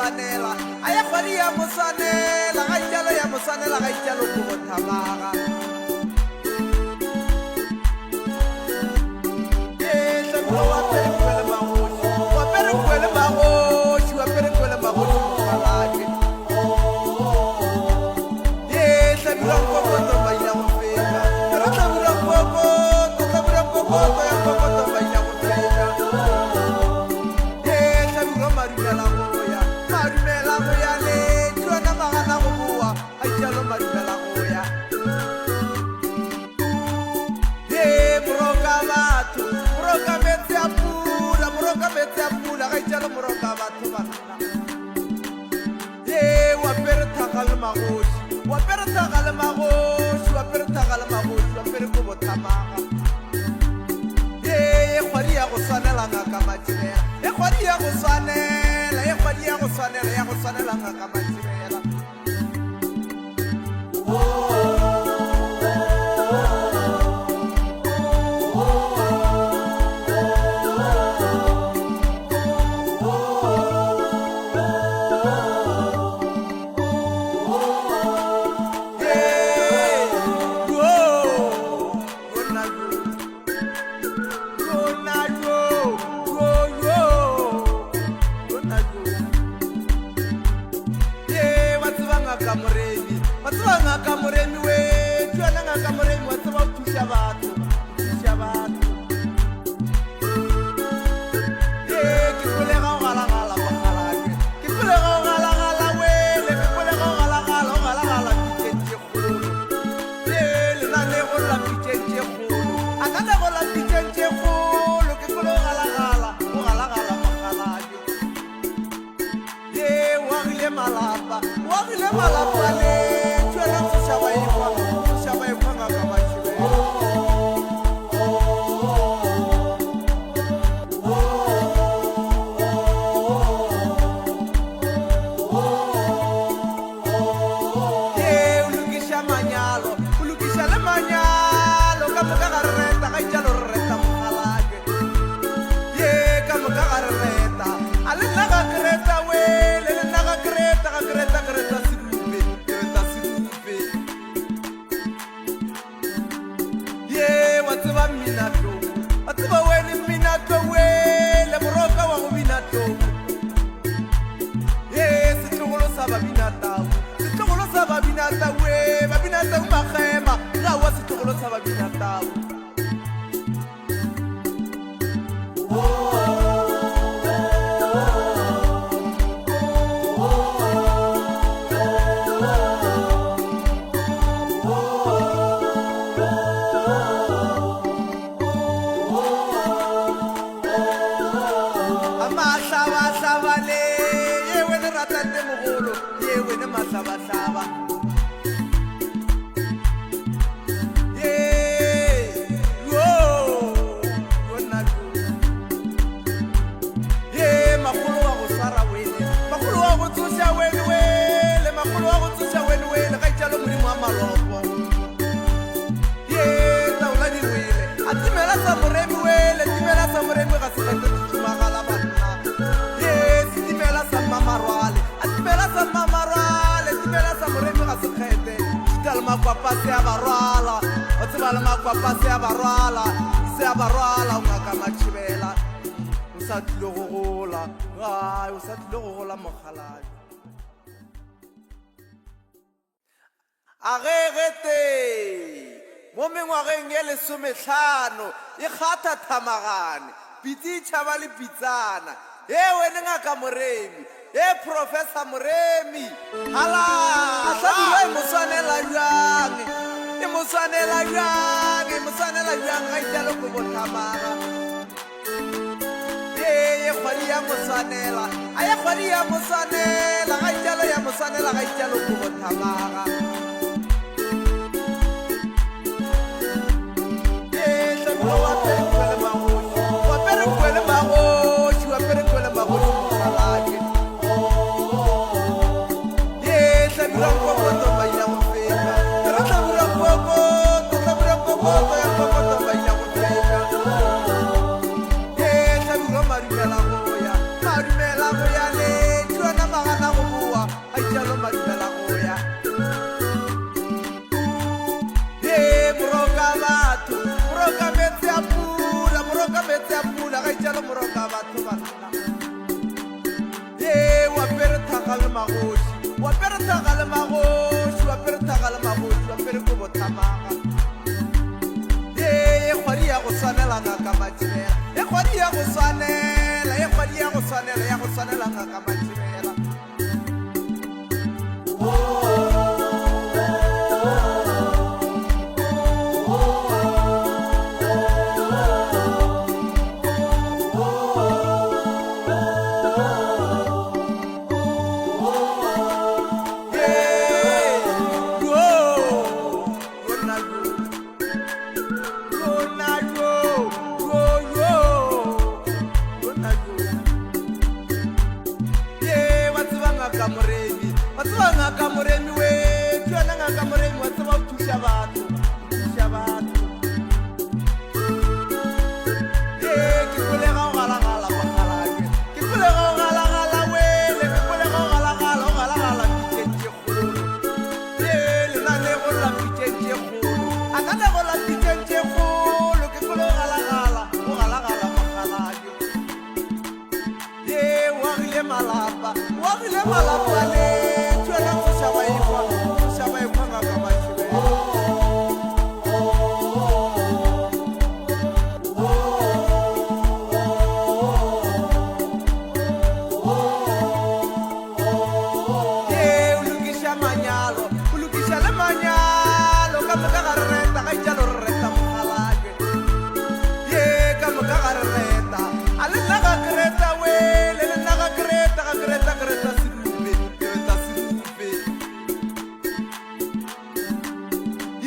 swanela, a ye kgwadi ya mo swanela, ga itšalo ya mo swanela, ga itšalo kobo thamaga. Ee, Hlabirwa o apere nkwele magoši, o apere nkwele magoši, o apere nkwele magoši mokgalabje. Ee, Hlabirwa nkokoto maina go feta, ke re Hlabirwa nkokoto, Hlabirwa nkokoto ya nkokoto maina go feta. Ee, Hlabirwa madumela go ya, madumela go ya le tšona magana go boa, a itšalo madumela go ya. Ee, moroka batho, moroka meetse a pula, moroka meetse a pula, ga itšalo moroka batho banna. Ye, o apere thaga le magoši, o apere thaga le magoši, o apere thaga le magoši, o apere kobo thamaga. Ye, ye kgwadi ya go swanela ngaka Matšibela, ye kgwadi ya go swanela, ye kgwadi ya go swanela, ya go swanela ngaka Matšibela. Ee, ke kwele ga o galagala mokgalabje, ke kwele ga o galagala wele, ke kwele ga o galagala, o galagala pitšeng tše kgolo. Ee, lenanego la pitšeng tše kgolo, a nanego la pitšeng tše kgolo, ke kwele o galagala, o galagala mokgalabje. Ee, o agile malapa, o agile malapa le tšwela tsoša ba ekwa, tsoša ba ekwa ngaka Matšhibela. Ee, o lokiša manyalo, o lokiša le manyalo, ka moka ga re reta, ga itšalo re reta mokgalabje. Ye, ka moka ga re reta, a le nna ga ke reta wele, le nna ga ke reta, ga ke reta, ke reta sedupe, ke reta sedupe. Ye, wa tseba mmina tlou, wa tseba wene mmina tlou wele, moroka wa go bina tlou. Ye, setlogolo sa babina tau, setlogolo sa babina tau we, babina tau makgema, ga wa setlogolo sa babina tau. Mahlabahlaba le ye wene ratate mogolo ye wene mahlabahlaba Ye makgolo wa go swara wele, makgolo wa go tsoša wele wele, makgolo wa go tsoša wele wele, ga itšalo modimo wa malopo. Ye taola di wele, a timela sa moremi wele, timela sa moremi ga se kgethe tšhumagala banna. Ye setimela sa mmamarwale, a timela sa mmamarwale, timela sa moremi ga se kgethe. Šita le makwapa se a ba rwala, wa tseba le makwapa se a ba rwala, se a ba rwala o ngaka Matšhibela. O sa tlile go gola, ai o sa tlile go gola mokgalabje. A ge ge tee mo mengwageng ye lesomehlano e kgatha thamagane, pitsi e tšhaba le pitsana. Hee wene Ngaka Moremi, hee Professor Moremi, halala! Hlabirwa e mo swanela bjang, e mo swanela bjang, e mo swanela bjang ga itšalo kobo thamaga. Ye ye kgwadi ya mo swanela, a ye kgwadi ya mo swanela, ga itšalo ya mo swanela ga itšalo kobo thamaga. Ye Hlabirwa o apere nkwele magoši, o apere nkwele magoši, o apere nkwele magoši mokgalabje. Ye Hlabirwa nkokoto maina go feta, ke re Hlabirwa nkokoto, Hlabirwa nkokoto ya nkokoto maina go feta. Ye Hlabirwa madumela go ya, madumela go ya le tšona magana. meetse a pula ga itšalo moroka batho banna. Ye wa pere thaga le magoši, wa pere thaga le magoši, wa pere thaga le magoši, wa pere kobo thamaga. Ye ye kgwadi ya go swanela ngaka Matšibela, ye kgwadi ya go swanela, ye kgwadi ya go swanela, ya go swanela ngaka Matšibela. Ye wa tseba ngaka Moremi, wa tseba ngaka Moremi we, ke yona ngaka Moremi wa tseba o thuša batho, o thuša batho. Ye ke kwele ga o galagala mokgalabje, ke kwele ga o galagala wele, ke kwele ga o galagala, o galagala pitšeng tše kgolo. Ye lenanego la pitšeng tše kgolo, a nanego la pitšeng tše kgolo, ke kwele o galagala, o galagala mokgalabje. Ye o agile malapa, o agile malapa le tšwela tsoša ba ekwa, tsoša ba ekwa ngaka Matšhibela. Ye o lokiša manyalo, o lokiša le manyalo, ka moka ga re reta, ga itšalo re reta mokgalabje. Ye ka moka ga re reta, a le nna ga ke reta wele, le nna ga ke reta, ga ke reta, ke reta serupe, ke reta serupe.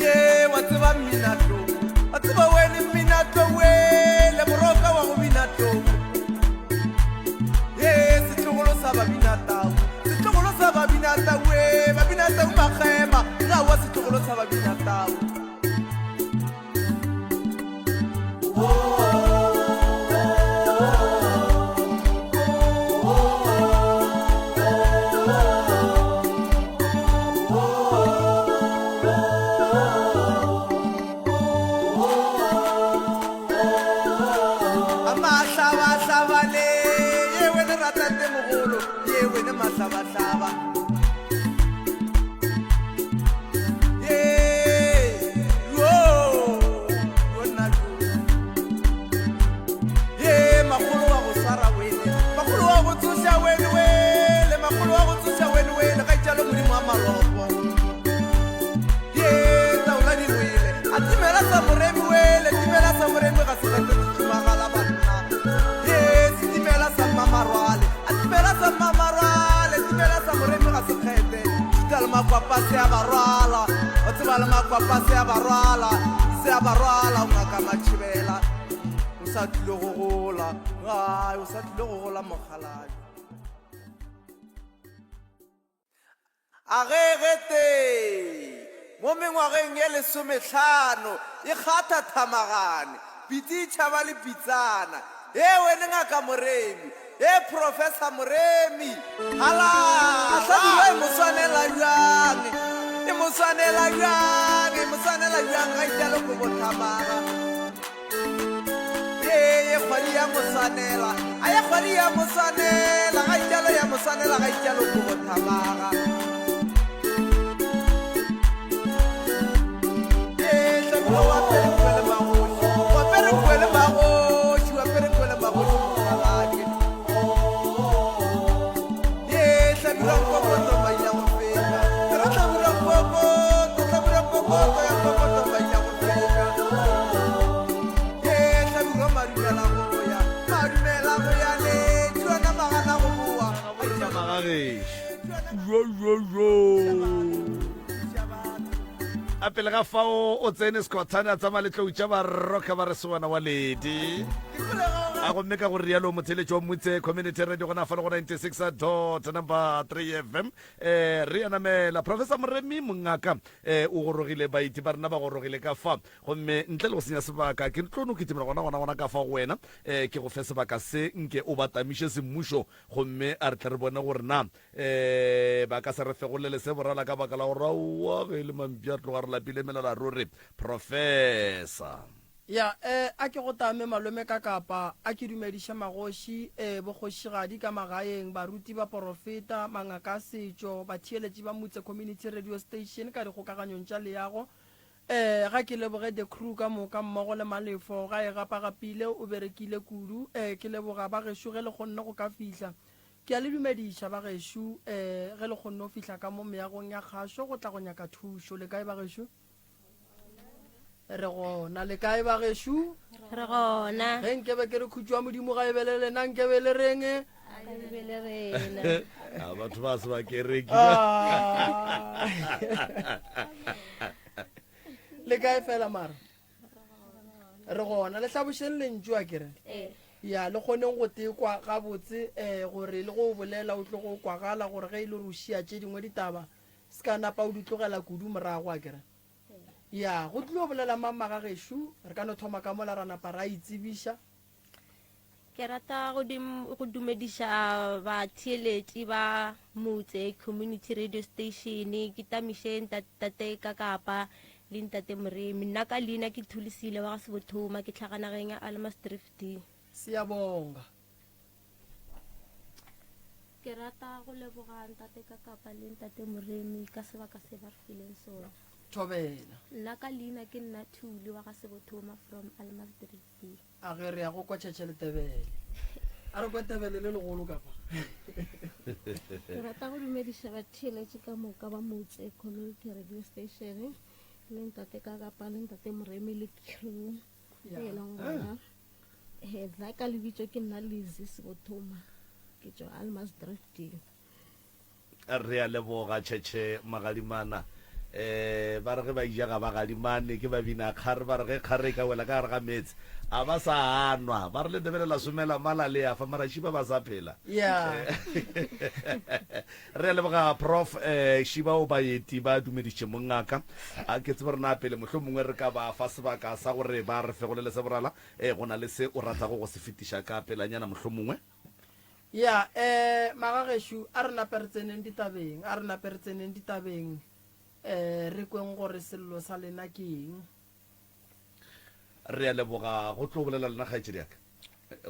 Ye wa tseba mmina tlou, wa tseba wene mmina tlou wele, moroka wa go bina tlou. Ye setlogolo sa babina tau, setlogolo sa babina tau we, babina tau makgema, ga wa setlogolo sa babina tau. Mahlabahlaba le ye wene ratate mogolo ye wene mahlabahlaba Ye makgolo wa go swara wene, makgolo wa go tsoša wene wele, makgolo wa go tsoša wene wele, ga itšalo modimo wa malopo. Ye taola di wele, a timela sa moremi wele, timela sa moremi ga se kgete tšhumagala banna. Ye setimela sa mmamarwale, a timela sa mmamarwale, timela sa moremi ga se kgete. Thuta le makwapa se a ba rwala, wa tseba le makwapa se a ba rwala, se a ba rwala, o ngaka Matšhibela. O sa tlile go gola, gae, o sa tlile go gola mokgalabje. A ge gete mo mengwageng ye lesomehlano e kgatha thamagane, pitsi e tšhaba le pitsana. He wene Ngaka Moremi, he Professor Moremi, halala! Hlabirwa e mo swanela bjang, e mo swanela bjang, e mo swanela bjang ga itšalo kobo thamaga. Ye ye kgwadi ya mo swanela, a ye kgwadi ya mo swanela, ga itšalo ya mo swanela ga itšalo kobo thamaga. Ye hlabirwa wa pere nkwele magoši, wa pere nkwele magoši, wa pere nkwele magoši mokgalabje. Ye hlabirwa nkokoto maina go feta, ke re hlabirwa nkokoto, hlabirwa nkokoto ya nkokoto maina go feta. Ye hlabirwa madumela go ya, madumela go ya le tšwana magana go boa. Magagešo. Jo, jo, jo. A pele ga fao o tsene Skhothane a tsamaya le tlou tša barokha ba re sewana wa ledi. A gomme ka go rialo motheletši wa Mmutse Community Radio gona fa le go 96 dot number 3 FM. Eh re a namela Professor Moremi mongaka eh o gorogile baeti ba rena ba gorogile ka fa gomme ntle le go senya sebaka ke tlo no kitimela gona gona gona ka fa go wena eh ke go fe sebaka se nke o ba tamiše semmušo Gomme a re tle re bone gore na um ba ka se re fegolele se borala ka baka la gore aowa ge e le mampša re tloga re lapile melala ruri. Professor. Ya, eh, a ke go tame malome ka kapa, a ke dumediše magoši, eh, bokgošigadi ka magaeng, baruti, baporofeta, mangaka a setšo, batheeletši ba Mutse Community Radio Station ka dikgokaganyong tša leago. Eh, ga ke leboge the crew ka moka mmogo le Malefo, ga e gapagapile, o berekile kudu. Eh, ke leboga ba gešo ge le kgonne go ka fihla. Ke a le dumediša ba gešo, eh, ge le kgonne go fihla ka mo meagong ya kgašo go tla go nyaka thušo. Le kae ba gešo? Re gona. Le kae ba gešo? Re gona. Ge nkebe ke re khutšo ya Modimo ga e be le lena, nkebe le reng? A e be le rena. A batho ba se ba kereki. Ah. Le kae fela mara? Re gona. Le hlabošeng lentšu a kere? Ee. Ya, le kgoneng go tekwa gabotse um gore le go bolela o tlo go kwagala gore ge e le gore o šia tše dingwe ditaba se ka napa o di tlogela kudu morago a kere. Ya, go tlilo bolela mang magagešo? Re ka no thoma ka mola ra napa ra itsebiša. Ke rata go go dumediša batheeletši ba Motse Community Radio Station. Ke tamiše ntate Kakapa le ntate Moremi. Nna ka leina ke Thulisile wa ga Sebothoma, ke tlhaga nageng ya Almasdrift. Siyabonga. Ke rata go leboga ntate Kakapa le ntate Moremi ka sebaka se ba re fileng sona. Thobela. Nna ka leina ke nna Thuli wa ga Sebothoma from Almasdrift. A ge re ya go kwa tšhetšhe le tebele. A re kwa tebele le legolo ka fa. Ke rata go dumediša batheeletši ka moka ba Motse Community Radio Station le ntate Kakapa le ntate Moremi le crew e leng gona. He, nna ka lebitso ke nna Lizzy Sebothoma, ke tšwa Almasdrift. Re a leboga Tšhetšhe Magadimana. Um ba re ge ba ija ga ba gadimane, ke ba bina kgare, ba re ge kgare e ka wela ka gare ga meetse a ba sa anwa. Ba re le Ndebele la somela mala le a fa mara šiba ba sa phela. Yeah. Re a leboga Prof eh Šiba o baeti ba dumediše mongaka. A ke tsebe rena pele mohlomongwe re ka ba fa sebaka sa gore ba re fegolele se borala. Eh go na le se o ratago go se fetiša ka pelanyana mohlomongwe? Ya, eh, magagešo, a re nape re tseneng ditabeng, a re nape re tseneng ditabeng, eh, re kweng gore sello sa lena ke eng. Re a leboga go tlo bolela lena kgaetšedi ya ka.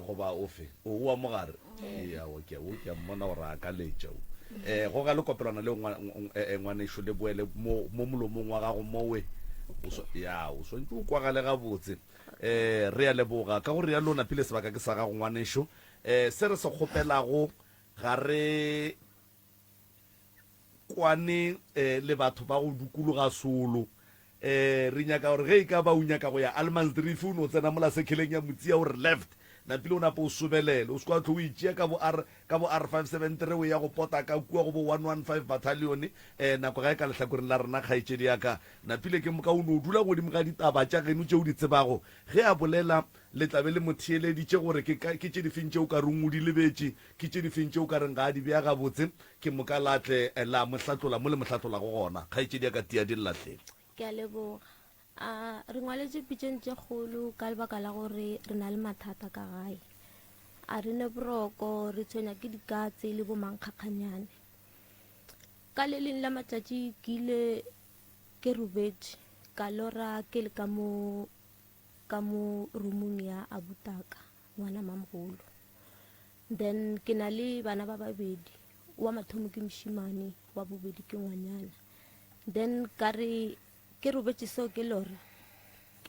Goba ofe? O wa mogare? Ya, o ke o ke a mmona gore a ka letša o. Eh, goga le kopelwana leo ngwanešo le boele mo mo molomong wa gago mowe. O ya, o swantše o kwagale gabotse. Eh, re a leboga ka go realo napile sebaka ke sa gago ngwanešo. Eh, se re se kgopelago ga re kwane eh, le batho ba go dukologa solo. Eh, re nyaka gore ge e ka ba o nyaka go ya Allemansdrift o no tsena mola sekheleng ya Motsia o re left, napile o napa o sobelele. O se kwa tlo o itšea ka bo R, ka bo R573 o ya go pota ka kua go bo 115 Battalion. Eh, nako ga e ka lehlakoreng la rena kgaetšedi ya ka. Napile ke moka o no dula godimo ga ditaba tša geno tše o di tsebago. Ge a bolela Le tla be le mo theeleditše gore ke, ke tše difeng tše o ka reng o di lebetše, ke tše difeng tše o ka reng ga a di bea gabotse, ke moka la tle la mo hlatlola mo le mo hlatlolago gona. Kgaetšedi ya ka tia di lla hle. Ke a leboga. A re ngwaletše pitšeng tše kgolo ka lebaka la gore re na le mathata ka gae. A re ne boroko, re tshwenya ke dikatse le bomankgakganyane. Ka le leng la matšatši ke ile ke robetše, ka lora ke le ka mo ka mo roomong ya abutaka ngwana mamogolo. Then ke na le bana ba babedi, wa mathomo ke mošemane, wa bobedi ke ngwanyana. Then ka re ke robetše seo ke lora,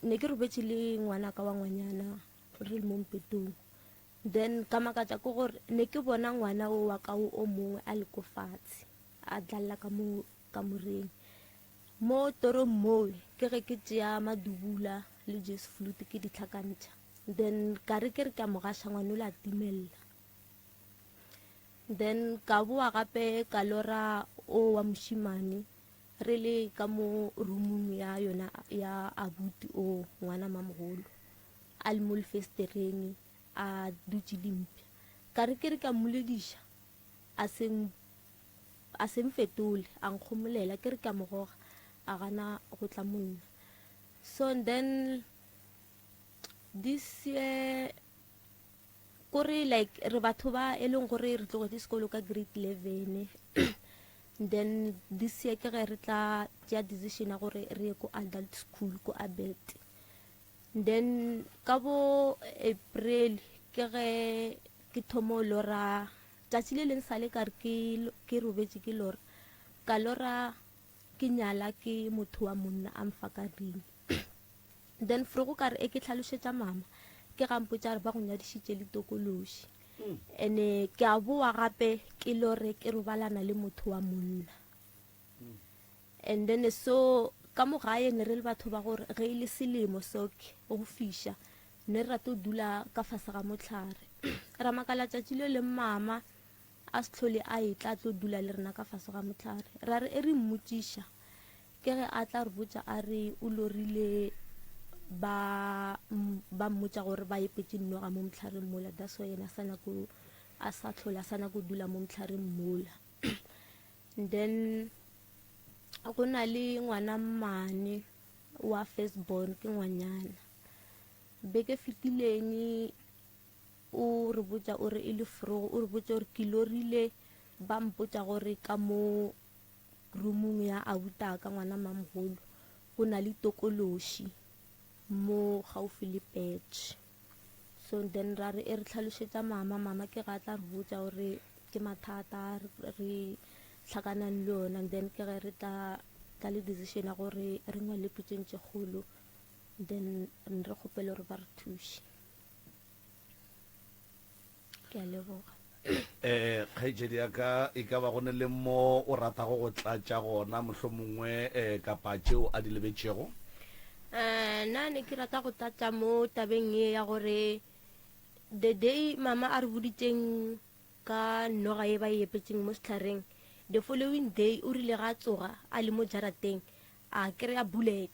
ne ke robetše le ngwanaka wa ngwanyana re le mo mpetong. Then ka makatša ke gore ne ke bona ngwana o wa ka o mongwe a le ko fatshe a dlalla ka mo kamoreng. Mo torong mowe ke ge ke tšea madubula le juice flute ke di tlhakantšha, then ka re ke re ke a mo gaša ngwana o la timella. Then ka boa gape ka lora o wa mošimane re le ka mo roomong ya yona ya abuti o ngwana mamogolo a le mo lefestereng a dutše le mpša. Ka re ke re ke a mmolediša a se A se mfetole, a nkgomolela, ke re ke a mo goga, a gana go tla mo nna. So and then this year kore like re batho ba e leng gore re tlogetše sekolo ka grade 11 then this year ke ge re tla tšea decision ya gore re ye ko adult school ko abet. Then ka bo April ke ge ke thomo lora tšatši le leng sale ka re ke ke robetše ke lora ka lora ke nyala ke motho wa monna a mfa ka ring then frogo ka re e ke hlalošetša mama ke ga mpotša re ba go nyadišitše le tokološi ene ke a boa gape ke lore ke robalana le motho wa monna And then so ka mo gae ne re le batho ba gore ge e le selemo so ke go fiša ne re rata go dula ka fase ga mohlare. Ra makala tšatši le leng mama a se hlole a etla a tlo dula le rena ka fase ga mohlare. Ra re e re mmotšiša ke ge a tla re botša a re o lorile ba ba mmotša gore ba epetše noga mo mohlareng mola that's why yena a sa nyako a sa hlole a sa nyako dula mo mohlareng mola. Then go na le ngwana mmane wa first born ke ngwanyana. Beke fetileng o re botša o re e le frogo o re botša gore ke lorile ba mpotša gore ka mo roomong ya abutaka ngwana mamogolo go na le tokološi mo gaufi le patch. So then ra re e re tlhalošetša mama, mama ke ga tla re botša gore ke mathata re tlhakanang le yona, then ke ge re tla tla le decision ya gore re ngwale pitšeng tše kgolo, then re kgopele gore ba re thuše. Ke a leboga. Eh, kgaetšedi ya ka, e ka ba go ne le mo o ratago go tlatša gona, mohlomongwe eh, kapa tšeo a di lebetšego? Eh, nna ne ke rata go tlatša mo tabeng ye ya gore the day mama a re boditšeng ka noga ye ba e epetšeng mo sehlareng, the following day o rile ga a tsoga a le mo jarateng a kry-a bullet.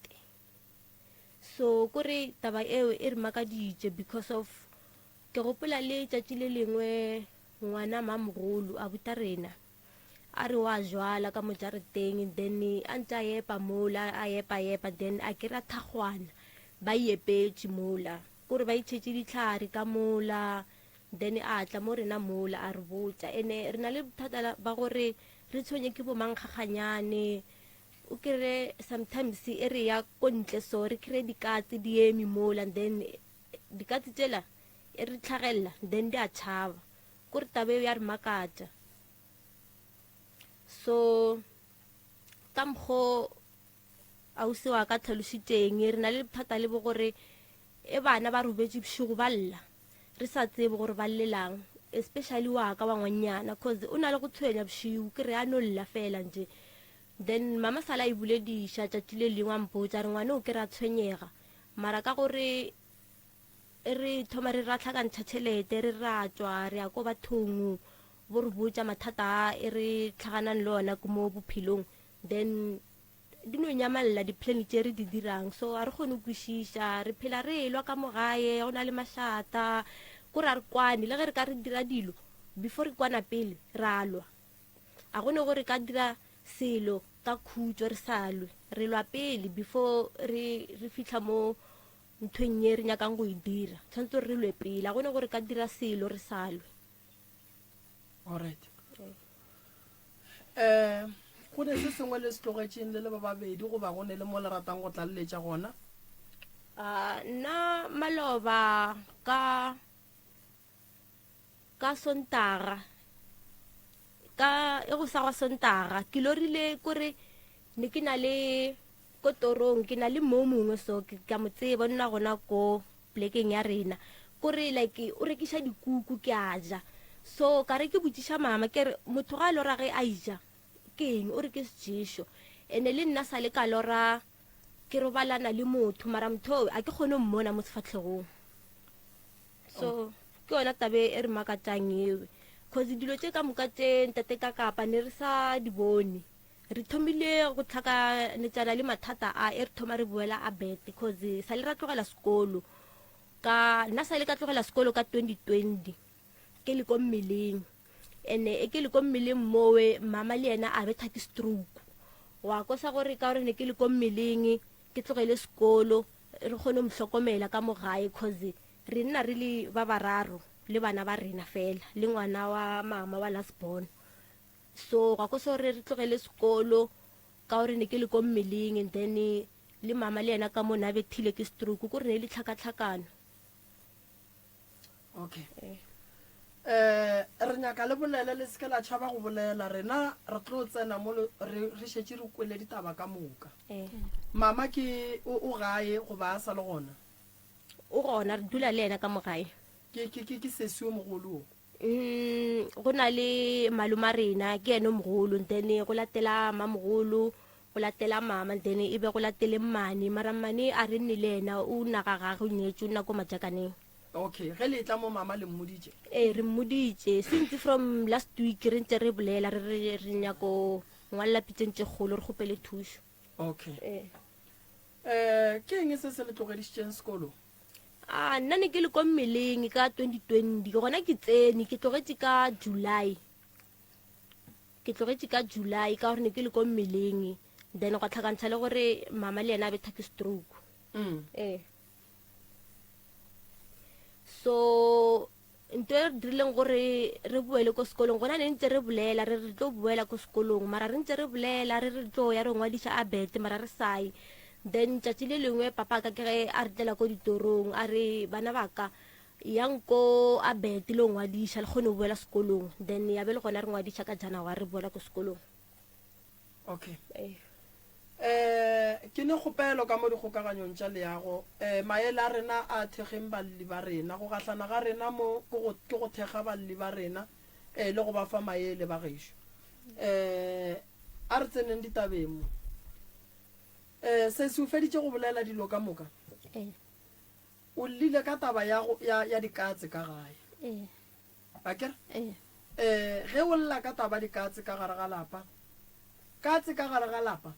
So kore taba eo e re makaditše because of Ke gopola le tšatši le lengwe ngwana mamogolo a buta rena a re wa jwala ka mo jareteng then a ntse a epa mola a epa epa then a kry-a thakgwana ba e epetše mola kore ba itšhetše dihlare ka mola then a tla mo rena mola a re botša ene re na le bothata ba gore re tshwenye ke bomankgakganyane o kry sometimes e re ya ko ntle so re kry dikatse di eme mola then Dikatse tšela e re tlhagelela then di a tšhaba. Kore taba eo ya re makatša. So ka mokgo ausi wa ka tlhalošitšeng re na le bothata le bo gore e bana ba robetše bošego ba lla re sa tsebe gore ba llelang especially wa ka wa ngwannyana cause o na le go tshwenya bošego ke re a no lla fela nje then mama sala e bolediša tšatši le lengwe a mpotša re ngwane o ke re a tshwenyega Mara ka gore re thoma re ra tlhakantšha tšhelete, re ra tšwa re ya ko bathong bo re botša mathata a e re tlhaganang le ona mo bophelong, then di no nyamalla di-plan tše re di dirang. So a re kgone go kwešiša, re phela re elwa ka mo gae, go na le mašata, kore a re kwane. Le ge re ka re dira dilo, before re kwana pele ra lwa. A go ne gore re ka dira selo ka khutšo re sa lwe, re lwa pele before re re fihla mo nthweng ye re nyakang go e dira. Tshwanetse gore re lwe pele, a go ne gore re ka dira selo re sa lwe. Alright. Eh, go ne se sengwe le se tlogetšeng le le ba babedi goba go ne le mo le ratang go tlaleletša gona? Ah, nna maloba ka Ka Sontaga, ka e go sa gwa Sontaga, ke lorile kore ne ke na le ko torong, ke na le mo mongwe so ke ka mo tseba, o nna gona ko plekeng ya rena. Kore like o rekiša dikuku ke a ja. So ka re ke botšiša mama ke re motho ga a lora ge a ija ke eng, o re ke seješo. Ene le nna sa le ka lora ke robalana le motho mara motho oo a ke kgone go mmona mo sefahlegong. So ke yona tabe e re makatšang ewe cause dilo tše ka moka tše ntate ka kapa ne re sa di bone. Re thomile go tlhakanetšana le mathata a e re thoma re boela a bet cause sa le ra tlogela sekolo ka nna sa le ka tlogela sekolo ka 2020 ke le ko mmeleng ene e ke le ko mmeleng mowe mama le yena a betha ke stroke wa kosa gore ka gore ne ke le ko mmeleng ke tlogele sekolo re kgone go mo hlokomela ka mo gae cause re nna re le ba bararo le bana ba rena fela le ngwana wa mama wa last born. So gwa ko so re re tlogele sekolo ka gore ne ke le ko mmeleng and then. Le mama le yena ka mo ne a bethile ke stroke, ko re ne e le tlhakatlhakano. Okay. Eh, re nyaka le bolele le seke la tšhaba go bolela rena re tlo tsena mo re re šetše re kwele ditaba ka moka. Eh. Mama ke o o gae goba a sa le gona? O gona re dula le yena ka mo gae. Ke ke ke ke sesi o mogolo o. Mm, go na le maloma rena ke yena o mogolo then go latela mamogolo go latela mama then e be go latele mmane mara mmane a re nne le yena o naga gage o nyetše o nna ko majakaneng. Okay, ge le etla mo mama le mmoditše? Ee, re mmoditše since from last week re ntse re bolela re re re nyako ngwalela pitseng tše kgolo re kgopele thušo. Okay. Ee. Eh, ke eng se se le tlogedišitšeng sekolo? A nna ne ke le ko mmeleng ka 2020 ke gona ke tsene ke tlogetše ka July. Ke tlogetše ka July ka gore ne ke le ko mmeleng then gwa tlhakantsha le gore mama le yena a betha ke stroke. Mm. Ee. So nto e re dirileng gore re boele ko sekolong gona ne ntse re bolela re re tlo boela ko sekolong mara re ntse re bolela re re tlo ya re ngwadiša a bete mara re saye then tšatši le lengwe papa ka ke ge a re tlela ko ditorong a re bana ba ka yang ko a bete le ngwadiša le kgone go boela sekolong then ya be le gona re ngwadiša ka January re boela ko sekolong. Okay. Ee. Eh, ke ne kgopelo ka mo dikgokaganyong tša leago. Eh, maele a rena a thekgeng balli ba rena. Go gahlana ga rena mo ke go, ke go thekga balli ba rena, eh, le go ba fa maele, bagešo. Eh, a re tseneng ditabeng mo. Eh, sesi o feditše go bolela dilo ka moka? Ee. O llile ka taba ya go, ya, ya dikatse ka gae. Ee. Akere? Ee. Eh, ge o lla ka taba dikatse ka gare ga lapa, katse ka gare ga lapa,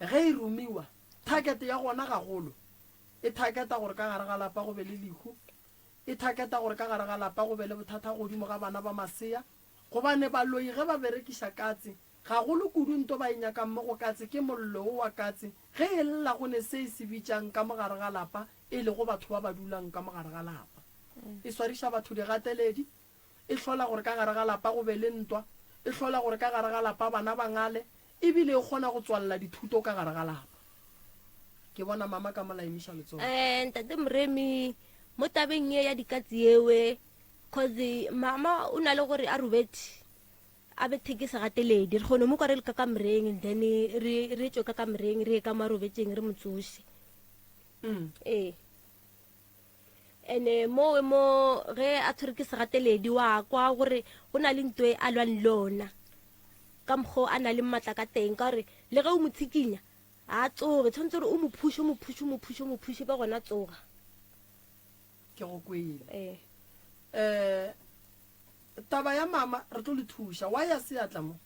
ge e romiwa, target ya gona gagolo, e targeta gore ka gare ga lapa go be le lehu, e targeta gore ka gare ga lapa go be le bothata godimo ga bana ba masea, gobane baloi ge ba berekiša katse, gagolo kudu nto ba e nyakang mo go katse ke mollo wo wa katse, ge e lla go ne se e se bitšang ka mo gare ga lapa, e lego batho ba ba dulang ka mo gare ga lapa. E swariša batho digateledi, e hlola gore ka gare ga lapa go be le ntwa, e hlola gore ka gare ga lapa bana ba ngale, e bile e kgona go tswalela dithuto ka gare ga lapa. Ke bona mama ka mola emiša letsogo. Eh, Ntate Moremi, mo tabeng ye ya dikatse yewe, cause mama o na le gore a robetše a bethe ke segateledi, re kgone mo kwa re le ka kamoreng, then re re tšwe ka kamoreng re ye ka mo a robetšeng re mo tsoše. Mm. Ee. Ene mowe mo ge a tshwere ke segateledi wa kwa gore go na le nto e a lwang le ona ka mokgwa a na le maatla ka teng ka gore le ge o mo tshikinya a tsoge tshwanetse gore o mo phushe o mo phushe o mo phushe o mo phushe ba gona tsoga. Ke go kwele. Ee. Um taba ya mama re tlo le thuša wa ya seatla mo.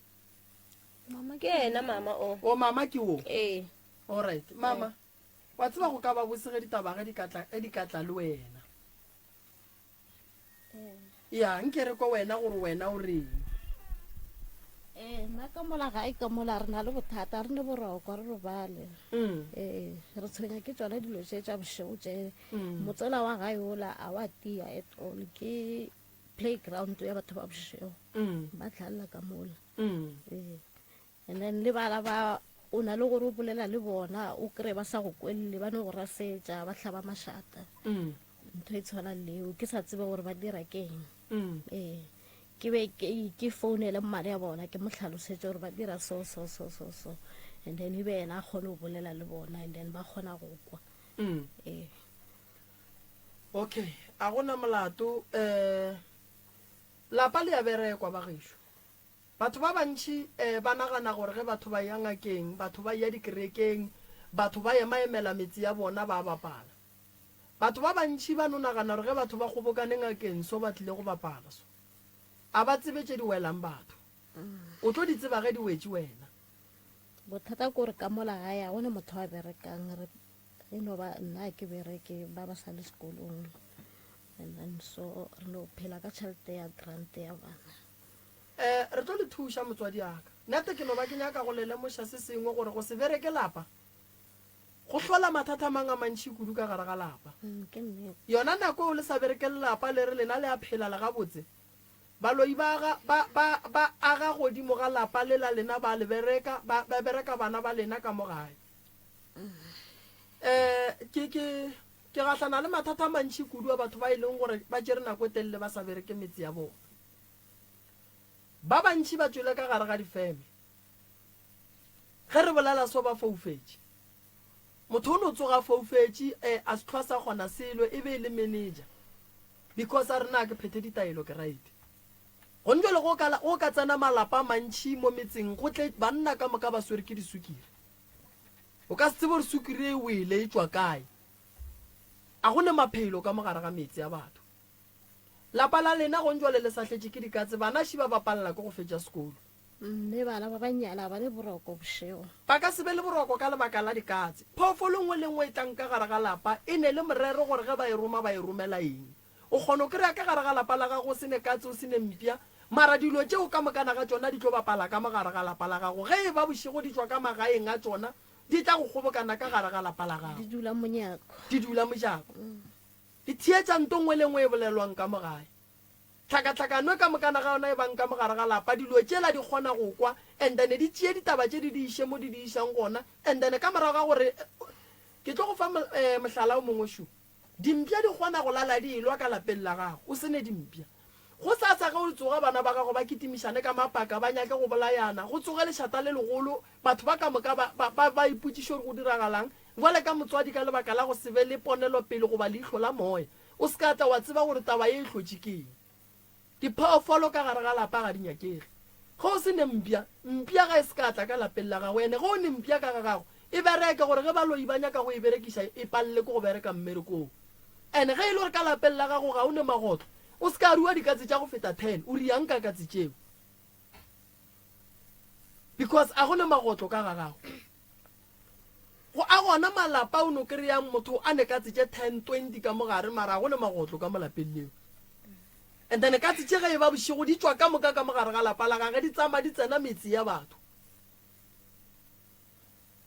Mama ke yena mama o. O mama ke o. Ee. All right mama. Wa tseba go ka ba bose ge ditaba ge di ka tla, ge di ka tla le wena. Ya, nke re kwe wena gore wena o reng. Ee, nna ka mola gae ka mola re na le bothata, re ne boroko, re robale. Mm. Ee, re tshwenya ke tsona dilo tše tša bošego tše. Mm. Motsela wa gae ola a wa tia at all, ke playground ya batho ba bošego. Mm. Ba tlhalela ka mola. Mm. Ee. And then le bana ba o na le gore o bolela le bona o kry ba sa go kwelele ba no go rasetša ba hlaba mašata mm. ntho e tshwanang leo ke sa tsebe gore ba dira keng mm. ee ke be ke founele mmane ya bona ke mo tlhalosetse gore ba dira so so so so so and then e be yena a kgone go bolela le bona and then ba kgona go kwa mm. ee okay a gona molato um lapa le ya berekwa ba gešo Batho ba bantši ba nagana gore ge batho ba eya ngakeng, batho ba eya dikerekeng, batho ba emaemela metse ya bona ba bapala. Batho ba bantši ba no nagana gore ge batho ba kgobokane ngakeng so ba tlile go bapala so. A ba tsebe tše di welang batho. O tlo di tseba ge di wetše wena. Bothata ke gore ka mola gae ga go na motho a berekang, re e no ba nna ga ke bereke, ba ba sa le sekolong and then so re no phela ka tšhelete ya grant ya bana. Eh, re tlo le thuša, motswadi a ka. Nate ke no ba ke nyaka go le lemoša se sengwe, gore go se bereke lapa go hlola mathata a mang a mantši kudu ka gare ga lapa. Mm, ke nnete. Yona nako eo le sa bereke lelapa le re lena le a phela le gabotse, baloi ba aga, ba, ba, ba aga godimo ga lapa le la lena ba le bereka, ba, ba bereka bana ba lena ka mo gae. Um ke, ke, ke gahlana le mathata a mantši kudu a batho ba e leng gore ba tšere nako e telele ba sa bereke metse ya bona. Ba bantši ba tšwele ka gare ga difeme. Ge re bolela so ba foufetše. Motho o no tsoga a foufetše, eh, a se hlwa sa kgona selo, e be e le manager. Because a re na ke phethe ditaelo ke right. Gone jwale go ka, go ka tsena malapa a mantši mo metseng go tle banna ka moka ba swere ke disukiri. O ka se tsebe gore sukiri e wele e tšwa kae. A go ne maphelo ka mo gare ga metse ya batho. Lapa la lena gone jwale le sahletše ke dikatse, bana ši ba bapalela ke go fetša sekolo. Mme bana ba bannyane ga ba ne boroko bošego. Ba ka se be le boroko ka lebaka la dikatse. Phoofolo nngwe le nngwe e tlang ka gare ga lapa e ne le morero gore ge ba e roma ba e romela eng. O kgona go kry-a ka gare ga lapa la gago o se ne katse o se ne mpša, mara dilo tšeo ka mokana ga tšona di tlo bapala ka mo gare ga lapa la gago. Ge e ba bošego di tšwa ka magaeng a tšona di tla go kgobokana ka gare ga lapa la gago. Di dula monyako. Di dula mojako. Di theetša nto nngwe le nngwe e bolelwang ka mo gae. Tlhakatlhakano ka mokana ga yona e bang ka mo gare ga lapa, dilo tšela di kgona go kwa and then di tšee ditaba tše di di iše mo di di išang gona and then ka morago ga gore ke tlo go fa mohlala o mongwe šo. Dimpša di kgona go lala di elwa ka lapeng la gago o se ne dimpša. Gosasa ge o tsoga bana ba gago ba kitimišane ka mapaka ba nyake go bolayana, go tsoge lešata le legolo, batho ba ka moka ba, ba, ba, ba ipotšiše gore go diragalang. Bjale ka motswadi ka lebaka la go se be le ponelopele goba leihlo la moya, O se ka tla wa tseba gore taba ye e hlotše ke eng. Diphoofolo ka gare ga lapa ga di nyakege. Ge o se ne mpša, mpša ga e se ka tla ka lapeng la gago. Ene ge o ne mpša ka ga gago, e bereke gore ge baloi ba nyaka go e berekiša e palele ke go bereka mmerekong. Ene ge e le gore ka lapeng la gago ga o ne magotlo, o se ka rua dikatse tša go feta ten, o riang ka katse tšeo? Because a go ne magotlo ka ga gago. Go a gona malapa o no kry-ang motho a ne katse tše 10, 20 ka mo gare mara a go ne magotlo ka mo lapeng leo. And then katse tše ge e ba bošego di tšwa ka moka ka mo gare ga lapa la gage di tsama di tsena metse ya batho.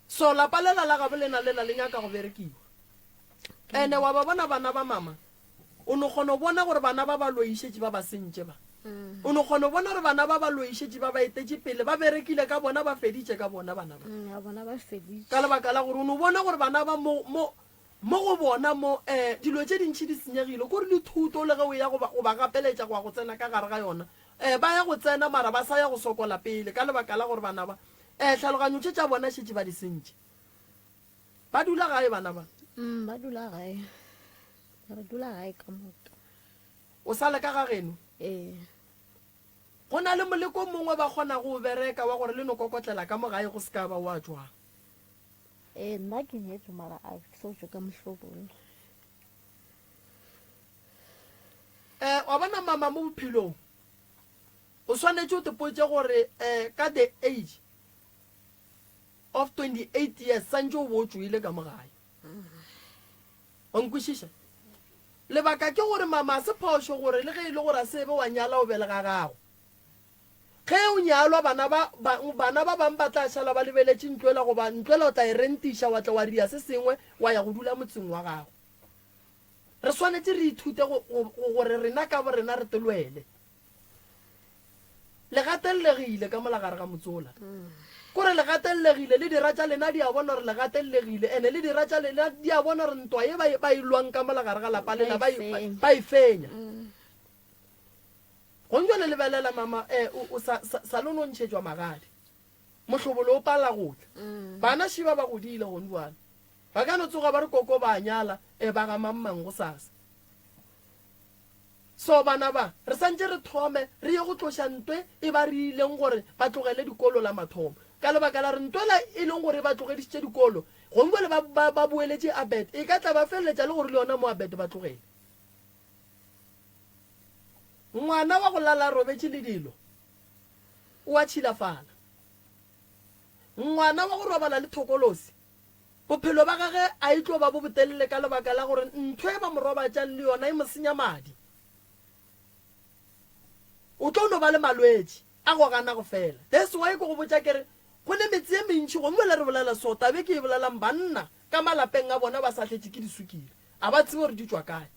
So lapa lela la gabo lena lela le nyaka go berekiwa. Ene wa ba bona bana ba mama O no kgona go bona gore bana ba ba loišetše ba ba sentše ba. O no kgona go bona gore bana ba ba loišetše ba ba etetše pele, ba berekile ka bona, ba feditše ka bona bana ba. Mm, bona ba feditše. Ka lebaka la gore o no bona gore bana ba mo, mo, mo go bona mo, eh, dilo tše dintši di senyegile. Kore le thuto le ge o ya go ba, go ba gapeletša go ya go tsena ka gare ga yona, eh, ba ya go tsena mara ba sa ya go sokola pele ka lebaka la gore bana ba, eh, tlhaloganyo tše tša bona šetše ba di sentše. Ba dula gae bana ba? Mm, ba dula gae. Re dula gae ka moka. O sa le ka ga geno? Ee. Go na le moleko o mongwe ba kgona go o bereka wa gore le no kokotlela ka mo gae go se ka ba wa tšwang. Ee, nna ke nyetswe mara a ke so tšwe ka mohlobolo. Eh, wa bona mama mo bophelong o swanetše o tepotše gore eh, ka the age of 28 years santše o bo o tšwele ka mo gae. Wa nkwešiša? Lebaka ke gore mama a se phošo gore le ge e le gore a se be wa nyala o be le ga gago. Ge o nyalwa bana ba, ba, bana ba bang ba tla šala ba lebeletše ntlo ela goba ntlo ela o tla e rentiša wa tla wa ria se sengwe wa ya go dula motseng wa gago. Re swanetše re ithute go, go, go, gore rena ka borena re telwele. Le gatellegile ka mola gare ga motse ola. Kore le gatellegile, le dira tša lena di a bona gore le gatellegile, ene le dira tša lena di a bona gore ntwa ye ba e, ba e lwang ka mola gare ga lapa lena ba e, ba e fenya. Gong jwale lebelela mama, eh, o, o sa, sa, sa le no ntšhetšwa magadi. Mohlobolo o pala go tla. Bana šiba ba godile gong jwale. Ba ka no tsoga ba re koko ba a nyala, eh, ba ga mang mang gosasa. So bana ba, re santše re thome re ye go tloša ntwe e ba re ileng gore ba tlogele dikolo la mathomo. Ka lebaka la re ntwela e leng gore e ba tlogedišitše dikolo, gongwe le ba, ba, ba boeletše Abet, e ka tla ba feleletša le gore le yona mo Abet ba tlogele. Ngwana wa go lala a robetše le dilo o a tšhilafala. Ngwana wa go robala le thokolosi Bophelo ba gage a e tlo ba bo botelele ka lebaka la gore ntho e ba mo robatšang le yona e mo senya madi. O tlo no ba le malwetši a go gana go fela. That's why ke go botša ke re go ne metse ye mentši gongwe le re bolela so tabe ke e bolelang banna ka malapeng a bona ba sahletše ke disukiri a ba tsebe gore di tšwa kae.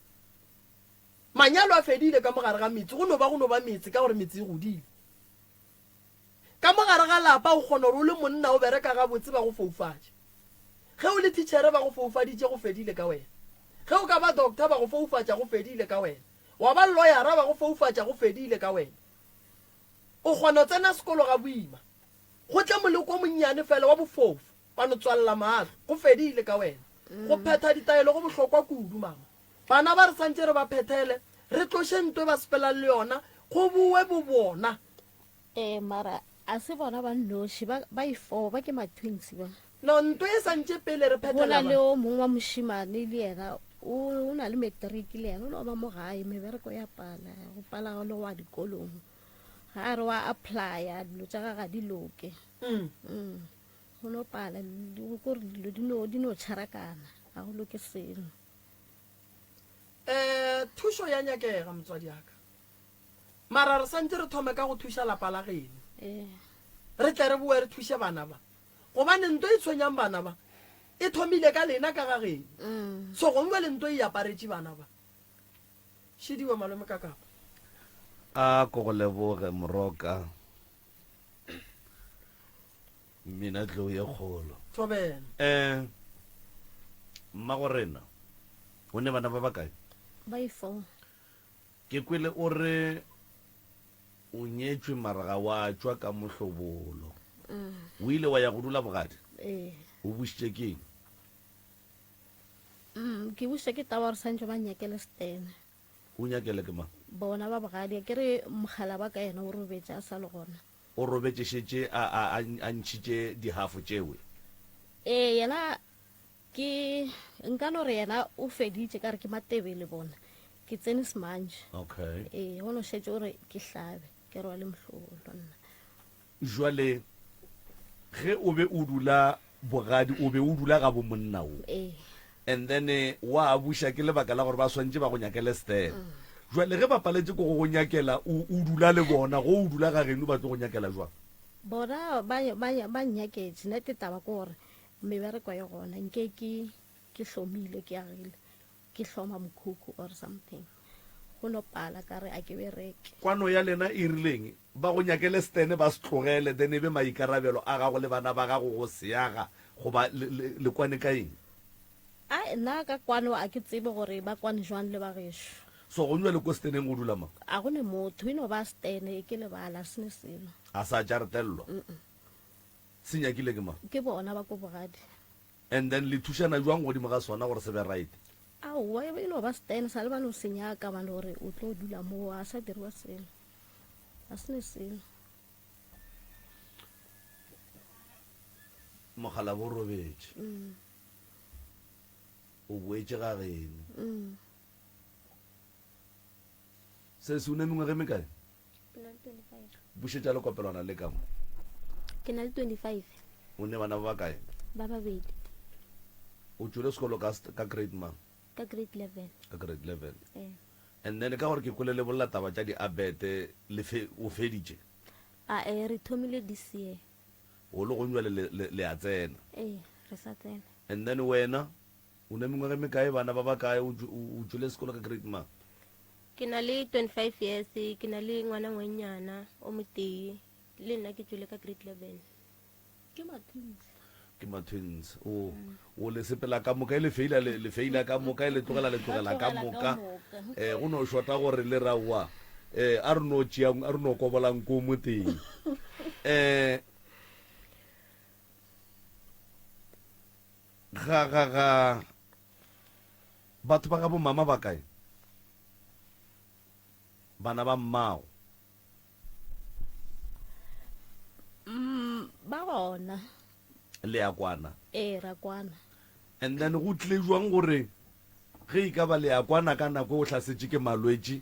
Manyalo a fedile ka mo gare ga metse go no ba go no ba metse ka gore metse e godile. Ka mo gare ga lapa o kgona gore o le monna o bereka gabotse ba go foufatše. Ge o le thitšhere ba go foufaditše go fedile ka wena. Ge o ka ba doctor ba go foufatša go fedile ka wena. Wa ba loyara ba go foufatša go fedile ka wena. O kgona tsena sekolo ga boima. Go tle moleko o monnyane fela wa bofofu wa no tswalela mahlo go fedile ka wena. Go phetha ditaelo go bohlokwa kudu mama. Bana ba re santše re ba phethele, re tloše nto e ba sepelang le yona go bowe bobona. Ee, mara a se bona ba nnoši, ba, ba ifo, ba ke ma-twins ba. No, nto e santše pele re Go na phethela le ba. o mongwe wa mošemane le yena, o, o na le matric le yena, o no ba mo gae, mebereko ya pala, go pala le go ya dikolong. Ga a re wa applya, dilo tša gage ga di loke. Mm. Mm. Go no pala, di- ko re dilo di no, di no tšharakana, ga go loke selo. Eh, thušo ya nyakega, motswadi ya ka. Mara re santše re thome ka go thuša lapa la geno. Ee. Re tle re boe re thuše bana ba. Gobane nto e tshwenyang bana ba e thomile ka lena ka ga geno. Mm. So gongwe le nto e aparetše bana ba. Šidiwe malome ka kapa. A ko go leboge Moroka. Mina tlou ye kgolo. Thobela. Eh mmago rena o ne bana ba bakae? Ba ifo. Ke kwele o re o nyetšwe mara ga wa tšwa ka mohlobolo. O ile wa ya go dula bogadi? Ee. O bušitše ke eng? Mm, ke bušitše ke taba gore santše ba nnyakele setene. O nyakele ke mang? Bona ba bogadi, ke re mogala ba ka yena o robetše a sa le gona. O robetše šetše a, a, a, a ntšhitše dihafo tšewe? Ee, yena Ke, nka no re yena o feditše ka re ke Matebele bona. Ke tsene semantše. Okay. Ee, go no šetše o re ke hlabe, ke rwale mohlobolo nna. Jwale ge o be o dula bogadi, o be o dula ga bo monna wo. Ee. And then wa buša ke lebaka la gore ba swantše ba go nyakele stele. Jwale ge ba paletše ke go go nyakela, o, o dula le bona, go o dula ga geno ba tlo go nyakela jwang? Bona ba, ba, ba nnyaketše, nete taba ke gore Mebereko e gona nke ke ke hlomile ke agile ke hloma mokhukhu or something go no pala ka re a ke bereke. Kwano ya lena e rileng? Ba go nyakele stene ba se tlogele then e be maikarabelo a gago le bana ba gago go se aga goba le, le, le kwane ka eng? Ai nna ka kwano a ke tsebe gore ba kwane jwang le ba gešo. So go jwale ko steneng go dula mang? A go ne motho e no ba stene ke lebala a se ne selo. A sa jaretellwa? Se nyakile ke mang? Ke bona ba ko bogadi. And then le thušana jwang godimo ga sona gore se be right? Aowa, e no ba stand, sa le ba no se nyaka ba no re o tlo dula moo, a sa diriwa selo. A se ne selo. Mokgalabje o robetše. O boetše ga geno. Sesi, o ne mengwaga e mekae? Ke na le 25. Bušetša lekopelwana le ka mo. Ke na le 25. O ne bana ba bakae? Ba babedi. O tšwele sekolo ka, ka grade mang? Ka grade 11. Ka grade 11. Ee. And then ka gore ke kwele le bolela taba tša diabete, le fe, o feditše? A ee, re thomile this year. O le gong jwale le, le, le a tsena? Ee, re sa tsena. And then wena, o ne mengwaga e mekae, bana ba bakae, o, o, o tšwele sekolo ka grade mang? Ke na le 25 years, ke na le ngwana ngwenyana o motee, le nna ke tšwele ka grade 11. Ke ma-twins. Ke ma-twins. O, o le sepela ka moka, e le feila, le, le feila ka moka, e le tlogela, le tlogela ka moka. Eh, go no shota gore le ra wa, eh, a re no tšeang, a re no kobolang ko motee. Eh, ga, ga, ga, Batho ba gabo mama ba kae? Bana ba mmago? Mm, ba gona. Le ya kwana? Ee, ra kwana. And then go tlile jwang gore ge e ka ba le ya kwana ka nako e o hlasetše ke malwetši,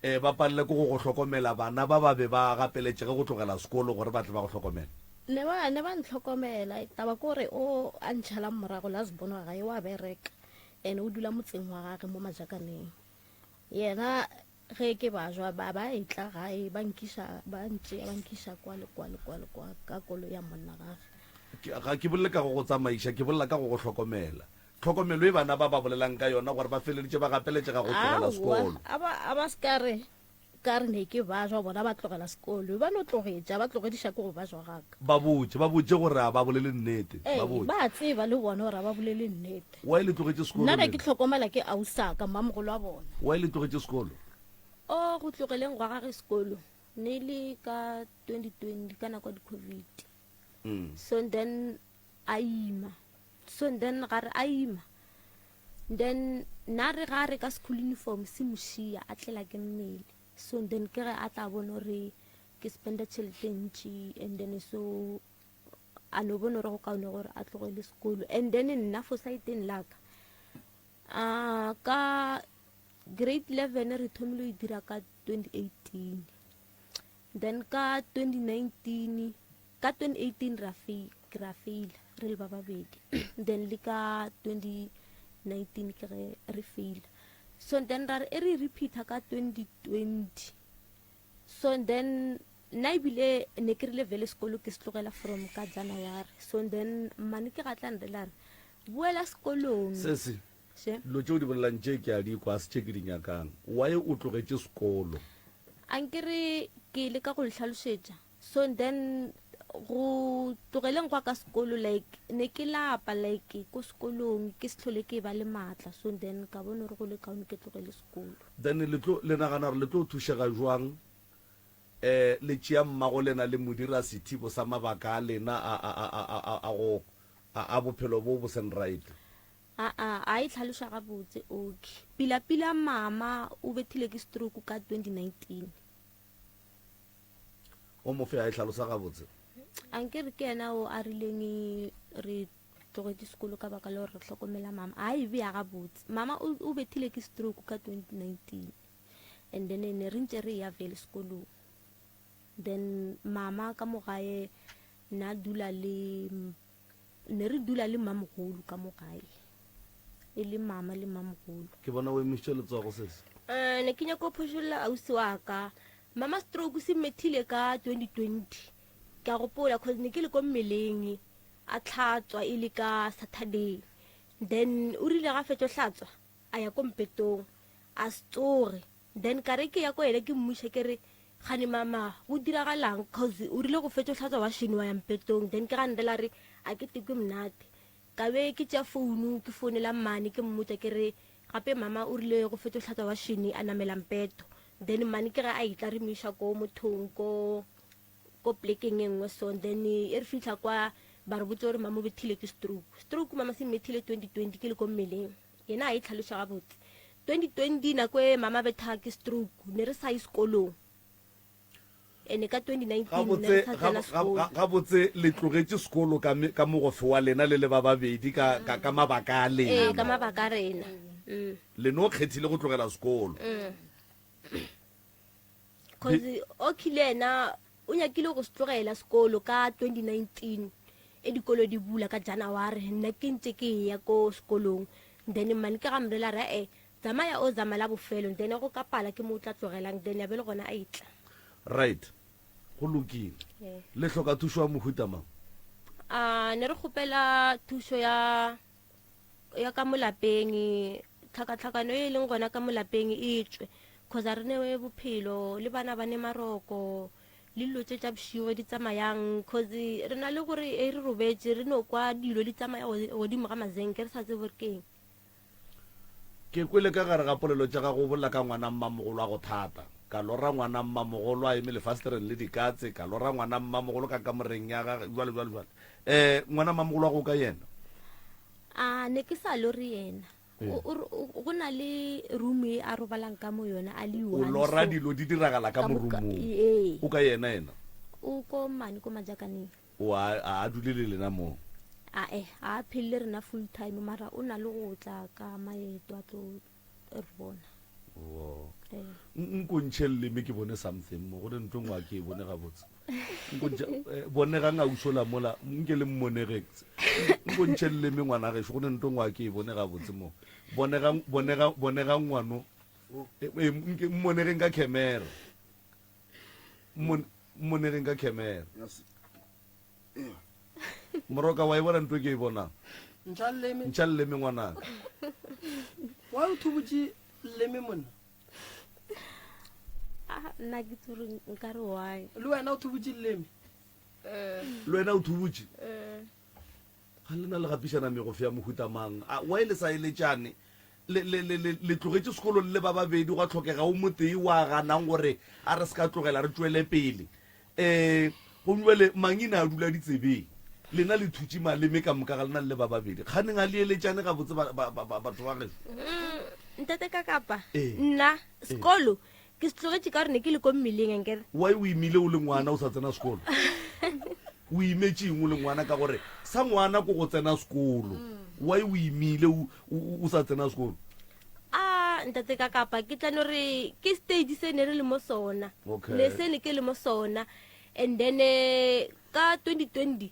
eh, ba palele ke go go hlokomela, bana ba ba be ba gapeletšege go tlogela sekolo gore ba tle ba go hlokomele? Ne ba, ne ba ntlhokomela. Taba ke gore o a ntšhalang morago last born wa gae wa bereka and o dula motseng wa gage mo Majakaneng. Yena ge ke bajwa ba ba etla gae ba nkiša, ba ntšea ba nkiša kwa le kwa le kwa le kwa ka koloi ya monna gage. Ke, ga ke bolele ka go go tsamaiša, ke bolela ka go go hlokomela. Tlhokomelo e bana ba ba bolelang ka yona gore ba feleleditše ba gapeletšega go tlogela Aowa, sekolo. a ba, a ba se ka re. ka re ne ke bajwa bona ba tlogela sekolo ba no tlogetša ba tlogediša ke go bajwa gaka. Ba botše, ba botše gore a ba bolele nnete. Ee, Ba botše. ba tseba le bona gore a ba bolele nnete. Why le tlogetše sekolo Nna be lena? ke hlokomela ke ausaka, mmamogolo wa bona. Why le tlogetše sekolo? O go tlogeleng gwa gage sekolo ne e le ka 2020 ka nako ya di-covid. So then a ima. So then ga re a ima then nna re ga re ka school uniform se mo šia a tlela ke mmele. So then ke ge a tla bona gore ke spenda tšhelete ntši and then so a no bona gore go kaone gore a tlogele sekolo. And then nna fo saeteng la ka a ka grade 11 re thomile go e dira ka 2018 then ka 2019 ka 2018 ra fe ra faila re le ba babedi then le ka 2019 ke ge re faila so then ra re e re repeater ka 2020 so then nna ebile ne ke rile vele sekolo ke se tlogela from ka January so then mmane ke ga tla nrela re boela sekolong Sesi, Še. dilo tše o di bolelang tše ke a di kwa, a se tše ke di nyakang. Why o tlogetše sekolo? Ankere ke leka go le hlalošetša. So then go tlogeleng gwa ka sekolo like ne ke lapa like ko sekolong ke se hlole ke ba le maatla so then ka bona gore go le kaone ke tlogele sekolo. Then le tlo, le nagana gore le tlo thušega jwang eh le tšea mmago lena le mo dira sethibo sa mabaka a lena a, a, a, a, a, a go, a, a bophelo bo bo seng right? Aa, a e hlaloša gabotse okay. Pila pila mama o bethile ke stroke ka 2019. O mofe a e hlalosa gabotse. Ankere ke yena o a rileng re tlogetše sekolo ka baka la gore re hlokomela mama. A e bea gabotse. Mama o, o bethile ke stroke ka 2019 and then ne re ntše re ya vele sekolong. Then mama ka mo gae na dula le Ne re dula le mmamogolo ka mo gae, e le mama le mmamogolo. Ke bona o emišitše letsogo, sesi. Eh, ne ke nyaka go phošolla ausi wa ka. Mama stroke se mmethile ka 2020. Ke a gopola cause ne ke le ko mmeleng a tlhatswa e le ka Saturday. Then o rile ga fetšo hlatswa a ya ko mpetong a se tsoge. Then ka re ke ya ko yena ke mmuša ke re Kgane mama go diragalang cause o rile go fetša o hlatswa washene wa ya mpetong then ke ga ndela re a ke tekwe monate ka be ke tšea founu ke founela mmane ke mmotša ke re gape mama o rile go fetša o hlatswa washene a namela mpeto then mmane ke ge a itla re mo iša ko mothong ko ko plekeng e nngwe so then e re fihla kwa ba re botse gore mama o bethile ke stroke stroke mama se mmethile 2020 ke le ko mmeleng Yena a e hlaloša gabotse. 2020 nako e mama betha ke stroke ne re sa ye sekolong. Ene ka 2019 ne re sa tsena sekolo. Gabotse le tlogetše sekolo ka ka mogofe wa lena le le ba babedi ka ka ka mabaka a lena. Ee, ka mabaka a rena. Le no kgethile go tlogela sekolo. Cause Oki le yena o nyakile go se tlogela sekolo ka 2019 e dikolo di bula ka January nna ke ntse ke ya ko sekolong then mane ke ga mrela re e tsamaya o zama la bofelo then go ka pala ke mo o tla tlogelang then ya be le gona a etla. Right go lokile le hloka thušo ya mohuta mang? A ne re kgopela thušo ya ya ka mo lapeng tlhakatlhakano e leng gona ka mo lapeng e tšwe cause a re newe bophelo le bana ba ne maroko le dilo tše tša bošego di tsamayang cause re na le gore e re robetše re no kwa dilo di tsamaya godimo ga mazenke re sa tsebe gore ke eng. Ke kwele ka gare ga polelo tša gago o bolela ka ngwana mmamogolo a go thata. Ka lora ngwana mmamogolo a eme lefastereng le dikatse, ka lora ngwana mmamogolo ka kamoreng ya gage, jwale jwale jwale. Eh, ngwana mmamogolo wa go ka yena? A ne ke sa lore yena. Go na le room e a robalang ka mo yona a le O lora dilo di diragala ka mo roomong. Ee. O ka yena yena? O ko mane ko Majakaneng. O a a dule le lena mo? Ae, a phele le rena full time mara o na le go tla ka maeto a tlo re bona. Wo. Ee. Nko ntšhe leleme ke bone something mo go ne ntho nngwe a ke e bone gabotse. Nko ntšhe eh, bonegang ausola mola nke le mmonegeng. Nko ntšhe leleme ngwana gešo go ne ntho nngwe a ke e bone gabotse mo. Bonegang bonega bonegang ngwano. Eh, eh, nke mmonegeng ka camera. Mmonegeng ka camera. Moroka wa e bona ntho e ke e bonang? Ntšha leleme. Ntšha leleme ngwanaka. Why o thubutše leleme monna? Ah, nna ke tsore nka re why. Le wena o thubutše leleme? Le wena o thubutše? Ga lena le gapišana megofe ya mohuta mang? A why le sa eletšane? Le, le, le, le, le tlogetše sekolo le le ba babedi, gwa hlokega o motee wa ganang gore a re se ka tlogela re tšwele pele. Um gomme bjale mangina a dula ditsebeng. Lena le thutše maleme ka moka ga lena le le ba babedi. Kganeng a le eletšane gabotse ba, ba, ba, ba, batho ba gešo? Mm, ntate ka kapa Ee. nna sekolo ke se tlogetše ka gore ne ke le ko mmeleng ankere. Why o imile o le ngwana o sa tsena sekolo? O imetše eng o le ngwana ka gore sa ngwana ko go tsena sekolo. Why o imile o, o, o sa tsena sekolo? A ntate ka kapa ke tla no re ke stage se ne re le mo sona. Okay. Ne se ne ke le mo sona. And then eh, ka 2020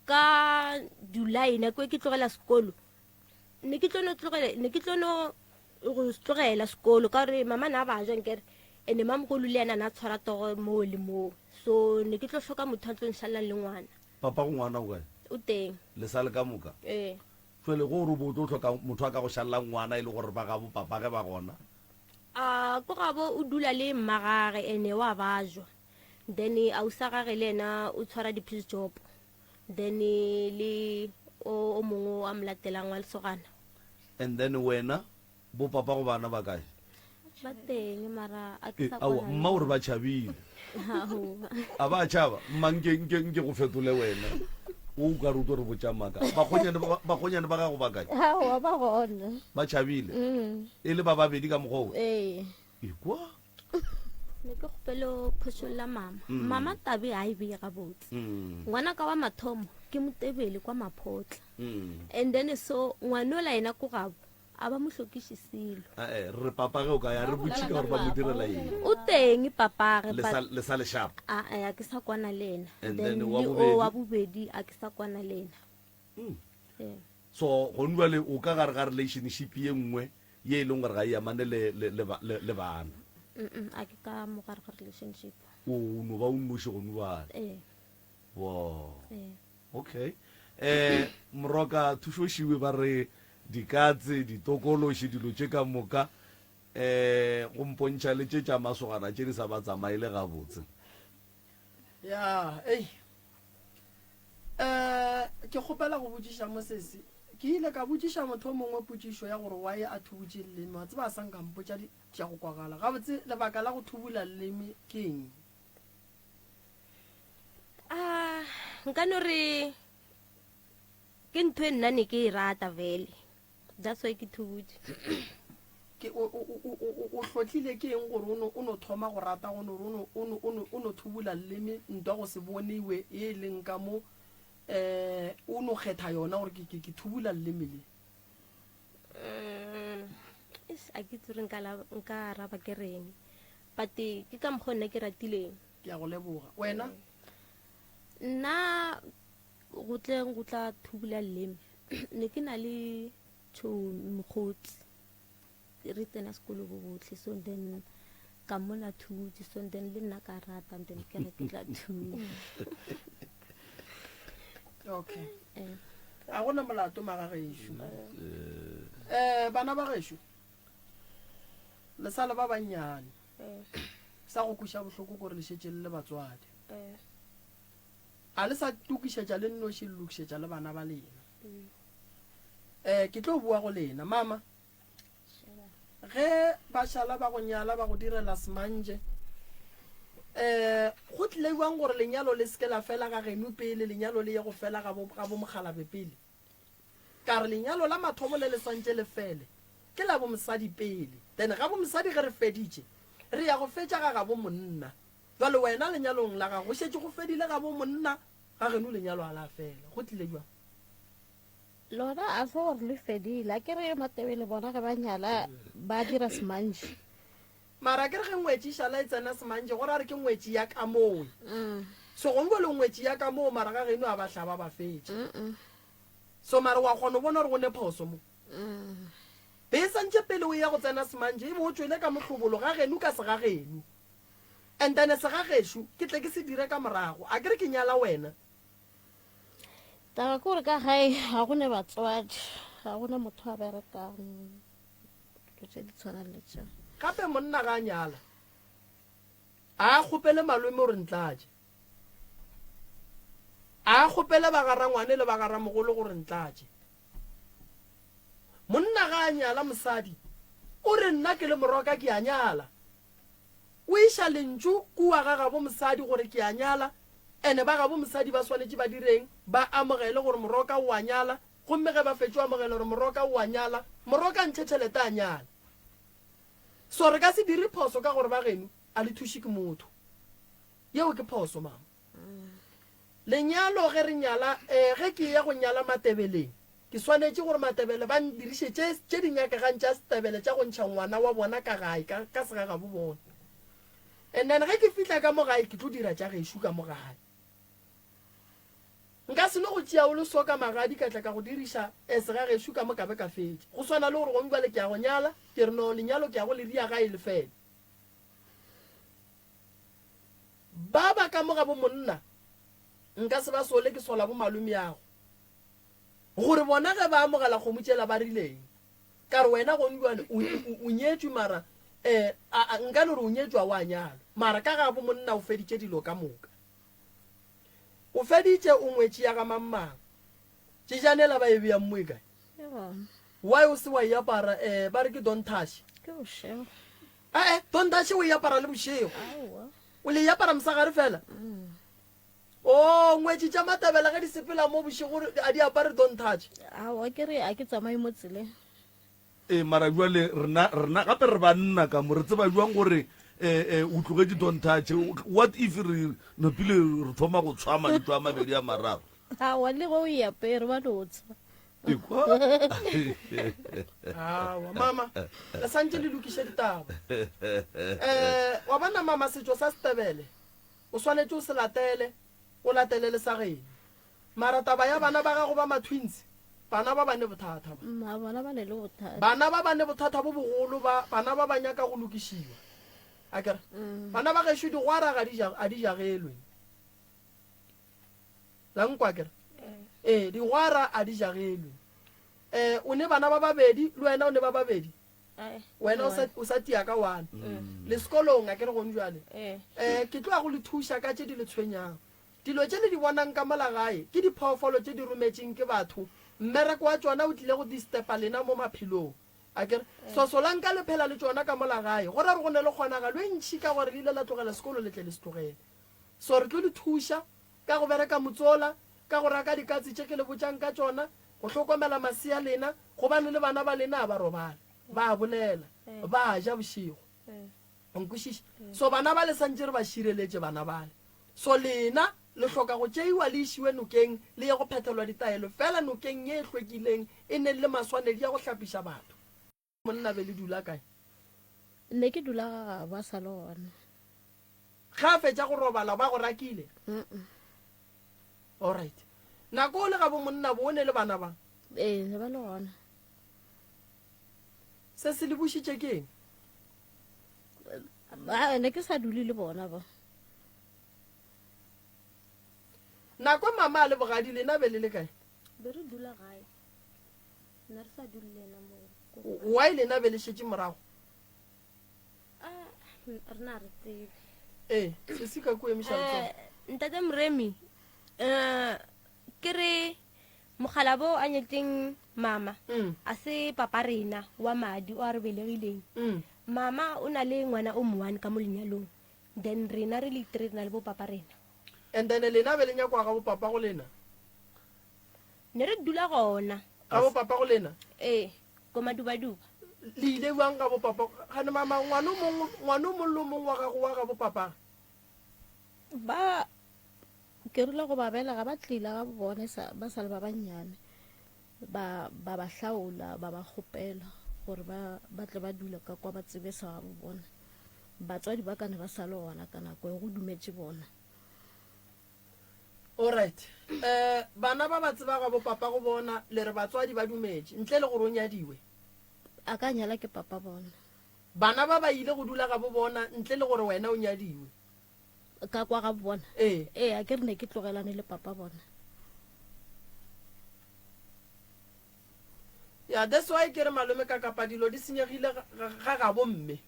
ka July nako e ke tlogela sekolo ne ke tlo no tlogela ne ke tlo no go tlogela sekolo ka gore mama na ba ja nkere ene mamogolo le ena na tshwara togo moo le moo so ne ke tlo hloka motho a tlo nšalelang le ngwana. Papa go ngwana o kae? O teng. Le sa le ka moka? Ee. Jwale go gore o bo o tlo hloka motho a ka go šalelang ngwana e le gore ba gabo papa ge ba gona? A ko gabo o dula le mmagage ene wa bajwa then ausa gage le ena o tshwara di-piece job then le o o mongwe o a mo latelang wa lesogana. And then wena bo papa go bana ba kae? Ba teng mara a ke Eh, sa aowa kwana le mma o re ba tšhabile. Aowa. A ba tšhaba? Mma nke nke nke go fetole wena. O ka re o tlo re botša maaka. Bakgonyane ba bakgonyane ba gago ba kae? Aowa ba gona. Ba tšhabile. Mm. E le ba babedi ka mokgwa o? Ee. Ekwa. Ne ke kgopele o phošolla mama. Mama tabe ga e beye gabotse. Mm. Ngwana ka wa mathomo ke motebele kwa Maphotla. Mm. And then so ngwanola yena ko gabo a ba mo hlokiše selo. Ae, re re papa ge o ka ya re botše ka gore ba mo direla eng. O teng papage Le sa le sa le sharp. A a ke sa kwana le ena. And Then then wa le o bobedi? wa bobedi a ke sa kwana le ena. Mm. Ee. So gone jwale o ka gare ga relationship ye nngwe ye e leng gore ga e amane le le le ba- le, le bana. Mm a ke ka mo gare ga relationship. O o no ba o nnoši gone jwale. Ee. Wow. Ee. Okay. Eh Moroka thušošiwe ba re dikatse, ditokološi, dilo tše ka moka eh go mpontšha le tše tša masogana tše di sa ba tsamaele gabotse. Ya, ei. Eh ke kgopela go botšiša mosesi. Ke ile ka botšiša motho o mongwe potšišo ya gore why a thubutše leleme, wa tseba a sa nka mpotša tša go kwagala. Gabotse lebaka la go thubula leleme ke eng? A nka no re ke ntho e nna ne ke e rata vele that's why ke thubutše. Ke o o o o o hlotlile ke eng gore o no o no thoma go rata go no re o no o no o no o no thubula leleme ntwa go se boniwe ye e leng ka mo eh o no kgetha yona gore ke ke ke thubula leleme le. Mm, eish, a ke tsore nka la- nka araba ke reng but ke ka mokgwa nna ke ratileng. Ke a go leboga. Wena? Nna go tleng go tla thubula leleme ne ke na le tšhomi mokgotsi re tsena sekolo bo botlhe so then ka mona thutse so then le nna ka rata then ke re ke tla thula. Okay. Eh. A gona molato magagešo. Eh bana ba gešo. Le sa le ba bannyane. Sa go kweša bohloko gore le šetše le le batswadi. A le sa tokišetša le nnoši, le lokišetša le bana ba lena. Um ke tlo bua go lena mama. Ge ba šala ba go nyala ba go direla semanje, um go tlile bjang gore lenyalo le se ke la fela ga geno pele, lenyalo le ye go fela ga bo, ga bo mokgalabje pele? Ka re lenyalo la mathomo le le swantše le fele ke la bomosadi pele, then ga bomosadi ge re feditše re ya go fetša ga gabo monna. Bjale wena lenyalong la gago go šetše go fedile gabo monna, ga geno lenyalo ga la fela. Go tlile bjang? Lona a se gore le fedile, a ke re Matebele bona ge ba nyala ba dira semantši. Mara a ke re ge ngwetši e šala e tsena semantši go ra re ke ngwetši ya ka moo. So gongwe le ngwetši ya ka moo mara ga geno a ba hlaba ba fetša. So mara wa kgona go bona gore go ne phoso mo. Be e santše pele o eya go tsena semantši e be o tšwele ka mohlobolo ga geno ka segageno. And then segagešo ke tle ke se dire ka morago. A ke re ke nyala wena. Taba ke gore ka gae ga go ne batswadi, ga go ne motho a berekang. Dilo tše di tshwanang le tšeo. Gape monna ga a nyala. A kgopele malome gore ntlatše. A kgopele ba ga rangwane le ba ga ramogolo gore ntlatše. Monna ga a nyala mosadi, o re nna ke le moroka ke a nyala. O iša lentšu kua ga gabo mosadi gore ke a nyala, ene ba gabo mosadi ba swanetše ba direng? Ba amogele gore moroka o a nyala, gomme ge ba fetšo amogela gore moroka o a nyala, moroka a ntšhe tšhelete a nyale. So re ka se dire phoso ka gore ba geno a le thuše ke motho. Yeo ke phoso mama. Lenyalo ge re nyala, eh, ge ke eya go nyala Matebeleng, ke swanetše gore Matebele ba ndiriše tše, tše di nyakegang tša Setebele tša go ntšha ngwana wa bona ka gae, ka, ka segagabo bona. And then ge ke fihla ka mo gae, ke tlo dira tša gešo ka mo gae. Nka se no go tšea o le so ka magadi ka tla ka go diriša eh, segagešo ka mo ka be ka fetša. Go swana le gore gong bjale ke ya go nyala, ke re no, lenyalo ke ya go le ria gae le fele. Ba ba ka mo ga bo monna nka se ba sole ke sola bo malomeago gore bona ge ba amogela kgomo tšela ba rileng ka re wena gong jwale o, o, o nyetšwe mara eh, a, a, nka no re o nyetšwe a wa nyalwa mara ka ga bo monna o feditše dilo ka moka o feditše o ngwetši ya ga mang mang tšejanela ba e beyang mo e kae why o se wa e apara eh, ba re ke don't touch Ke bošego. Ee, tontaše o e apara le bošego. Aowa. O le e apara mosegare fela? O, ngwetši tša matabela ge di sepela mo bošego a di apare dontaše. Aowa, ke re a ke tsamaye mo tseleng. Ee, mara bjale rena, rena gape re banna ka mo, re tseba bjang gore eh, eh, o tlogetše dontaše? What if re napile re thoma go tshwa mantšu a mabedi a mararo? Aowa, le ge o e apere ba no tshwa. Ekwa. Aowa, mama, le santše le lokiše ditaba. Eh, wa bona mama, setšo sa Setebele o swanetše o se latele, o latele le sa geno. Mara taba ya bana ba gago ba ma-twins, bana ba ba ne bothata ba. Mma, bona ba ne le bothata. Bana ba ba ne bothata bo bogolo ba, bana ba ba nyaka go lokišiwa. Akere? Bana ba gešo digwara ga di ja, a di jagelwe. La nkwa akere? Ee, digwara a di jagelwe. Eh, o ne bana ba babedi, le wena o ne ba babedi. Wena o sa, o sa tia ka one. Le sekolong akere gong jwale. Eh, ke tlo ya go le thuša ka tše di le tshwenyang. Dilo tše le di bonang ka mola gae ke diphoofolo tše di rometšeng ke batho. Mmereko wa tšona o tlile go distepa lena mo maphelong. Akere? Sosolang ka le phela le tšona ka mola gae. Go ra gore go ne le kgonagalo e ntši ka gore le ile la tlogela sekolo le tle le se tlogele. So re tlo le thuša ka go bereka motsola, ka go raka dikatse tše ke le botšang ka tšona, go hlokomela masea lena, gobane le bana ba lena a ba robale, ba a bolela, ba a ja bošego. O nkwešiša? So bana ba le santše re ba šireletše bana bale. So lena le hloka go tšeiwa le išiwe nokeng le ye go phethelwa ditaelo fela nokeng ye e hlwekileng e neng le maswanedi a go hlapiša batho. Monna be le dula kae? Ne ke dula ga gabo a sa le gona. Ge a fetša go robala ba go rakile? Alright. Nako o le gabo monna bo o ne le bana ba? Ee, ne ba le gona. Se se le bušitše ke eng? Ba ne ke sa dule le bona ba. Nako mama a le bogadi lena be le le kae? Be re dula gae. Ne re sa dule le yena moo. Why lena be le šetše morago? Ah, rena re tsebe. Ee, sesi ka kua emiša letsogo. Eh, ntate Moremi, eh, ke re mokgalabo a nyetseng mama Mm. a se papa rena wa madi o a re belegileng. Mm. Mama o na le ngwana o moane ka mo lenyalong. Then rena re le three re na le bo papa rena. And then lena be le nyakwa ga bo papa go lena? Ne re dula gona. Ga bo papa go lena? Ee, ko Madubaduba. Le ile bjang ga bo papa? Gane mama, ngwana o mongwe, ngwana o mongwe le o mongwe wa gago wa ga bo papa? Ba, ke rile go ba belega ba tlile ga bo bone sa, ba sa le ba bannyane. Ba, ba ba hlaola, ba ba kgopela gore ba, ba tle ba dule ka kwa ba tsebe sa ga bo bona. Batswadi ba ka ne ba sa le gona ka nako e, go dumetše bona. Alright. Eh, bana ba ba tseba ga bo papa go bona, le re batswadi ba dumetše, ntle le gore o nyadiwe. A ka nyala ke papa bona. Bana ba ba ile go dula ga bo bona, ntle le gore wena o nyadiwe. Ka kwa ga bo bona? Ee. Ee, a ke re ne ke tlogelane le papa bona. Ya, that's why ke re malome ka kapa dilo di senyegile ga gabo mme.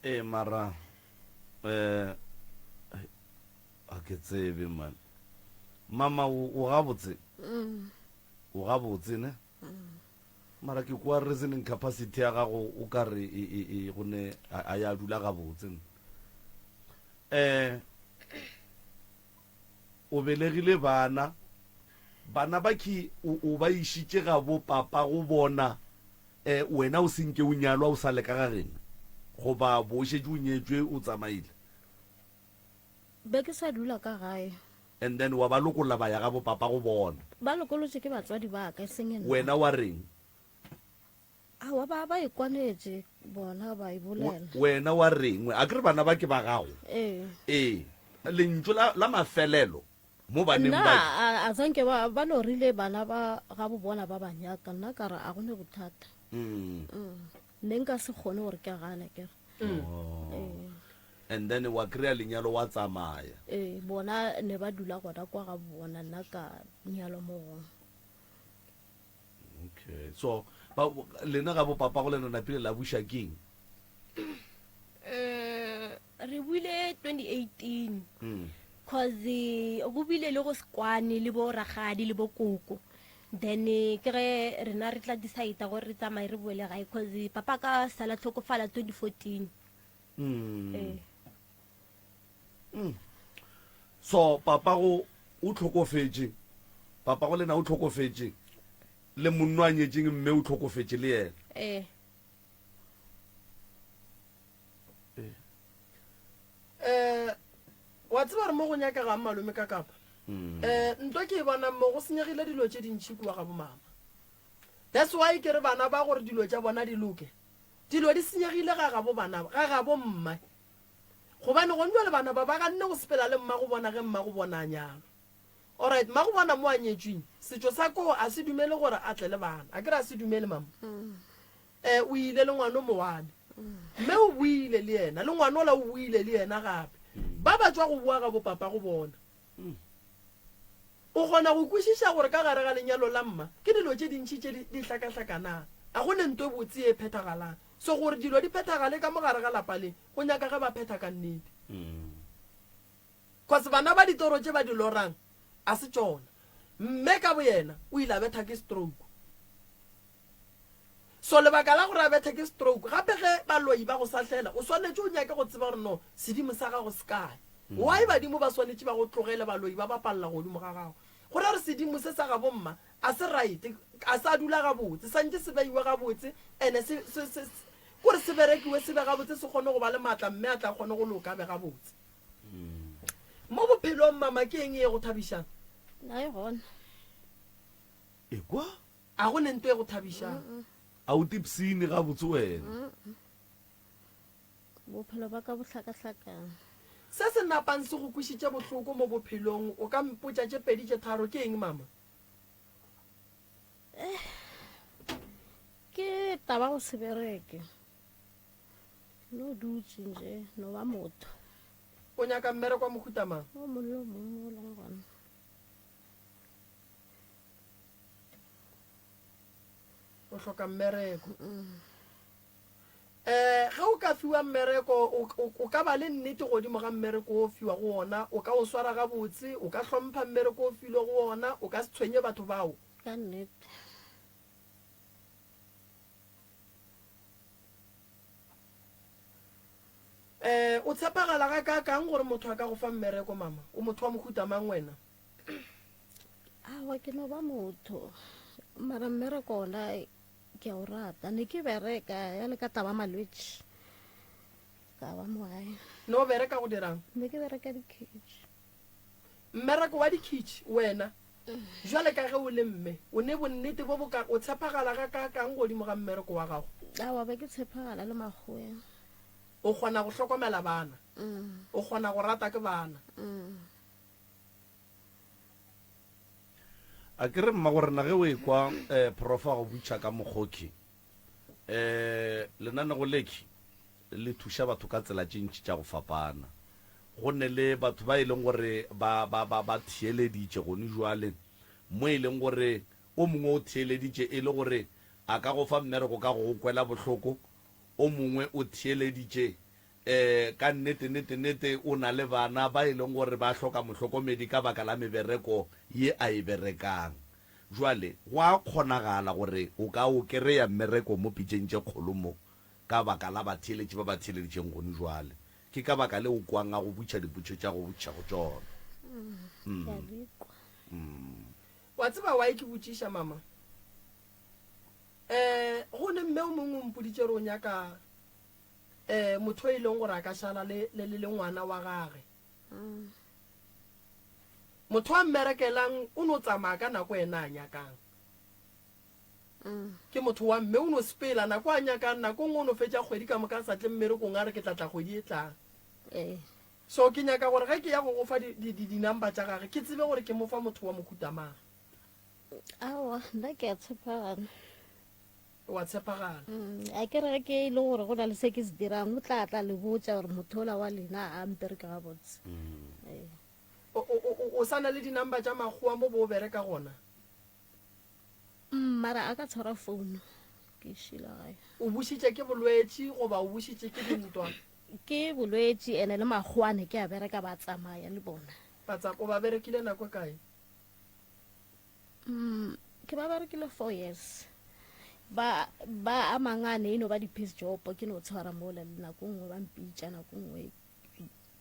Ee, mara. Eh, a ke tsebe man. Mama o o gabotse? Mm. O gabotse ne? Mara ke kwa reasoning capacity ya gago o ka re e e e go ne a ya dula gabotse. Eh o belegile bana bana ba ki o ba išitše ga bo papa go bona eh wena o senke o nyalwa o sa le ka ga geno goba bo o šetše o nyetšwe o tsamaile. Be ke sa dula ka gae. And then wa ba lokolla ba ya ga bo papa go bona. Ba lokolotše ke batswadi ba ka, e seng nna. Wena wa reng? Aowa, ba ba ikwanetše bona ba e bolela. Wena wa reng? A ke re bana ba ke ba gago? Ee. Ee. Lentšu la, la mafelelo mo baneng Nna ba. a, a sanke ba, ba no rile bana ba gabo bona ba ba nyaka, nna ka re a go ne bothata. Mm. Mm. Ne nka se kgone gore ke gane ke re. Oh. Ee. And then wa kry-a lenyalo wa tsamaya. Ee, bona ne ba dula gona kwa ga bona, nna ka nyalwa mo gongwe. Okay, so ba, lena ga bo papa go lena napile la buša keng? Mm, re buile 2018 Mm. cause go bile le go sekwane le bo ragadi le bo koko then eh, ke ge rena re tla decide gore re tsamaye re boele gae cause papa ka sala tlhokofala 2014 Mm. ee Mm. So papago o hlokofetše, papago le na o hlokofetše, le monno a nyetšeng mme o hlokofetše le yena. Ee. Eh, wa tseba gore mo go nyakegang malome ka kapa Mm. eh nto ke e bonang mo go senyegile dilo tše dintšhi kua ga bomama that's why ke re bana ba gore dilo tša bona di loke dilo di senyegile ga gabo bana ga gabo mma Gobane gone bjale bana ba ba ganne go sepela le mmago bona ge mmago bona a nyalwa. Alright, mmago bona mo a nyetšweng, setšo sa koo a se dumele gore a tle le bana. A ke re a se dumele, mama? Eh, o ile le ngwano mowane. Mme o boile le yena, le ngwanola o boile le yena gape. Ba ba tšwa go boa ga bopapago bona. O kgona go kwešiša gore ka gare ga lenyalo la mma ke dilo tše dintši tše di hlakahlakanang. A go ne nto e botse ye e phethagalang. So gore dilo di phethagale ka mo gare ga lapa le, go nyaka ge ba phetha ka nnete. Cause bana ba ditoro tše ba di lorang a se tšona. Mme ka boyena o ile a betha ke stroke. So lebaka la gore a bethe ke stroke, gape ge baloi ba go sahlela, o swanetše o nyake go tseba gore no sedimo sa gago se kae. Why badimo ba swanetše ba go tlogele baloi ba bapalla godimo ga gago? Go ra gore sedimo se sa gabo mma a se right, a sa dula gabotse, santše se beiwe gabotse ene se, se, se, kore se berekiwe se be gabotse se kgone go ba le maatla mme a tla kgone go loka a be gabotse. Mo bophelong mama ke eng ye go thabišang? Na e gona. Ekwa? A go ne nto e go thabišang? A o tipsine gabotse wena? Bophelo ba ka bo hlakahlakane. Se se napang se go kwešitše bohloko mo bophelong, o ka mpotša tše pedi tše tharo, ke eng mama? Eh, ke taba go se bereke. No dutše nje, no ba motho. O nyaka mmereko wa mohuta mang? O mongwe le o mongwe o leng gona. O hloka mmereko. Um ge o ka fiwa mmereko, o ka ba le nnete godimo ga mmereko o fiwa go ona, o ka o swara gabotse, o ka hlompha mmereko o filwe go ona, o ka se tshwenye batho bao. Ka nnete. Um o tshepagala gakaakang gore motho a ka go fa mmereko, mama? O motho wa mohuta mang wena? Aowa, ke no ba motho. Mara mmereko ona ke a o rata. Ne ke bereka ya le ka taba malwetši. Ka ba mo gae. Ne o bereka go dirang? Ne ke bereka dikhitšhi. Mmereko wa dikhitšhi wena? Jwale ka ge o le mme, o ne bonnete bo boka o tshepagala gakaakang godimo ga mmereko wa gago? Aowa, be ke tshepagala le makgoweng. O kgona go hlokomela bana? O kgona go rata ke bana? A ke re mmagorena ge o ekwa um prof a go butšha ka mokgoki um lenanego leki le thuša batho ka tsela tše ntši tša go fapana. Go ne le batho ba e leng gore ba, ba, ba, ba theeleditše gone jwale mo e leng gore o mongwe o theeleditše e le gore a ka go fa mmereko ka go go kwela bohloko, o mongwe o theeleditše. Um ka nnete, nnete, nnete o na le bana ba e leng gore ba hloka mohlokomedi ka baka la mebereko ye a e berekang. Jwale, go a kgonagala gore o ka o kereya mmereko mo pitšeng tše kgolo mo, ka baka la batheeletši ba ba theeleditšeng gone jwale. Ke ka baka le o kwang a go butša dipotšo tša go botšiša go tšona. Ke a di kwa. Wa tseba why ke botšiša, mama? Um go ne mme o mongwe o mpoditše gore o nyaka um motho e leng gore a ka šala le, le, le, le ngwana wa gage. Motho a mmerekelang o no tsamaya ka nako ena a nyakang. Ke motho wa mme o no sepela nako a nyakang, nako nngwe o no fetša kgwedi ka moka a sa tle mmerekong a re ke tla tla kgwedi e tlang. So ke nyaka gore ge ke ya go go fa di, di, di, di-number tša gage ke tsebe gore ke mo fa motho wa mohuta mang. Aowa, nna ke a tshepagala. Wa tshepagala. A ke re ge ke e le gore go na le se ke se dirang, o tla tla le botša gore motho ola wa lena a mpereke gabotse. Ee. O, o, o, o sa na le di-number tša makgowa mo bo o bereka gona? Mara a ka tshwara founu ke šila gae. O bušitše ke bolwetši goba o bušitše ke dintwa? Ke bolwetši ene le makgowa ne ke a bereka ba tsamaya le bona. Ba tsa, o ba berekile nako e kae? Mm, ke ba berekile 4 years. Ba ba a mangane e no ba di piece job ke no tshwara mola le nako nngwe ba mpitša nako nngwe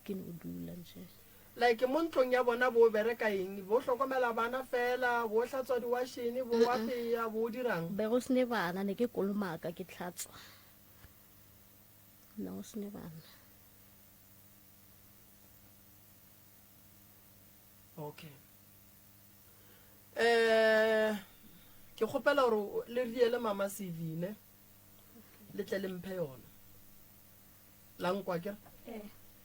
ke no dula nje. Like mo ntlong ya bona bo bereka eng? Bo hlokomela bana fela, bo hlatswa diwashene, bo apeya, bo dirang? Be go sene bana ne ke kolomaka ke hlatswa. Ne go sene bana. Okay. Eh ke kgopela gore le riele mama CV ne le tle le mphe yona. La nkwa ke?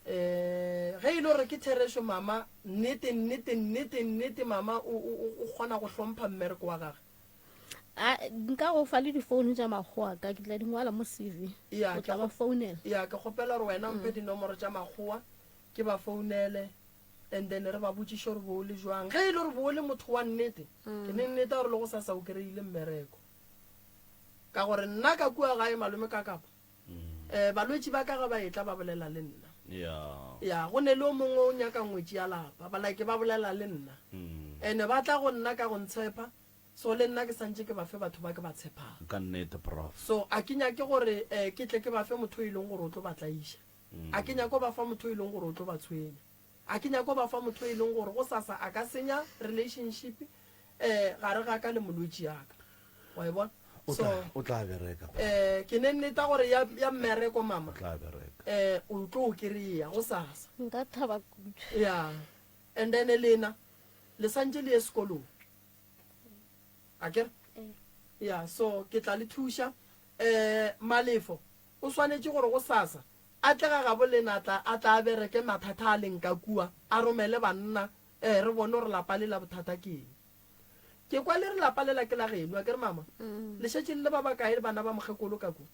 Eh ge e le gore ke therešo mama nnete nnete nnete nnete mama o o kgona go hlompha mmereko wa gage. A nka go fa le difounu tša makgowa ka ke tla di ngwala mo CV. Ya O tla ba founela. Ya ke kgopela gore wena o mphe dinomoro tša makgowa ke ba founele and then re ba botšiše gore bo o le jwang. Ge e le gore bo o le motho wa nnete, ke ne nneta gore le gosasa o kry-ile mmereko. Ka gore nna ka kua gae malome ka kapa, um balwetši ba ka ge ba etla ba bolela le nna. Ya, go ne le o mongwe o nyaka ngwetši ya lapa, ba like ba bolela le nna. And-e ba tla go nna ka go ntshepa, so le nna ke santše ke ba fe batho ba ke ba tshepang. Ka nnete, Prof. So a ke nyake gore um ke tle ke ba fe motho e leng gore o tlo ba tlaiša. A ke nyake go ba fa motho e leng gore o tlo ba tshwenya. A ke nyake go ba fa motho e leng gore gosasa a ka senya relationship eh gare ga ka le molwetši ya ka. Wa e bona? O So, tla, o tla bereka. eh ke ne nneta gore ya, ya mmereko mama. O tla bereka. Eh o tlo o kry-a gosasa. Nka thaba kudu. Ya. And then lena le santše le ye sekolong. Akere? Ee. Ya, so ke tla le thuša. Eh Malefo o swanetše gore gosasa a tle ga gabo lena a tla, a tla a bereke mathata a leng ka kua, a romele banna, ee, re bone gore lapa le la bothata ke eng. Ke kwa le re lapa lela ke la geno, akere mama? Le šetše le le ba bakae bana ba mokgekolo ka kua?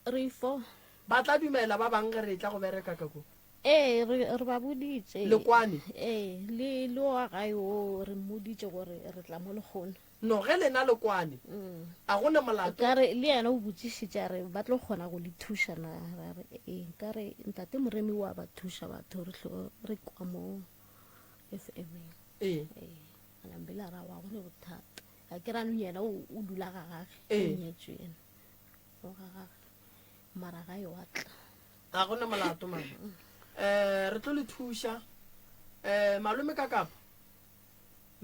Re fo. Ba tla dumela ba bang ge re etla go bereka ka kua? Ee, re, re ba boditše. Le kwane? Ee, le, le wa gae wo re mmoditše gore re tla mo lekgono. No, ge lena le kwane, a go na molato. Ka re, le yena o botšišitše a re, ba tlo kgona go le thuša na? Ra re, ee. Ka re, Ntate Moremi o a ba thuša batho, re hlo re kwa mo FM-eng. Ee. Ee. A nambile a re, aowa, ga go ne bothata. A ke re anong yena o, o dula ga gage, o Ee. nyetšwe yena, o ga gage, mara gae wa tla. Ga go na molato, mama. Um, re tlo le thuša. Um, malome ka kapa.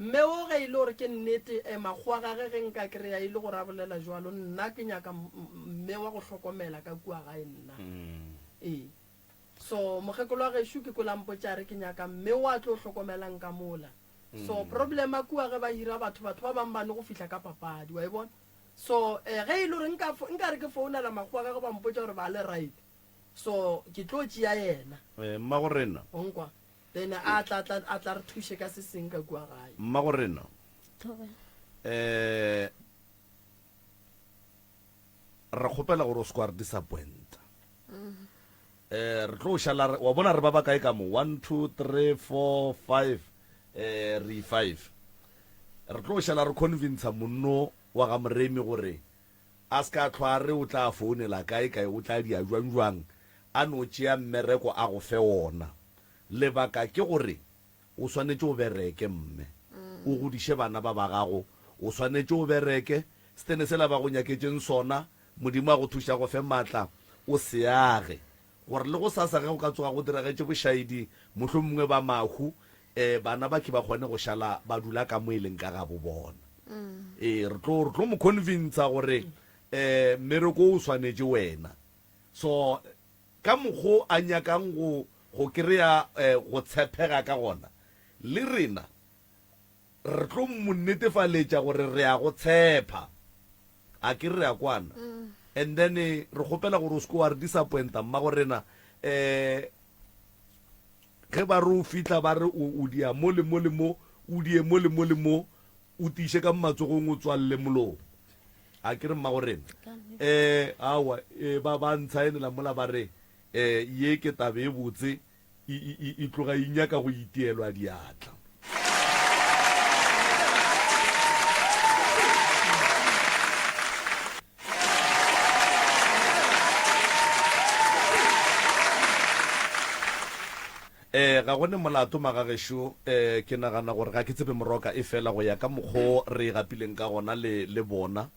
Mme wo ge e le gore ke nnete, eh, makgowa gage ge nka kry-a e le gore a bolela jwalo, nna ke nyaka mme wa go hlokomela ka kua gae nna. Ee. So mokgekolo wa gešo ke kwele a mpotša a re ke nyaka mme wo a tlo hlokomelang ka mola. So problem a kua ge ba hira batho, batho ba bang ba no go fihla ka papadi, wa e bona? So eh, ge e le gore nka, nka re ke founela makgowa gage ba mpotša gore ba le right, so ke tlo tšea yena. Eh, mmagorena. O nkwa? Then a tla, tla, a tla re thuše ka se seng ka kua gae. Mmagorena, Thobela. eh, re kgopela gore o se kwa re disappointa. Eh, re tlo šala re, wa bona re ba bakae ka mo? 1, 2, 3, 4, 5, eh, re 5. Re tlo šala re convincer monno wa ga Moremi gore a se ka hlwa a re o tla founela kae kae, o tla dia jwang jwang. a no tšea mmereko a go fe wona. Lebaka ke gore o swanetše o bereke, mme. O godiše bana ba ba gago. O swanetše o bereke. Setene sela ba go nyaketšeng sona, Modimo a go thuše a go fe maatla, o se age. Gore le gosasa ge go ka tsoga go diragetše bošaedi, mohlomongwe ba mahu, eh, bana ba ke ba kgone go šala ba dula ka mo e leng ka gabo bona. Ee, re tlo, re tlo mo convincer gore, eh, mmereko o swanetše wena. So, ka mokgo a nyakang go, go kry-a, eh, go tshepega ka gona, le rena re tlo mo netefaletša gore re a go tshepa. A ke re a kwana? And then re kgopela gore o se ke wa re disappointa mmago rena. Um ge ba re o fihla ba re o dia mo le mo le mo, o die mo le mo le mo, o tiiše ka matsogong o tswalele molomo. A ke re mmago rena? Um aowa, ba ba ntshaenela mola ba re um ye ke taba e botse. E, e, e, e tloga e nyaka go itielwa diatla. Eh, ga go ne molato magagešo, eh, ke nagana gore ga ke tsebe moroka e fela go ya ka mokgo re e gapileng ka gona le, le bona.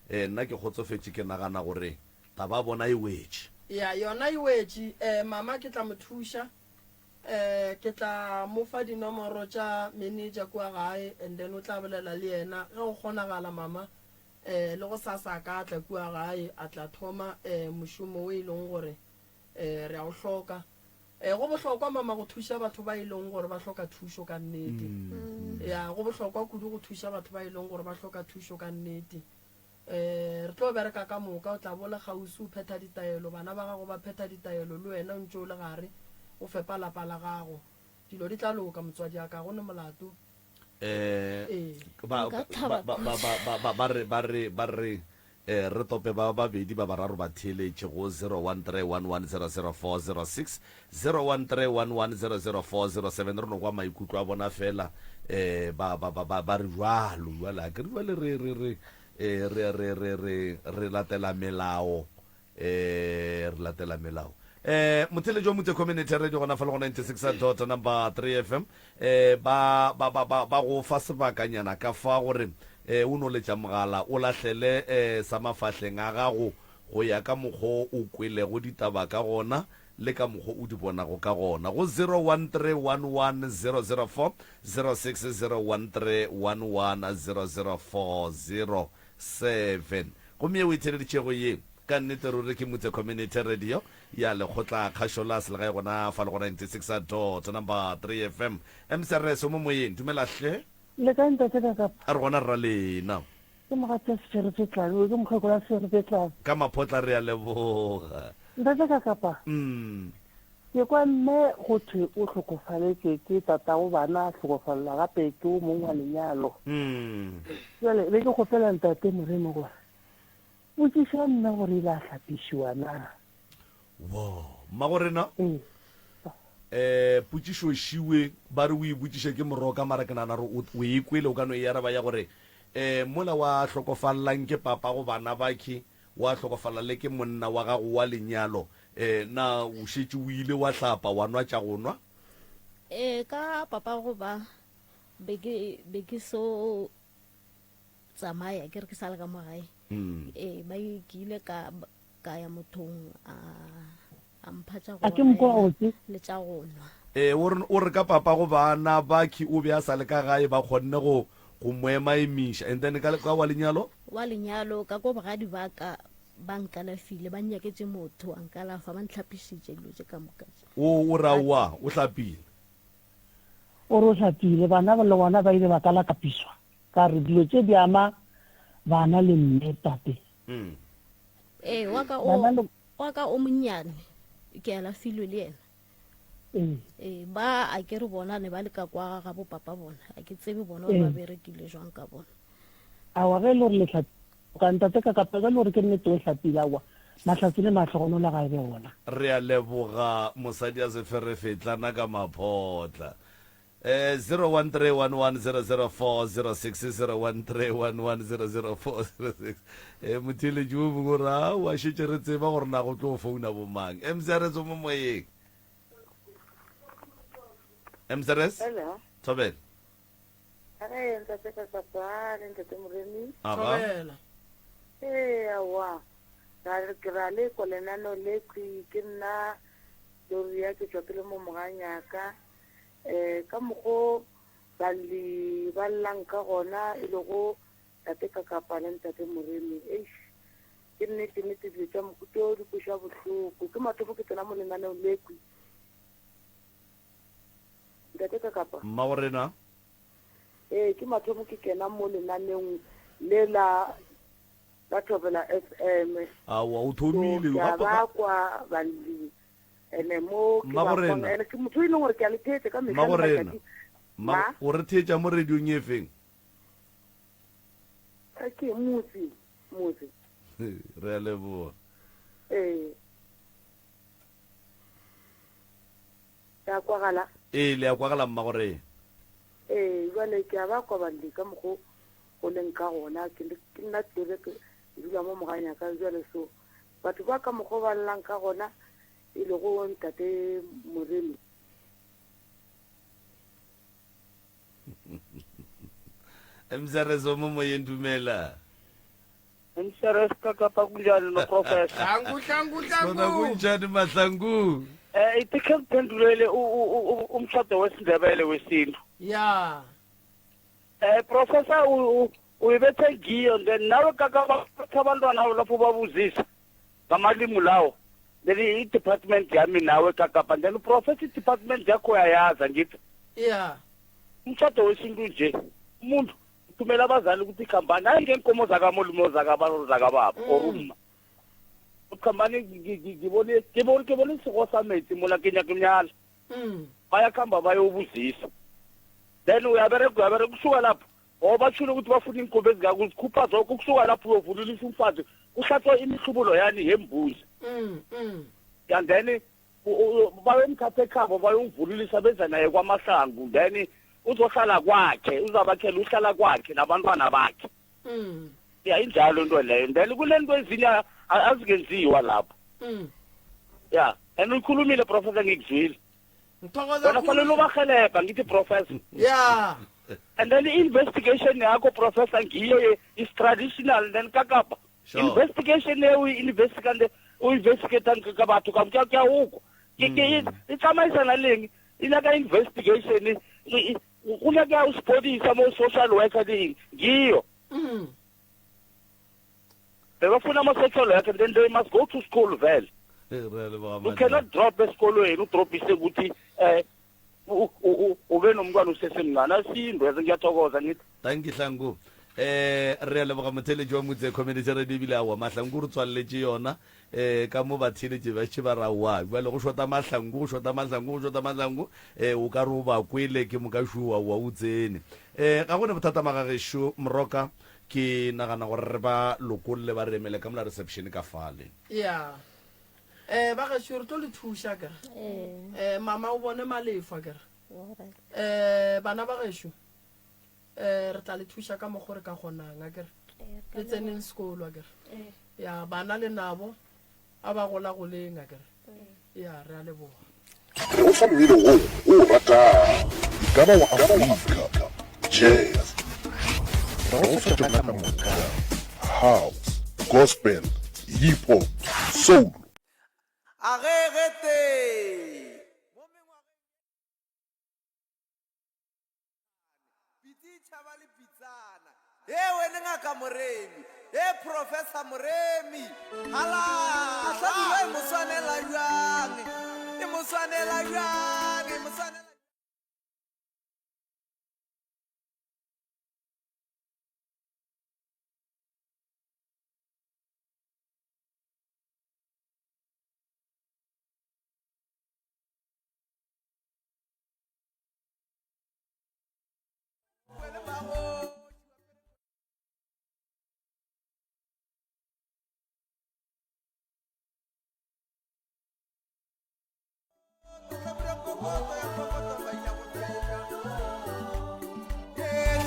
Eh, nna ke kgotsofetše, ke nagana gore Taba ya bona e wetše. Ya, yona e wetše. Eh, mama ke tla mo thuša. Eh, ke tla mo fa dinomoro tša manager kua gae and then o tla bolela le yena ge go kgonagala mama. Eh, le gosasa a ka tla kua gae a tla thoma eh mošomo o e leng gore eh re a o hloka. Eh, go bohlokwa mama go thuša batho ba e leng gore ba hloka thušo ka nnete. Ya, go bohlokwa kudu go thuša batho ba e leng gore ba hloka thušo ka nnete. Ee, re tlo bereka ka moka. O tla bo o le kgauswi o phetha ditaelo, bana ba gago ba phetha ditaelo, le wena o ntše o le gare o fepa lapa la gago. Dilo di tla loka, motswadi a ka, ga go ne molato. Ee, Ee. ba, Nka ba, thaba ba, ba, kudu. ba, ba, ba, ba re, ba re, ba re, eh, re tope ba babedi ba bararo ba theeletše go 0131100406, 0131100407, re no kwa maikutlo a bona fela, eh, ba, ba, ba, ba, ba re jwalo, jwale a ke re jwale re, re, re, eh, re, re, re, re, re latela melao, eh, re latela melao. Eh, motheletši wa Mutse Community Radio gona fa le go 96 dot number 3 FM, eh, ba, ba, ba, ba, ba go fa sebakanyana ka fa gore, eh, o no letša mogala o lahlele, eh, sa mafahleng a gago go ya ka mokgo o kwelego ditaba ka gona le ka mokgo o di bonago ka gona go 01311004 06 0131100407. Gomme ye o e theeleditšego ye, ka nnete ruri ke Mutse Community Radio ya Lekgotla Kgašo la Selegae gona fa le go 96 dot number 3 FM. MCRS o mo moyeng, dumela hle. Le kae ntate Kakapa? A re gona rra lena. Ke mogatša Seferefetlane, ke mokgekolo wa Seferefetlane. Ka maphotla re a leboga. Ntate Kakapa. Mm. Ke kwa mme go thwe o hlokofaletšwe ke tatago bana, a hlokofalelwa gape ke o mongwe wa lenyalo. Mm. Bjale be ke kgopela ntate Moremi gore botšiša mme gore ile a hlapišiwa na. Wo, mmagorena. Ee. Eh, potšišo šiwe ba re o e botšiše ke moroka mara ke nagana gore o e kwele o ka no e araba ya gore eh mola wa hlokofallang ke papa go bana bakhe wa hlokofalla le ke monna wa gago wa lenyalo eh na o šetše o ile wa hlapa wa nwa tša go nwa? Ee, ka papa go ba be ke be ke so tsamaya ke re ke sa le ka mo gae. Ee, ba ke ile ka Ka ya mothong a a mpha tša go A ke mokwa opela ofe? le tša go nwa. Ee, o re, o re ka papa go bana Bucky o be a sa le ka gae ba kgonne go go mo emaemiša. And then ka, ka wa lenyalo? Wa lenyalo, ka ko bogadi ba ka ba nkalafile, ba nnyaketše motho a nkalafa, ba ntlhapišitše dilo tše ka moka tše. O, o re aowa, o hlapile. O re o hlapile, bana le bona ba ile ba kalakapiswa. Ka re dilo tše di ama bana le mme, tate. Mm. Ee, wa ka o Bana le wa ka o monnyane ke alafilwe le yena. ee. Ee, ba a ke re bona ne ba le ka kwa ga bo papa bona. A ke tsebe bona gore ba Ee. berekile jwang ka bona. Aowa ge e le gore le hlapile ka ntate ka kapa ge e le gore ke nnete o hlapile aowa mahlatse le mahlogonolo ga e be gona. Re a leboga mosadi a seferefetlana ka maphotla. Eh, 0131100406 0131100406 eh motheeletši o mongwe o re aowa šetše re tseba gore na go tlo founa bomang. Mcrs o mo moyeng. Mcrs? Hello. Thobela. Ge ntate Kakapa le ntate Moremi. Aga. Thobela. Ee, aowa. Ra re ke ra le kwa lenaneo le khwi ke nna Gloria ke tšwa ke le mo Moganyaka. Um ka mokgo balli ba llang ka gona e lego tate Kakapa le ntate Moremi. Eish ke nnete nnete dilo tša mohuta o di kweša bohloko. Ke mathomo ke tsena mo lenaneong le khwi. Ntate Kakapa. Mmagorena. Ee, ke mathomo ke kena mo lenaneong le la la Thobela FM. Aowa, o So, thomile. ke a Gape ba ga. kwa balli. Ene mo ke ba Mmagorena. kwana. Ene ke motho e leng gore ke a le theetša ka mehla le Mmagorena. matšatši. Mma, Ma? o re theetša mo radiong e feng? Eh, Ke motse, motse. Re a leboga. Ee. Le a kwagala? Ee, le a kwagala mmagorena. Ee, jwale ke a ba kwa balli ka mokgo go leng ka gona. Ke ke nna Tlebe ke dula mo Moganyaka jwale so batho ba ka mokgo ba llang ka gona e lego ntate Moremi. Msarezo mo moyeng dumela. Msares ka kapa kunjani no professor? Hlangu hlangu Sona hlangu. kunjani Mahlangu? Eh ithi khe ngiphendulele umshado wesiNdebele wesintu. Ya. Eh professor uyibethe ngiyo then nawe kaka bathatha abantwana lapho babuzisa ngamalimi lawo. Then i-department yami nawe kakapa then uprofessor i-department yakho uyayazi ngithi. Ya. Umshado wesintu nje umuntu uthumela abazali ukuthi khambani hayi ngeenkomo zakamolume zakababa zakababa or umma. Ukhambani ngibone ngibone ngibone isigo sa metsi mola ke nyaka mnyala. Bayakhamba bayobuzisa. Then uyabereka uyabereka kusuka lapho. Oh batshilo ukuthi bafuna iinkomo ezingaka uzikhupha zonke ukusuka lapho uyovunulisa umfazi kuhlatshwa imihlubulo yani yembuzi. And then bayomthatha ekhabo bayomvunulisa beza naye kwaMahlangu then uzohlala kwakhe uzabakhela uhlala kwakhe nabantwana bakhe. Ya injalo into leyo then kunento ezinye azingenziwa lapho. Ya and ukhulumile professor ngikuzwile. Ngithokoza Wena fanele khulu. ubarhelebha ngithi professor. Ya. And then i-investigation yakho professor ngiyo is traditional then kakapa. Sure. Investigation e o investigate o investigate ka batho ka ke a ukwa. Ke ke e tsamaisana leng e nyaka investigation go nyaka o sepodisa mo social worker le eng ngiyo. Bebafuna ama-social worker then they must go to school vele. Re a leboga You cannot drop esikolweni udropise ukuthi eh ube nomntwana usesemncane asinto yaze ngiyathokoza ngithi. Thank you Hlangu. Eh re a leboga motheletši wa Motse Community Radio ebile aowa Mahlangu re tswaleletše yona eh ka mo batheletši ba tše ba ra wa bjale go shota Mahlangu go shota Mahlangu go shota Mahlangu eh o ka re o ba kwele ke moka šo wa o tsene eh ga go ne bothata magagešo Moroka ke nagana gore re ba lokolle ba re emele ka mola reception ka fale. Ya. Eh ba gešo re tlo le thuša kere. Eh mama o bone malefa kere. Eh bana ba gešo eh re tla le thuša ka mokgo re ka kgonang akere. Le tseneng sekolo akere. Ya bana le nabo a ba gola goleng akere. Ya re a leboga. Re go fa mmino wo o o ratago, e ka ba wa Afrika, jazz, re go fa tšona ka moka, house, gospel, hip hop, soul. A ge ge tee. Mo mengwageng Pitsi e tšhaba le pitsana. Hee wene Ngaka Moremi. Hee Professor Moremi. Halala! Hlabirwa e mo swanela bjang? E mo swanela bjang? E mo swanela.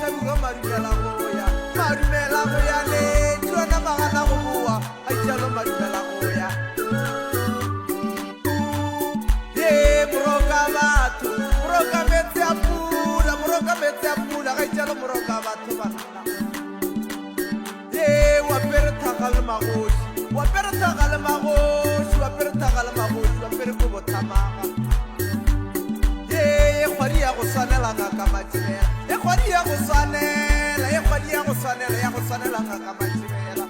Hlabirwa madumela go ya, madumela go ya le tšona magana go boa, a itšalo madumela go ya. Ye moroka batho, moroka meetse a pula, moroka meetse a pula, ga itšalo moroka batho banna. Ye wa pere thaga le magoši, wa pere thaga le magoši, wa pere thaga le magoši, wa pere kobo thamaga. Ye ye kgwadi ya go swanela ngaka Matšibela, ye kgwadi ya go swanela, ye kgwadi ya go swanela, ya go swanela ngaka Matšibela.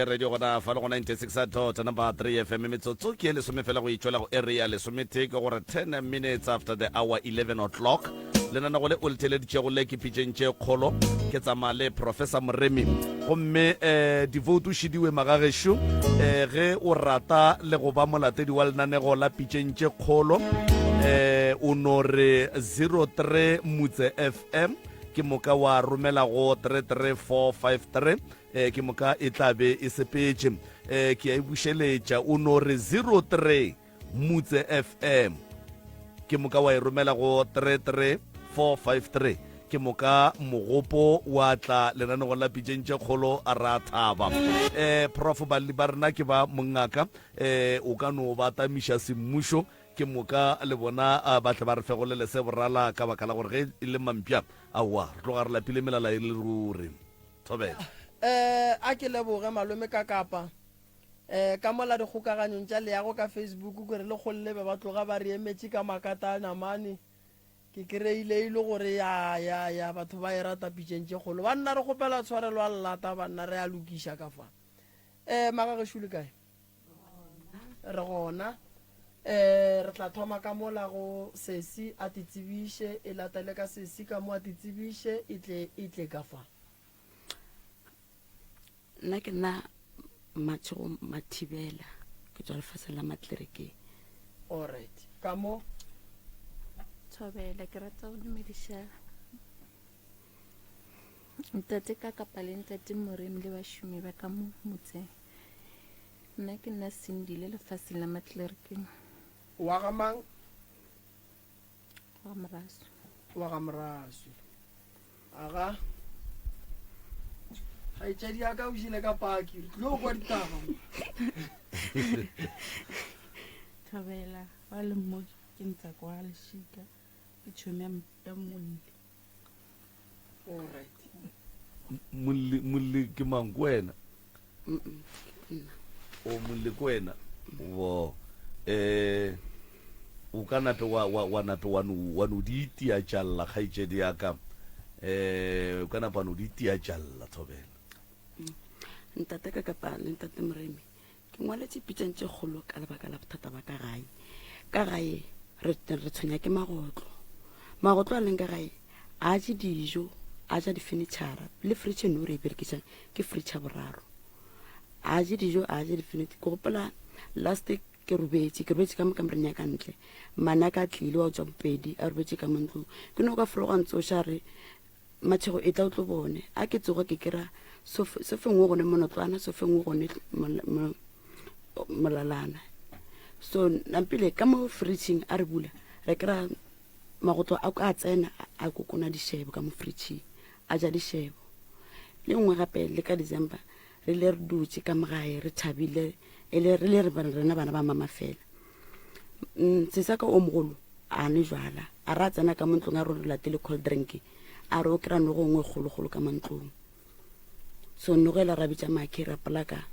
Radio gona fa le go 96 dot number 3 fm metsotso ke e lesome fela go itšwela go area lesometee ke gore 10 minutes after the hour 11 o'clock lenanego le o le theleditšego le ke pitšeng tše kgolo ke tsamaya le professor moremi gomme um divoutu šidiwe magagešo um ge o rata le go ba molatedi wa lenanego la pitšeng tše kgolo um o no re 03 mutse fm ke moka wa romela go 33453 um ke moka e tla be e sepetše um ke a e bušeletša o no re 03 Mutse FM. Ke moka wa e romela go 33453. Ke moka mogopo wa tla lenanegong la pitšeng tše kgolo a ra thaba. Eh, Prof balli ba rena ke ba mongaka, eh, o ka no ba tamiša semmušo ke moka le bona ba tle ba re fegolele se borala ka baka la gore ge e le mampša aowa re tloga re lapile melala e le ruri. Thobela. Eh, a ke leboge malome ka kapa. Um ka mola dikgokaganyong tša leago ka Facebook ke re le kgolle be ba tloga ba re emetše ka makata a namane. Ke kry-ile e le gore ya ya ya batho ba e rata pitšeng tše kgolo. Banna re kgopela tshwarelo a llata banna re a lokiša ka fa. Um magagešo le kae? Re gona. Um re tla thoma ka mola go sesi a te tsebiše e latele ka sesi ka mo a te tsebiše e tle e tle ka fa. Nna ke nna Matšhego Mathibela, ke tswa lefaseng la Matlerekeng. Alright, ka mo. Thobela, ke rata go dumediša ntate ka kapa le ntate Moremi le bašomi ba ka mo motseng. Nna ke nna Sindile lefaseng la Matlerekeng. Wa ga mang? Wa ga Moraswi. Wa ga Moraswi. Aga. Kgaetšedi ya ka o jele ka paki. Re tlilo kwa ditaba. Thobela wa le mmoki ke ntsa kwa lešika ke tšhomi ya molli. All right. Molli molli ke mang ke wena? O molli ke wena. Wo eh o ka nape wa wa wa nape wa no wa no di itia tšalla kgaetšedi ya ka. Eh o ka napa no di itia tšalla thobela. Ntate ka kapa le ntate Moremi Ke ngwaletše pitšang tše kgolo ka lebaka la bothata ba ka gae. Ka gae re, re tshwenya ke magotlo. Magotlo a leng ka gae a je dijo. A ja difenitšhara le fridge no re e berekišang ke fridge ya boraro. A je dijo, a je difenitšhara. Ke gopola last ke robetše, ke robetše ka mo kamoreng ya ka ntle. Mmane a ka tlile wa tswa bopedi a robetše ka mo ntlong. Ke no ka fologa ntsoša re Matšhego e tla o tlo bone. A ke tsoga ke kera sofeng o gone monotlwana, sofeng o gone molalana. So nampile ka mo fridging a re bula re kera magotlo a a tsena a kokona dišebo ka mo fridging a ja dišebo. Le nngwe gape le ka December re ile re dutše ka mogae re thabile e le re le re rena bana ba mama fela. Sesaka o mogolo a ne jwala a re a tsena ka mo ntlong a re re latele cold drink a re o kry-a nogo nngwe kgologolo ka mo ntlong. So nogo ela ra bitša makhe ra polaka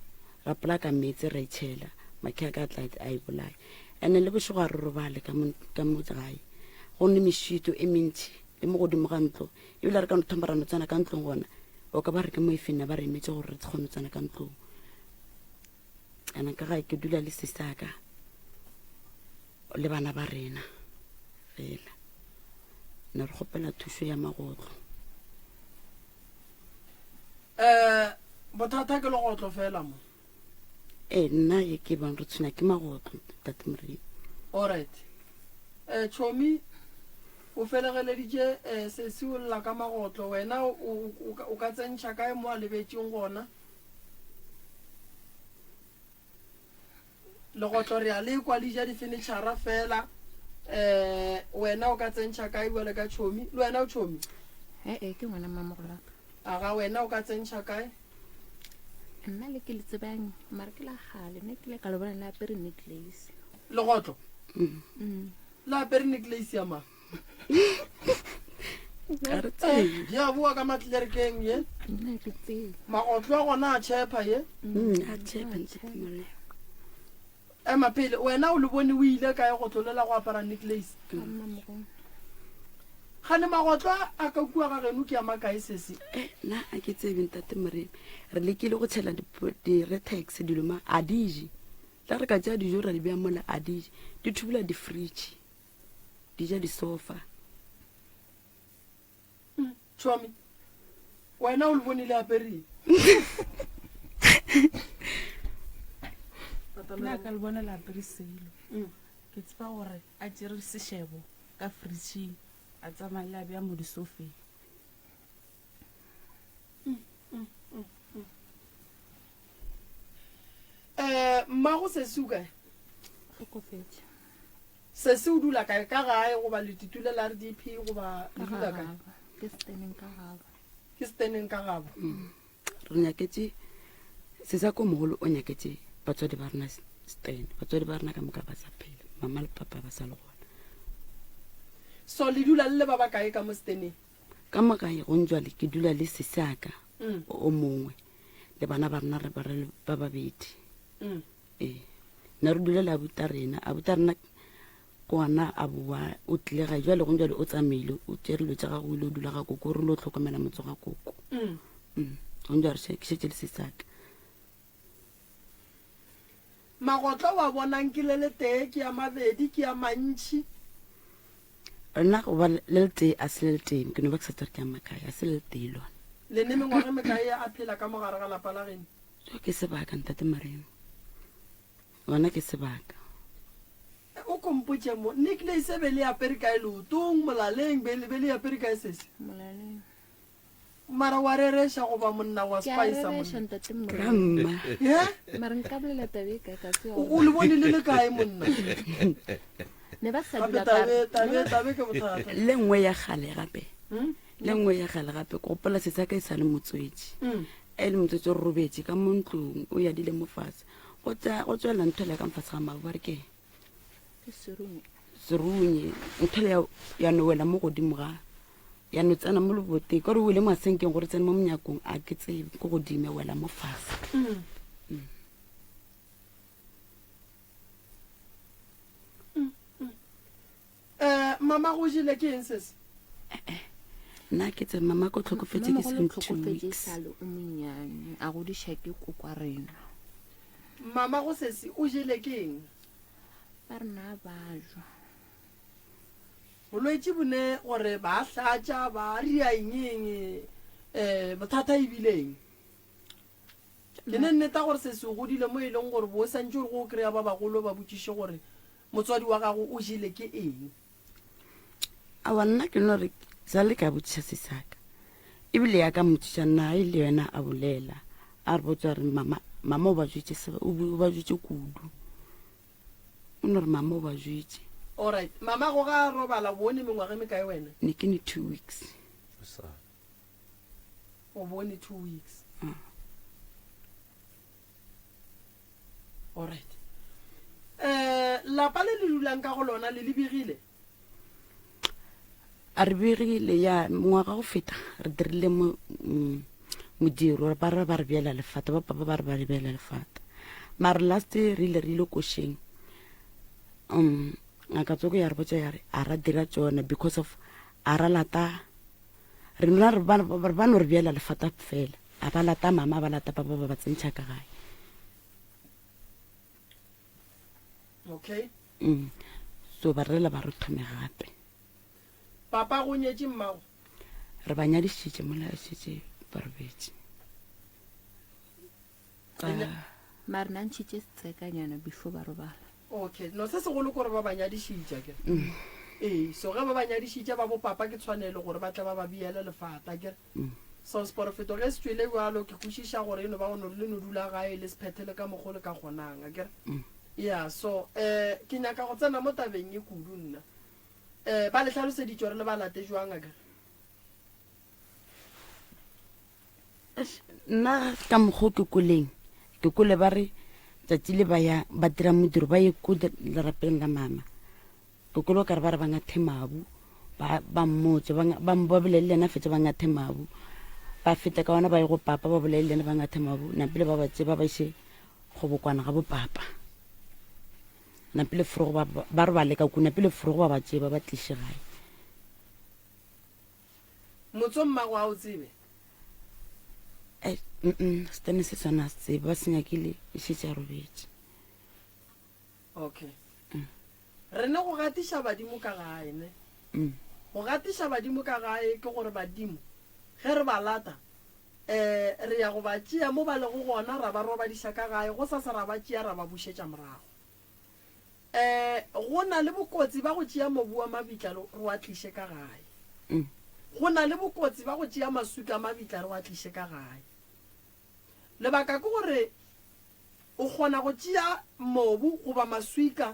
ra polaka meetse ra itšhela makhe a ka tla a e bolaya. Ene le bošego a re robale ka mo ka mo gae go ne mešito e mentši le mo godimo ga ntlo ebile re ka no thoma ra no tsena ka ntlong gona o ka ba re ke mo e fenna ba re emetse gore re kgone go tsena ka ntlong. Ene ka gae ke dula le sisaka le bana ba rena fela ne re kgopela thušo ya magotlo. Um bothata ke legotlo fela mo. Ee nna e ke bang re tshwenya ke magotlo tate Moremi. Alright um chomi o felegeleditše um sesi o lla ka magotlo wena o ka tsentšha kae mo a lebetšeng gona? Legotlo re a le kwa le ja difenitšhara fela. Um wena o ka tsentšha kae bjale ka tšhomi? Le wena o tšhomi? Ee, ke ngwana mmamogolaka. Aga wena o ka tsentšha kae? Nna le ke le tsebang mara ke la gale nna ke ile ka le bona le apere necklace. Legotlo? Mm. Le apere necklace ya mang? Ga re tsebe. Ya boa ka matlerekeng ye. Nna ke tsebe. Magotlo a gona a tšhepa ye. A tšhepa ntate Moremi. Ema pele, wena o le bone o ile kae go tlolela go apara necklace? Ka mmamogolo. Gane magotlo a ka kua ga geno ke a makae sesi? Eh, nna a ke tsebe ntate Moremi. Re lekile go tšhela di-retex dilo ma a di je. Tla re ka tšea dijo ra di bea mola a di je. Di thubula di-fridge. Di ja disofa. Chomi, wena o le bone le apere Nna ka le bona le apere selo. Ke tseba gore a tšere sešebo ka fridging a tsamaya le a bea mo disofeng. Um mmago sesi o kae? Hlokofetše. Sesi o dula kae? Ka gae goba le titule la RDP goba le dula kae? Ke steneng ka gabo. Ke steneng ka gabo. Re nyaketše sesa ko mogolo o nyaketše batswadi ba rena sten. Batswadi ba rena ka moka ba sa phela. Mama le papa ba sa le gona. So le dula le le ba bakae ka mo steneng? Ka mo gae go njwale ke dula le sesi a ka o mongwe le bana ba rena re ba re ba babedi. Ee, ne re dula le abuta rena. Abuta rena ke ona a boa o tlile gae jwale go jwale o tsamaile o tšere dilo tša gago o ile o dula ga koko re lo tlhokomela motse ga koko. Go njwale re ke šetše le sesaka. Magotlo wa bonang ke le letee ke a mabedi ke a mantši. Rena go ba le letee a se le letee ke no ba ke sa tsere ke a makae a se le letee lona. Le ne mengwaga e mekae a phela ka mogare ga lapa la geno? Jo ke sebaka ntate Maremo. Gona ke sebaka. O ko mpotše mo, necklace be le apere kae leotong, molaleng, be be le apere kae sesi? Molaleng. Mara wa rereša goba monna wa Ke a spicer rereša monna? ntate Moremi. Grandma. Ye? Mara nka bolela taba e kae ka se O o le bone le le kae monna? Ne ba sa Gape dula ka tabe tabe tabe ke bothata. Le nngwe ya kgale gape. Hmm? Le nngwe ya kgale gape ke gopola sesi ya ka e sa le motswetši. Hmm. E le motswetši o robetše ka mo ntlong o yadile mo fase. Go tsa go tswela ntho le ka mfase ga mabu ba re ke Ke serunye. Serunye ntho le ya ya no wela mo godimo ga ya no tsena mo leboteng ka re o wele masenkeng gore tsene mo monyakong a ke tsebe ko godimo ya wela mo fase. Mm. Eh, mama go jele ke eng sese? Nna ke tse mama ko tlhokofetse ke Mamagolo seng two tlhokofetse weeks. sa le o monnyane a godiša ke kokwa rena. Mama go sesi o jele ke eng? Ba rena ba jwa. Bolwetši bo ne gore ba hlatša, ba ria eng eng, um bothata e bile eng? Ke ne nneta gore se se godile mo e leng gore bo santše o re go kry-a ba bagolo ba botšiše gore motswadi wa gago o jele ke eng. Aowa nna ke no re sa le ka botšiša se saka ebile ya ka mmotšiša nna e le yena a bolela a re botsa re mama mama o ba jwetse o ba jwetse kudu o no re mama o ba jwetse. Alright mama go ga robala bone mengwaga e mekae wena? Ne ke ne 2 weeks. O bone 2 weeks. Mm. Alright. Eh lapa le le dulang ka go lona le le begile? A re begile ya ngwaga go feta re dirile mo mm, modiro ba re ba re beela lefata ba papa ba re ba re beela lefata mare last re ile re ile košeng um ngaka tsoko ya re botsa ya re a ra dira tsona because of a ra lata re nna re ba ba no re beela lefata fela a ba lata mama ba lata papa ba ba tsentšha ka gae okay mm. so ba rela ba re thome gape papa go nyetše mmago re ba nyadišitše mola šetše ba robetše mare na ntšhitše setsekanyana before ba robala okay no se segolo kore ba ba nyadišitše ke mm. ee so ge ba ba nyadišitše ba bopapa ke tshwanelo gore ba tle ba ba biele lefata ke mm. so seporofeto ge se tšwele bjalo ke kwešiša gore e no ba go no le no dula gae le sephethele ka mokgo le ka kgonang akere mm. ya so um ke nyaka go tsena mo tabeng e kudu nna um ba le hlaloseditše gore le ba late jwang akere Nna ka mokgwa o ke kweleng, ke kwele ba re tšatši le ba ya ba dira modiro ba ye ko lerapeng la mama. Ke kwele o kare ba re ba ngathe mabu, ba ba mmotse ba ba ba bolele le yena fetsa ba ngathe mabu. Ba feta ka ona ba ye go papa ba bolele le yena ba ngathe mabu, napile ba ba tse ba ba ise kgobokwana ga bo papa. Napile forogo ba ba re ba leka ku napile forogo ba ba tse ba ba tliše gae. Motso mmago a o tsebe? Eh, mm, setene se sona a se tsebe, ba se nyakile e šetše a robetše. Okay. Mm. Re ne go gatiša badimo ka gae, ne? Mm. Go gatiša badimo ka gae ke gore badimo ge re ba lata eh re ya go ba tšea mo ba lego gona ra ba robadiša ka gae, gosasa ra ba tšea ra ba bušetša morago. Um go na le bokotsi ba go tšea mobu wa mabitla re wa tliše ka gae. Go na le bokotsi ba go tšea maswika a mabitla re wa tliše ka gae. Lebaka ke gore o kgona go tšea mobu goba maswika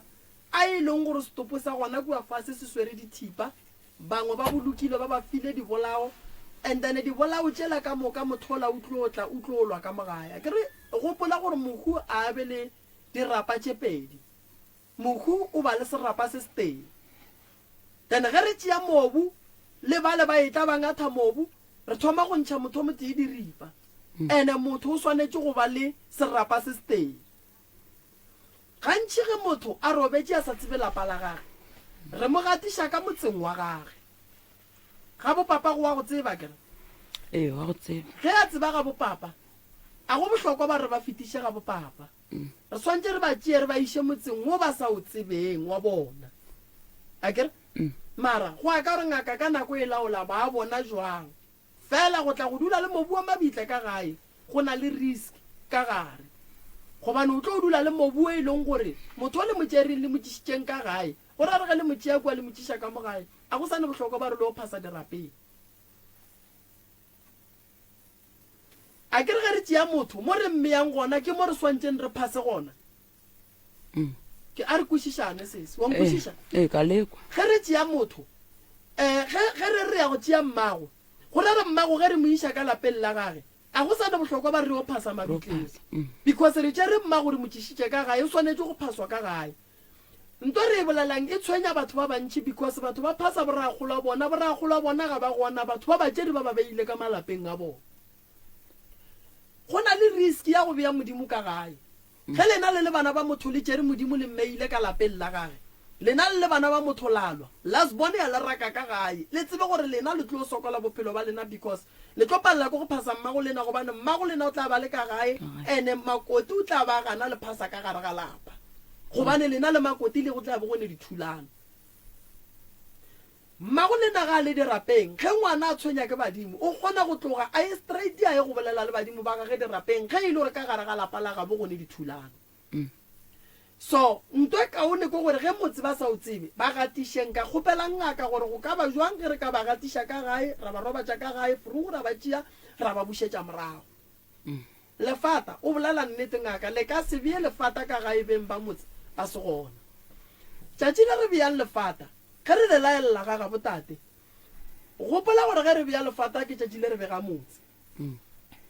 a e leng gore setopo sa gona kua fase se swere dithipa, bangwe ba bolokilwe ba ba file dibolao and then dibolao tšela ka moka motho ola o tlo tla o tlo lwa ka mo gae. Akere gopola gore mohu a be le dirapa tše pedi. Mohu o ba le serapa se setee. Then ge re tšea mobu le bale ba etla ba ngatha mobu, re thoma go ntšha motho o motee diripa. Ene motho o swanetše go ba le serapa se setee. Gantši ge motho a robetše a sa tsebe lapa la gage, re mo gatiša ka motseng wa gage. Ga bo papa go wa go tseba akere? Ee, wa go tseba. Ge a tseba ga bo papa, a go bohlokwa ba re ba fetiše ga bo papa. Re swanetše re ba tšee re ba iše motseng wo ba sa o tsebeng wa bona. Akere? Mara go ya ka gore ngaka ka nako e laola ba bona jwang. Fela go tla go dula le mobu wa mabitla ka gae go na le risk ka gare. Gobane o tlo dula le mobu o e leng gore motho o le mo tšereng le mo tšišitšeng ka gae, go ra re ge le mo tšea kua le mo tšiša ka mo gae, a go sa ne bohlokwa ba re lo phasa dirapeng. A ke re ge re tšea motho, mo re mmeyang gona ke mo re swantšeng re phase gona? Mm. Ke a re kwešišane sesi, wa nkwešiša? Ee, ee, ka lekwa. Ge re tšea motho, um ge, ge re re ya go tšea mmago, go ra re mmago ge re mo iša ka lapeng la gage, a go sa ne bohlokwa ba re yo phasa mabitleng. Mm. Because re tšere mmago re mo tšišitše ka gae, o swanetše go phaswa ka gae. Nto re e bolelang e tshwenya batho ba bantši because batho ba phasa borakgolo a bona, borakgolo a bona ga ba gona, batho ba batšeri ba ba beile ka malapeng a bona. Go na le risk ya go bea Modimo ka gae. Ge lena le le bana ba motho le tšere Modimo le mmeile ka lapeng la gage, lena le le bana ba motho la lwa, last born ya le raka ka gae, le tsebe gore lena le tlo sokola bophelo ba lena because le tlo palela ke go phasa mmago lena gobane mmago lena o tla ba le ka gae ene makoti o tla ba gana le phasa ka gare ga lapa. Gobane lena le makoti le go tla be go ne dithulano. Mmago lena ga a le dirapeng, ge ngwana a tshwenya ke badimo, o kgona go tloga a ye straight a ye go bolela le badimo ba gage dirapeng ge e le gore ka gare ga lapa la gabo go ne dithulano. So, nto e kaone ke gore ge motse ba sa o tsebe, ba gatiše. Nka kgopela ngaka gore go ka ba jwang ge re ka ba gatiša ka gae, ra ba robatša ka gae, frugu ra ba tšea ra ba bušetša morago. Lefata, O bolela nnete ngaka, le ka se bee lefata ka gae beng ba motse ba se gona. Tšatši le re beang lefata, ge re le laelela ga gabo tate, gopola gore ge re bea lefata ke tšatši le re bega motse.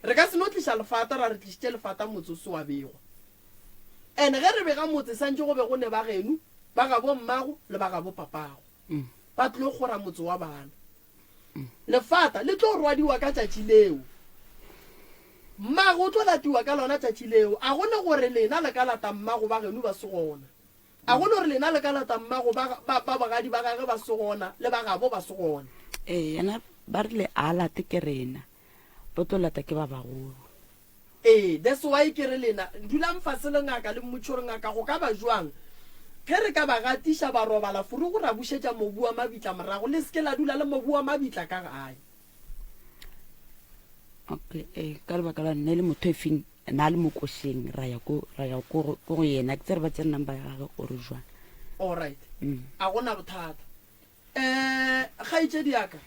Re ka se no tliša lefata ra re tlišitše lefata motse o se wa begwa. Ene ge re bega motse santše go be go ne ba geno, ba gabo mmago le ba gabo papago. Ba tlo kgora motse wa bana. Lefata le tlo rwadiwa ka tšatši leo. Mmago o tlo latiwa ka lona tšatši leo. A go ne gore lena le ka lata mmago ba geno ba se gona. A go ne gore lena le ka lata mmago ba, ba, ba bogadi ba gage ba se gona, le ba gabo ba se gona. Ee, yena ba rile a late ke rena, ba tlo lata ke ba bagolo. Ee, that's why ke re lena dulang fase le ngaka le mmotše gore ngaka go ka ba jwang ge re ka ba gatiša ba robala furugu ra bušetša mobu wa mabitla morago le se ke la dula le mobu wa mabitla ka gae. Okay, eh, ka lebaka la nne le motho e feng na le mokošeng ra ya ko ra ya ko go yena ke tsere ba tsere number ya gagwe o re jwang. All right. Mm. A gona bothata. Eh, kgaetšedi ya ka.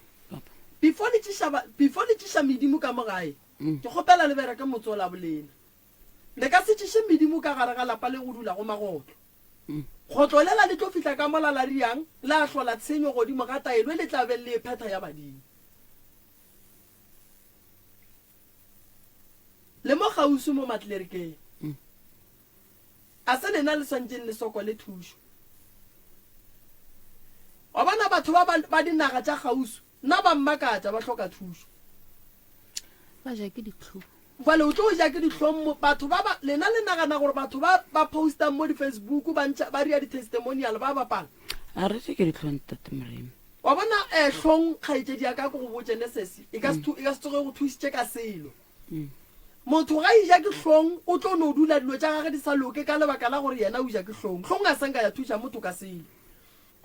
Before le tšiša before le tšiša medimo ka mo gae, Ke kgopela le bereke motse o la bolena. Le ka se tšiše medimo ka gare ga lapa le go dulago magotlo. Kgotlo lela le tlo fihla ka mola la riang la hlola tshenyo godimo ga taelo e le tla beng le e phetha ya badimo. Le mo kgauswi mo Matlerikeng. A se lena le swantšeng le sokole thušo. Wa bona batho ba ba dinaga tša kgauswi Nna ba mmakatša, ba hloka thušo. Ba ja ke dihlong. Bjale o tlo ja ke dihlong mo batho ba ba lena le nagana gore batho ba ba postang mo di Facebook ba ntšha ba ria di testimonial ba bapala. A re je ke dihlong Ntate Moremi. Wa bona eh hlong kgaetšedi ya ka ke go botše ne sesi e ka se e ka se tsoge go thusitše ka selo. Motho ga eja ke hlong o tlo no dula dilo tša gage di sa loke ka lebaka la gore yena o ja ke hlong. Hlong a senka ya thuša motho ka selo.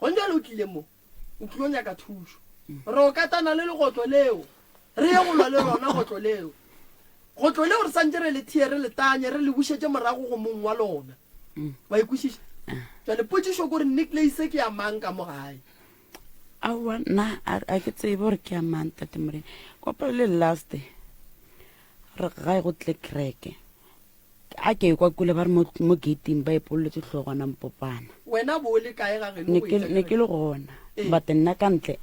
Gone jwale o tlile mo. O tlilo nyaka thušo. Re o katana le legotlo leo, re ye go lwa le lona gotlo leo. Gotlo leo re santše re le thie, re le tanye, re le bušetše morago go mong wa lona. Wa e kwešiša? Jwale potšišo ke gore necklace ke ya mang ka mo gae? Aowa, nna a ke tsebe gore ke ya mang, Tate Morena. Kopelo le last re gae go tle kereke. A ke kwa kule ba re mo, mo gating ba epololetse hlogwana mpopana. Wena bo o le kae ga geno Ne go ke, etša ne ke kereke? le gona. Ee. But nna ka ntle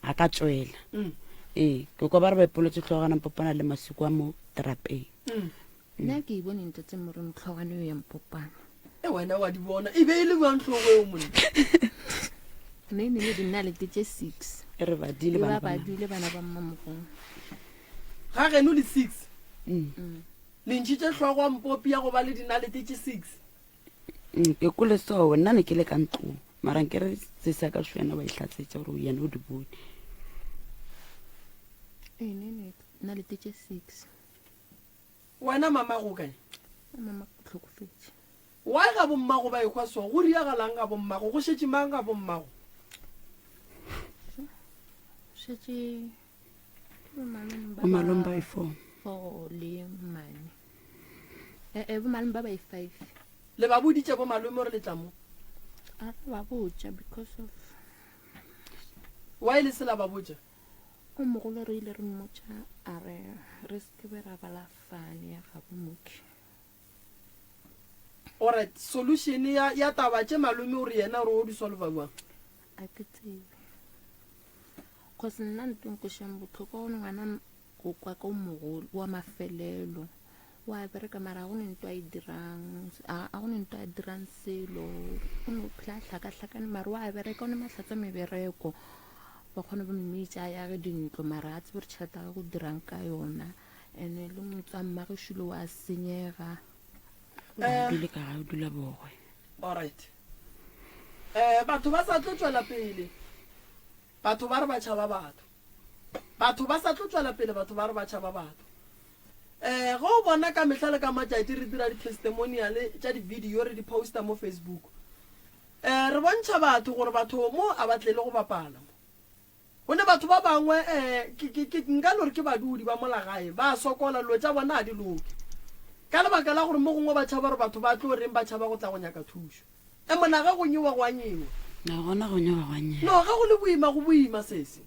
ga ka tšwela. Mm. Ee, ke kwa ba re ba epolotse hlogwana mpopana le masiko a mo terapeng. Mm. Nna ke e bone ntate Moremi hlogwana eo ya mpopana. E wena wa di bona. E be e le bjang hlogo eo monna? Mme e ne le dinalete tše six. E re badile E bana ba ba mama. badile bana ba mmamogong. Ga geno le six. Mm. Le ntšhitše hlogo ya mpopi ya go ba le dinalete tše six. Mm, ke kole so nna ne ke le ka ntlong mara nke re se sa ka šwena wa ihlatsetša gore yena o di bone Ee, ne ne nalete tše six. Wena mamago o kae? Mama o hlokofetše. Why ga bommago ba ehwa so? Go riagalang ga bommago? Go šetše mang ga bommago? Šetše bomalome ba e-four four le mane ee eh, bomalome ba ba e-five le ba boditše bomalome gore le tla mo a re ba botša because of why le se la ba botša o mogolo re ile re mmotša a re re se ke be ra bala fane ya gabo moki Alright, solution ya, ya taba tše malome o re yena o re o di solva bjang? A ke tsebe. Cause nna nto nkwešang bohloko gone ngwana go kwa ka o mogolo wa mafelelo wa bereka mara ga go ne nto a e dirang a go ne nto a dirang selo o no phela a hlakahlakane mara wa bereka o ne mahlatsa mebereko ba kgone ba mmitša a yage dintlo mara a tsebe gore tšhelete ya gagwe o dirang ka yona ene le motswa mmagešulo wa senyega Eh. dule ka gae o dula bogwe Alright. Eh, batho ba sa tlo tšwela pele. Batho ba re ba tšhaba batho. Batho ba sa tlo tšwela pele, batho ba re ba tšhaba batho. Eh, ge o bona ka mehla le ka matšatši re dira di-testimonial tša di-video re di posta mo Facebook. Eh, re bontšha batho gore batho mo a ba tlele go bapala mo. Go ne batho ba bangwe um ke, ke, ke, nka no re ke badudi ba mola gae, ba a sokola, dilo tša bona ga di loke. Ka lebaka la gore mo gongwe ba tšhaba gore batho ba tlo reng, ba tšhaba go tla go nyaka thušo. E mona ge go nyewa go a nyewa. Ga gona go nyewa go a nyewa. No, ge go le boima go boima sesi.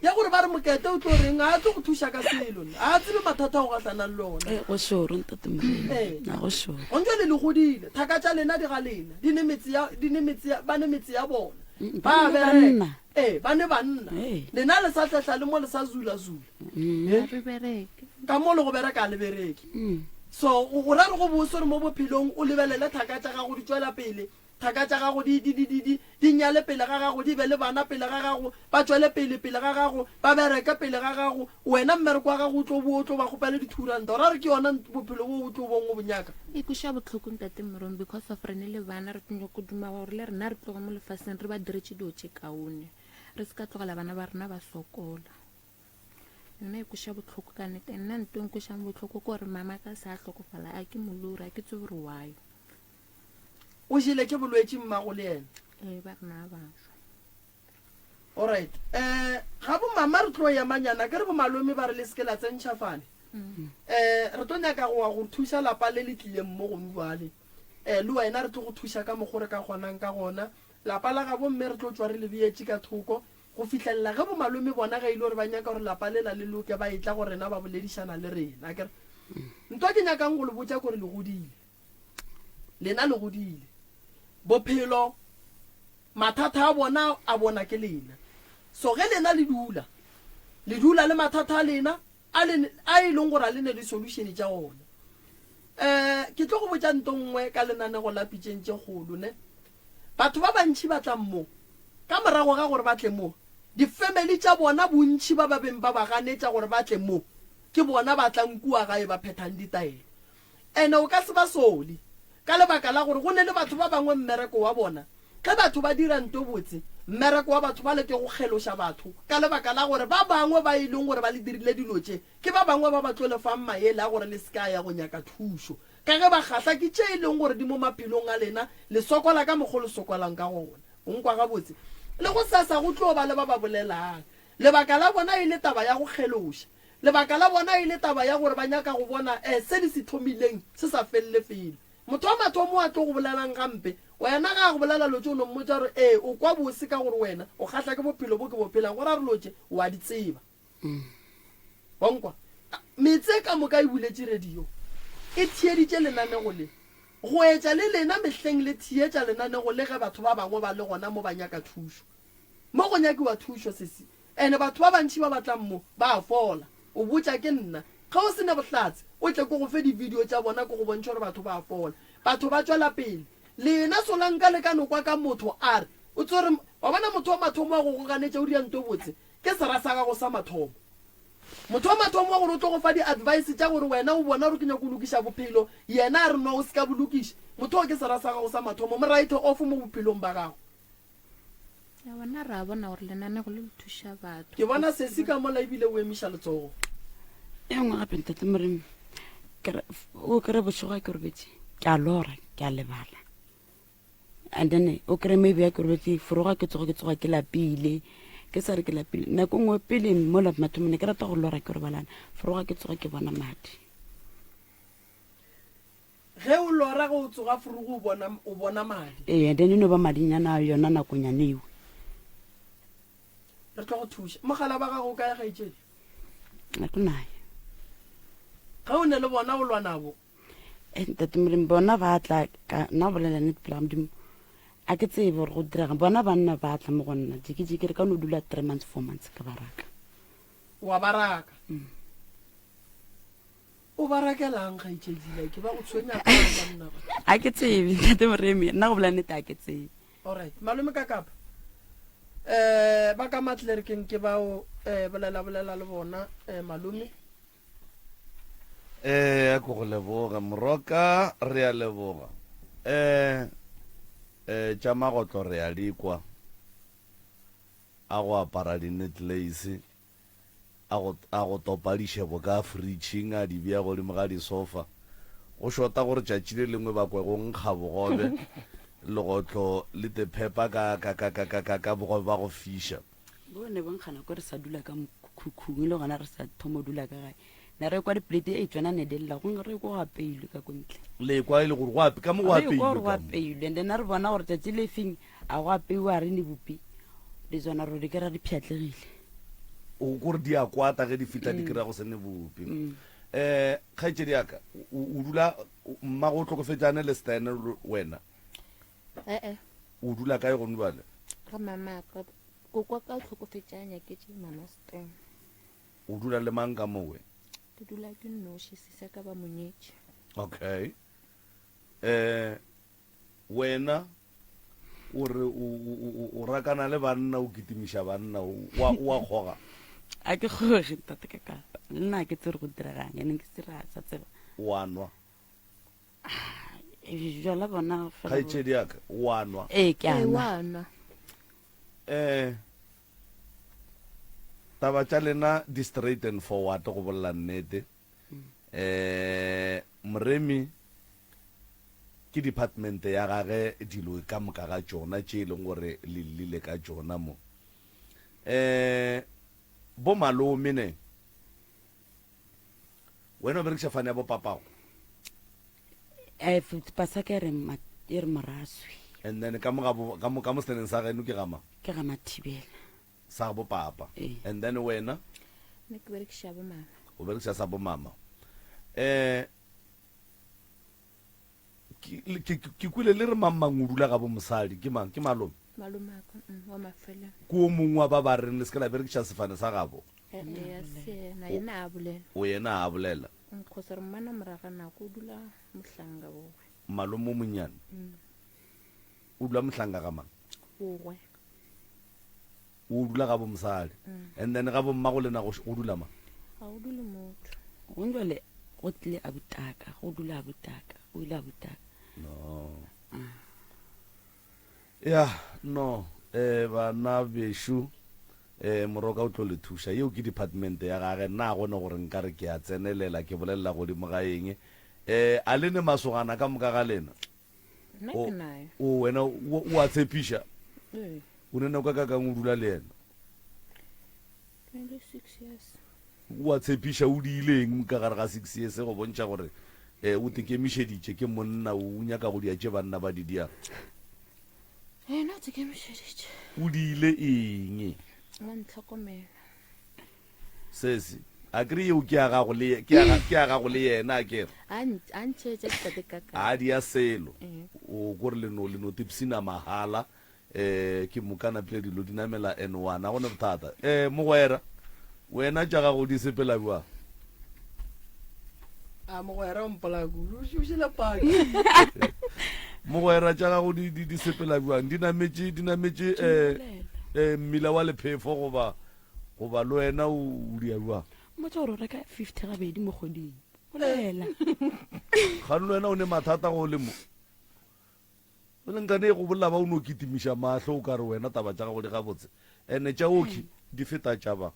Ya gore ba re mokete o tlo reng, ga a tlo go thuša ka selo, ga a tsebe mathata a o gahlanang le ona. E, go šoro ntate Morena. Ee. Ga go šoro. Gong jwale le godile, thaka tša lena di ga lena, di ne metse ya, di ne metse ya, ba ne metse ya bona. Ba Ba ne bereka. banna. Ee, ba ne banna. Ee. Lena le sa hlehla le mo le sa zula-zula. Ga re bereke. Ka mo le go bereka ga le bereke. So, o, o ra re go bose gore mo bophelong o lebelele thaka tša gago di tšwela pele, thaka tša gago di, di, di, di, di, di nyale pele ga gago, di be le bana pele ga gago, ba tšwele pele pele ga gago, ba bereke pele ga gago, wena mmereko wa gago o tlo boa o tlo ba kgopela dithuranta. O ra re ke yona bophelo boo o tlo bong o bo nyaka? E kweša bohloko ntate Morong because of re ne le bana re tlo nyako duma gore le rena re tloge mo lefaseng re ba diretše dilo tše kaone re se ka tlogela bana ba rena ba sokola. Yona e kweša bohloko ka nnete. Nna nto e nkwešang bohloko ke gore mama ka sa hlokofala a ke molori a ke tsebe gore why. O jele ke bolwetši mmago le yena? Ee ba rena ba shwa. Alright. Eh, ga bo mama re tlo ema nyana, ke re bo malome ba re le seke la tsentšha fale. Eh, re tlo nyaka go go thuša lapa le le tlileng mo go jwale. Eh, le wena re tlo go thuša ka mokgo re ka kgonang ka gona. Lapa la gabo mme re tlo tšwa re le beetše ka thoko go fihlelela ge bo malome bona ge e le gore ba nyaka gore lapa lela le loke ba etla go rena ba boledišana le rena. Akere ntwa ke nyakang go le botša kore le godile. Lena le godile. Bophelo, mathata a bona a bona ke lena. So ge lena le dula, le dula le mathata a lena a le, a e leng gore a le ne di-solution tša ona. Um ke tlo go botša nto nngwe ka lenanego la Pitšeng tše Kgolo, ne. Batho ba bantši ba tlang mo, ka morago ga gore ba tle mo, di-family tša bona bontši ba ba beng ba ba ganetša gore ba tle mo, ke bona ba tlang kua gae ba phethang ditaelo. Ene o ka se ba sole, ka lebaka la gore go ne le batho ba bangwe mmereko wa bona, ge batho ba dira nto botse, mmereko wa batho bale ke go kgeloša batho, ka lebaka la gore ba bangwe ba e leng gore ba le dirile dilo tše, ke ba bangwe ba ba tlo le fang maele a gore le se ka ya go nyaka thušo, ka ge ba kgahla ke tše e leng gore di mo maphelong a lena, le sokola ka mokgo le sokolang ka gona. O nkwa gabotse? Le gosasa go tlo ba le ba ba bolelang, lebaka la bona e le taba ya go kgeloša. Lebaka la bona e le taba ya gore ba nyaka go bona eh se le se thomileng se sa felele felo. Motho wa mathomo a tlo go bolelang gampe, wena ga a go bolela lotše o no mmotša gore ee o kwa bose ka gore wena o kgahla ke bophelo bo ke bo phelang go ra gore lotše o a di tseba. Wa nkwa? Metse ka moka e buletše radio e theeditše lenanego le. Go etša le lena mehleng le theetša lenanego le ge batho ba bangwe ba le gona mo ba nyaka thušo. Mo go nyakiwa thušo sesi. Ene batho ba bantši ba ba tlang mo, ba a fola. O botša ke nna. Ge o se ne bohlatse, o tle ke go fe di-video tša bona ke go bontšhe gore batho ba a fola. Batho ba tšwela pele. Lena solanka le ka no kwa ka motho a re, O tsere, wa bona motho wa mathomo wa go go ganetša o dira nto botse, ke sera sa gago sa mathomo. Motho wa mathomo wa gore o tlo go fa di-advice tša gore wena o bona gore ke nyako go lokiša bophelo, yena a re no o se ka bo lokiša. Motho oo ke sera sa gago sa mathomo. Mo write off mo bophelong ba gago. Ya bona ra bona gore lenanego le le thuša batho. Ke bona sesi ka mola ebile o emiša letsogo. E nngwe gape ntate Moremi, ke re o kry bošego a ke robetše ke a lora ke a lebala and then o kry maybe a ke robetše foroga ke tsoga ke tsoga ke lapile ke sa re ke lapile nako nngwe pele mola mathomo ne ke rata go lora ke robalana foroga ke tsoga ke bona madi Ge o lora ge o tsoga furugu o bona, o bona madi. Ee, and then e no ba madinyana a yona nakonyana eo. Re tlo go thuša. Mogala ba gago o kae kgaetšedi? Ga ke naye. Ge o ne le bona o lwa nabo? Eh, ntate Molemi, bona ba tla ka nna go bolela nnete pele ga Modimo. A ke tsebe gore go direga. Bona banna ba tla mo go nna. Jiki-jiki re ka no dula three months, four months ke ba raka. Wa ba raka? Mm. O ba rakelang kgaetšedi like ba go tshwenya ka banna ba? A ke tsebe ntate Moremi, nna go bolela nnete a ke tsebe. Alright, malome ka kapa. Eh ba ka Matlerkeng ke bao eh bolela bolela le bona eh malome. Eh a ko go leboga moroka re a leboga. Eh eh tša magotlo re a di kwa a go apara di necklace a go, a go topa dišebo ka fritšhing, a di bea godimo ga disofa. Go šota gore tšatši le lengwe ba kwe go nkga bogobe, legotlo le te phepa ka, ka, ka, ka, ka, ka, ka bogobe ba go fiša. Bo ne bo nkgana ko re sa dula ka mokhukhung le gona re sa thomo dula ka gae. Ne re kwa diplate e tsona ne di lla gongwe re kwa go apeilwe ka ko ntle. Le kwa e le gore go ape ka mo go Re kwa gore apeilwe go ka mo. apeilwe and then re bona gore tsatsi le feng a go apeiwa re ne bopi le tsona re di kry-a di pšhatlegile. O kore di a kwata ge di fihla di kry-a go se ne bopi. Um kgaetšedi ya ka o dula mmago o hlokofetšane le Stan wena? Ee. O dula kae gone bjale? Ga mamaka. Koko wa ka o hlokofetše a nyaketše mama Stan. O dula le mang ka mowe? Ke dula ke nnoši, sesi ya ka ba mo nyetše. Okay. Eh wena o re o o o rakana le banna o kitimiša banna o wa kgoga? A ke kgoge ntate ka kapa. Le nna ke tsere go diregang ene ke se ra sa tseba. Wa nwa? Bjala bona fela. Kgaetšedi ya ka, wa nwa? Ee, ke a Ee, nwa. wa nwa. Eh, taba tša lena di straight and forward go bolela nnete. Eh, Moremi ke department ya gage dilo ka moka ga tšona tše e leng gore le llile ka tšona mo. Eh, bo malome ne Wena o berekiša fane ya bo papago? Eh, pasa ka e re ma, e re moraswi. And then ka mo ga bo, ka mo, ka mo seteneng sa geno ke ga mang? Ke ga Mathibela. Sa ga bo papa. Ee. And then wena? Nna ke berekiša bo mama. O berekiša sa bo mama. Eh, Ke, ke, ke kwele le re mang mang o dula gabo mosadi. Ke mang? Ke malome? Malomaka, mm, wa mafelelo. Ke o mongwe wa ba ba reng le se ke la berekiša sefane sa gabo? Eh, eh, a se yena, yena a bolela. O yena a bolela. Mm, cause re mmona moraga nako o dula mohlanga bogwe. Malome o monnyane? Mm. O dula mohlanga ga mang? Bogwe. O dula gabo mosadi. Mm. And then gabo mmago lena go, go dula mang? Ga go dule motho. Gong jwale go tlile abutaka, go dula abutaka, o ile abutaka. No. Ya, no, eh, bana bešo, eh, Moroka o tlo le thuša. Yeo ke department ya gage. Nna ga gona gore nka re ke a tsenelela, ke bolelela godimo ga eng. Eh, a le ne masogana ka moka ga lena? Nna O, ke nayo. o wena o, o a tshepiša? Ee. O ne nako e kakang o dula le yena? Ke le six years. O a tshepiša o diile eng ka gare ga six years go bontšha gore um o tekemišeditše ke monna o nyaka go dia tše banna ba di diang? Yena o tekemišeditše. O diile eng? Wa ntlhokomela. Sesi, a kere yeo ke ya gago le ke ya ke ya gago le yena a kere? A a ntšhetša tate ka ka. A dia selo. O kore le no le no tipsina mahala eh ke moka napile dilo di namela N1 a gone bothata. Eh mogwera wena tša gago di sepela bjang? A mogwera o mpolaya kudu, o šomišile paki. Mogwera tša gago di di di sepela bjang? Di nametše di nametše eh eh mmila wa lephefo goba Goba le wena o o dia bjang? Mmotse gore o reka 50 gabedi mo kgweding. Bolela. Kgane le wena o ne mathata go le mo. Jale nkane e go bolela ba o no kitimiša mahlo o ka re wena taba tša gago di gabotse. Ene tša oki di feta tša ba.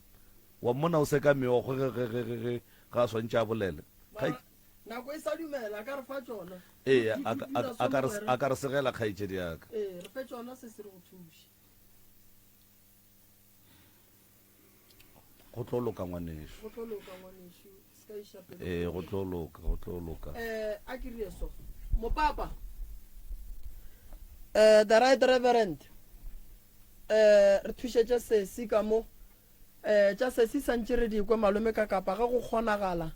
Wa mmona o seka meokgo ge ge ge ge ge ga a swantše a bolele. Mara nako e sa dumela a ka re fa tšona. Ee, a ka a ka re a ka re segela kgaetšedi ya ka. Ee, re fe tšona se se re go thuše. Go tlo loka ngwanešu. Go tlo loka ngwanešu, se ka iša pelo. Ee, go tlo loka, go tlo loka. Eh, a ke rie so. Mopapa. Eh, the right reverend. Eh, re thušetše sesi ka mo. Eh, tša sesi santše re di kwe malome ka kapa ge go kgonagala.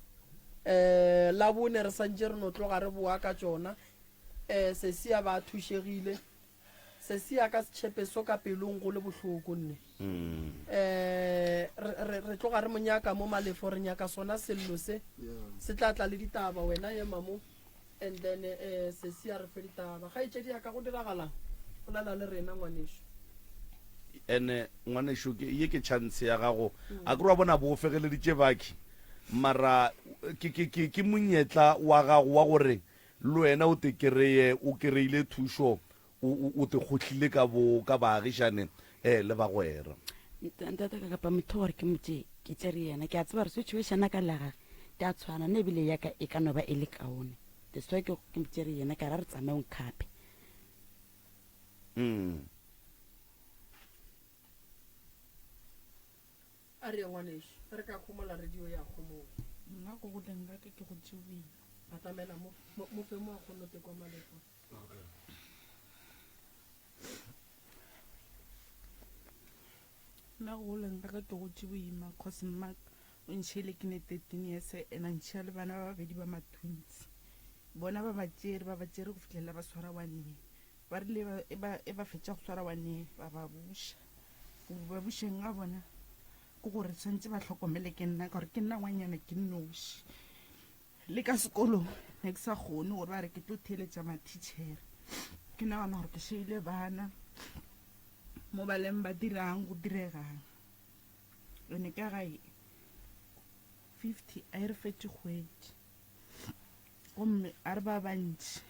Eh, labone re santše re no tloga re boa ka tšona. Eh, sesi a ba thušegile. Sesi ya ka setšhepe so ka pelong go le bohloko nne. Eh re re re tloga re mo nyaka mo Malefo re nyaka sona sello se. Se tla tla le ditaba wena ema mo and then eh sesi a re fe ditaba. Kgaetšedi ya ka go diragalang? Bolela le rena ngwanešu. Ene ngwanešu ke ye ke chance ya gago. A ke re wa bona bo fegeleditše bakhi mara ke ke ke ke monyetla wa gago wa gore Le wena o te kereye o kereile thušo, o, o, o te kgohlile ka bo, ka baagišane eh, le bagwera. Ntate ka kapa motho gore ke mo tšee, ke tšere yena. Ke a tseba gore situation ya ka le ya gage di a tshwana, nna ebile ya ka e ka no ba e le kaone. That's why ke, ke mo tšere yena, ka ra re tsamaye o nkgape. Mm. A re ye ngwanešu, ge re ka homola radio ya homola. Nna go goleng ga ka ke gotše boima. Batamela mo, mo, mo fe mo a kgone go tekwa malepo. Nna go goleng ga ka ke gotše boima cause mma o ntšhele ke ne 13 years and a ntšhia le bana ba babedi ba matwins. Bona ba ba tšere, ba ba tšere go fihlela ba swara one year. Ba rile ba, e ba, e ba fetša go swara one year, ba ba buša. Go ba bušeng ga bona ke gore tshwanetse ba hlokomele ke nna ka gore ke nna ngwanyana ke nnoši. Le ka sekolong ne ke sa kgone gore ba re ke tlo theeletša mathitšhere. Ke nagana gore ke šeile bana mo ba leng ba dirang go diregang. Ene ka gae 50 a e re fetše kgwedi gomme a re ba bantši.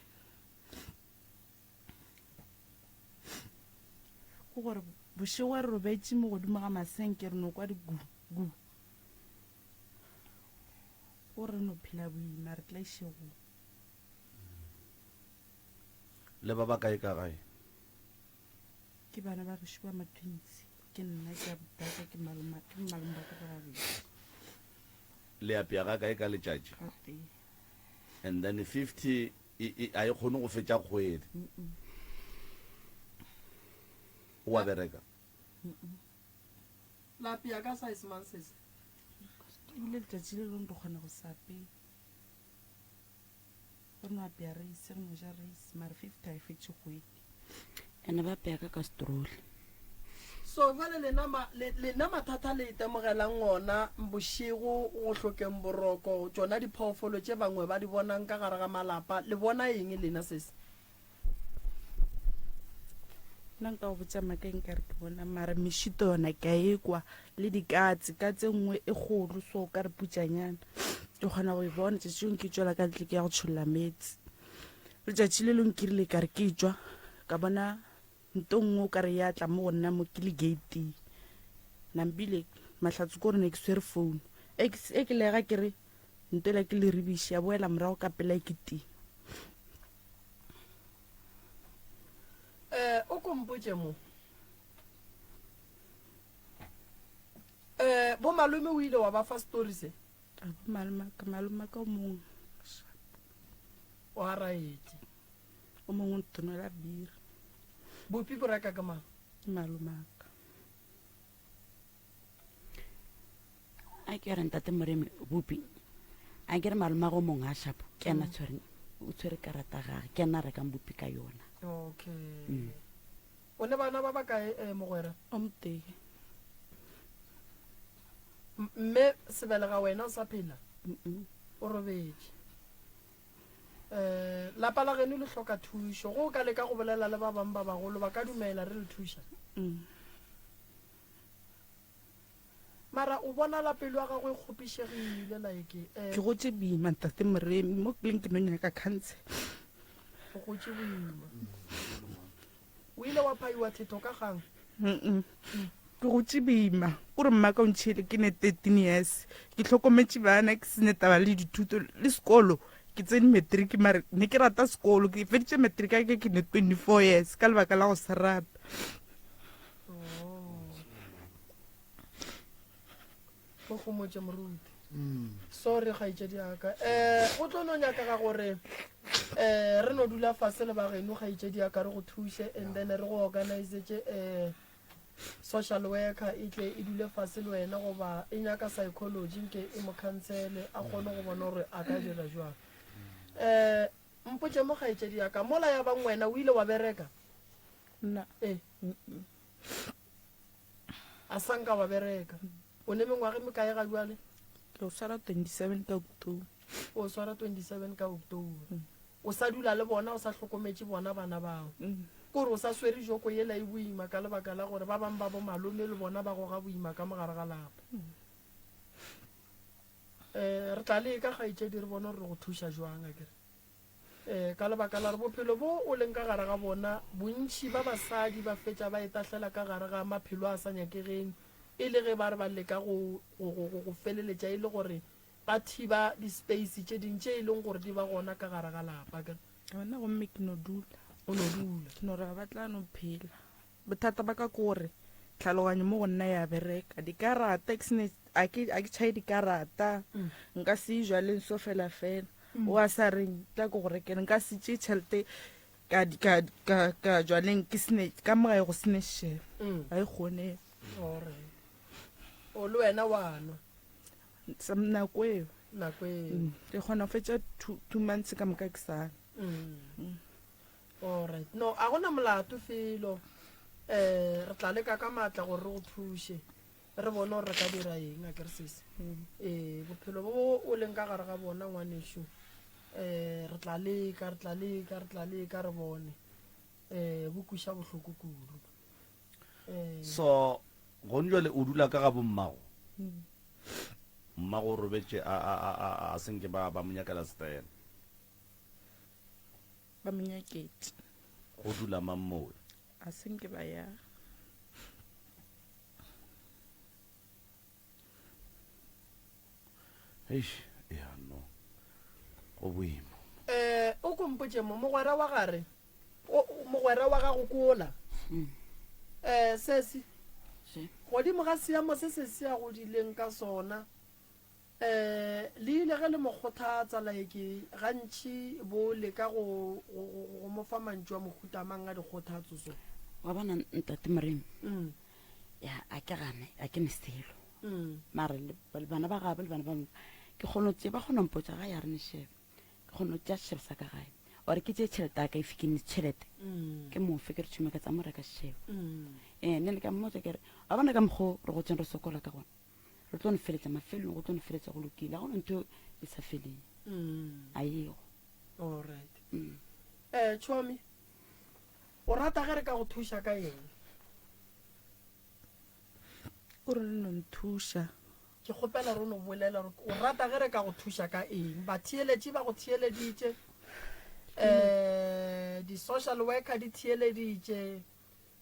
Ke gore bošego re robetše mo godimo ga masenke re no kwa di gu gu. O re no phela boima re tlaišegong. Le ba bakae ka gae? Ke bana ba gešo ba matwins. Ke nna ke abutaka ke maloma ke malome ba ka ba babedi. Le apea ga kae ka letšatši? Gatee. And then 50 e, e, a e kgone go fetša kgwedi. O a bereka? La apea ka size mang sese? Ebile letšatši le lengwe re kgona go se apee. Re no apea reise, re no ja reise, mare 50 ga e fetše kgwedi. Ene ba apea ka kastroli. So jwale lena ma, le, lena mathata le itemogelang ona bošego go hlokeng boroko, tšona diphoofolo tše bangwe ba di bonang ka gare ga malapa, le bona eng lena sesi? Nna nka go botša maaka nkare ke bona mara mešito yona ke a e kwa le dikatse, katse nngwe e kgolo so ka re putšanyana ke kgona go e bona tšatši lengwe ke tšwela ka ntle ke ya go tšholla meetse letšatši le lengwe ke rile ka re ke tšwa ka bona nto nngwe o ka re ya tla mo go nna mo ke le gating nampile mahlatse ko gore ne ke swere phone e ke lega ke re nto ela ke leribiši ya boela morago ka pela e ke tima. Eh, o ko mpotše mo. Eh, bo malome o ile wa ba fa story se? A bo malome ka malome ka o mongwe. O a raetše. O mongwe o ntonela bira. Bopi bo reka ke mang? Ke malomaka. A ke re ntate Moremi bupi a ke re malomago mongwe a shapo ke ena mm. tshwereng o tshwere karata gage ke ena rekang bupi ka yona okay mm. o ne bana ba ba kae eh, mogwera o motee mme sebelega wena o sa phela o robetše um lapa la geno le hloka thušo go o ka leka go bolela le ba bangwe ba bagolo ba ka dumela re le thuša mm. Mara o bonala pelo ya gago e kgopišegile like eh. Ke gotše boima ntate Moremi mo ke leng ke no nyaka counsel. O gotše boima. O ile wa phaiwa thetho ka gang? Mm. Ke gotše boima. O re mmaka o ntšhele ke ne 13 years. Ke hlokometše bana ke sene taba le dithuto le sekolo. Ke tsene matric mare ne ke rata sekolo. Ke feditše matric ke ke ne 24 years ka lebaka la go se rata. Go gomotše moruti. Sorry kgaetšedi yaka. Eh go tlo no nyakega gore eh re no dula fase le bageno kgaetšedi yaka re go thuše and then re go organizetse eh social worker e tle e dule fase le wena goba e nyaka psychology nke e mo khansele a kgone go bona gore a ka dira jwang. Eh mpotše mo kgaetšedi yaka mola ya bang wena o ile wa bereka? Nna. Eh. A sa nka wa bereka. O ne mengwaga e mekae ga jwale? Ke o swara 27 ka October. O swara 27 ka October. Mm. O sa dula le bona, o sa hlokometše bona bana bao. Mm. Kore o sa swere joko yela e boima ka lebaka la gore ba bang ba bo malome le bona ba goga boima ka mogare ga lapa. Mm. Eh, re tla leka kgaetšedi re bone gore re go thuša jwang akere. Ee, ka lebaka la gore bophelo bo o leng ka gare ga bona, bontši ba basadi ba fetša ba itahlela ka gare ga maphelo a sa nyakegeng e le ge ba re ba leka go, go, go, go, go feleletša e le gore ba thiba di-space tše ding tše e leng gore di ba gona ka gare ga lapa. Akere? Gona gomme ke no dula. O no dula. Ke no re ba tla no phela. Bothata ba ka ke gore. Tlhaloganyo mo go nna ya bereka. Dikarata ke sene a ke a ke tšhaye dikarata. Nka se jwaleng so fela fela. O a sa reng tla ke go rekele nka se tšee tšhelete ka ka ka ka jwaleng ke sene ka mo gae go sene šebe. Ga e kgonege. Alright. O le wena wa nwa. Sa nako eo. Nako eo. Ke kgona go fetša 2 months ka moka ke sa nwa. Alright. No, a gona molato felo. Eh, re tla leka ka maatla gore re go thuše. Re bone gore re ka dira eng, a ke re sesi. Eh, bophelo bo o leng ka gare ga bona ngwanešu. Eh, re tla leka, re tla leka, re tla leka re bone. Eh, bo kweša bohloko kudu. Eh. So, gone jwale o dula ka ga bommago? Mmago o robetše a a a a a senke ba ba mo nyakela setaele. Ba mo nyaketše. Go dula mang mowe? A se nke ba ya. Eish, ya no. Go boima. Eh, o ko mpotše mo, mogwera wa gare, o, mogwera wa gago ko ola. Mm. Eh, sesi, Se. godimo ga seemo se se se a godileng ka sona, Um le ile ge le mo kgothatsa, like, gantši bo leka go, go, go, go mo fa mantšu a mohuta mang a dikgothatso so? Wa bona, Ntate Moremi, Mm. ya, a ke gane, a ke ne selo. Mm. Mara le, le bana ba gabo le bana ba, ke kgona go tše, ba kgona go mpotša ga ya re ne shebe. Ke kgona go tšea seshebo sa ka gae. Or ke tšee tšhelete ya ka, if ke ne tšhelete, Mm. ke mo fe, ke re tšhome ka tsa mo reka seshebo. Mm. Ee, nne le ka mmotša ke re, wa bona ka mokgo re gotseng re sokola ka gona. Re tlo no feletša mafelelong, go tlo no feletša go lokile. Ga go na ntho e sa feleng. Mm. A ego. All right. Mm. Eh, Chomi, o rata ge re ka go thuša ka eng? O re le no nthuša. Ke kgopela re no bolela gore o rata ge re ka go thuša ka eng. Batheeletši ba go theeleditše, eh, di-social worker di theeleditše,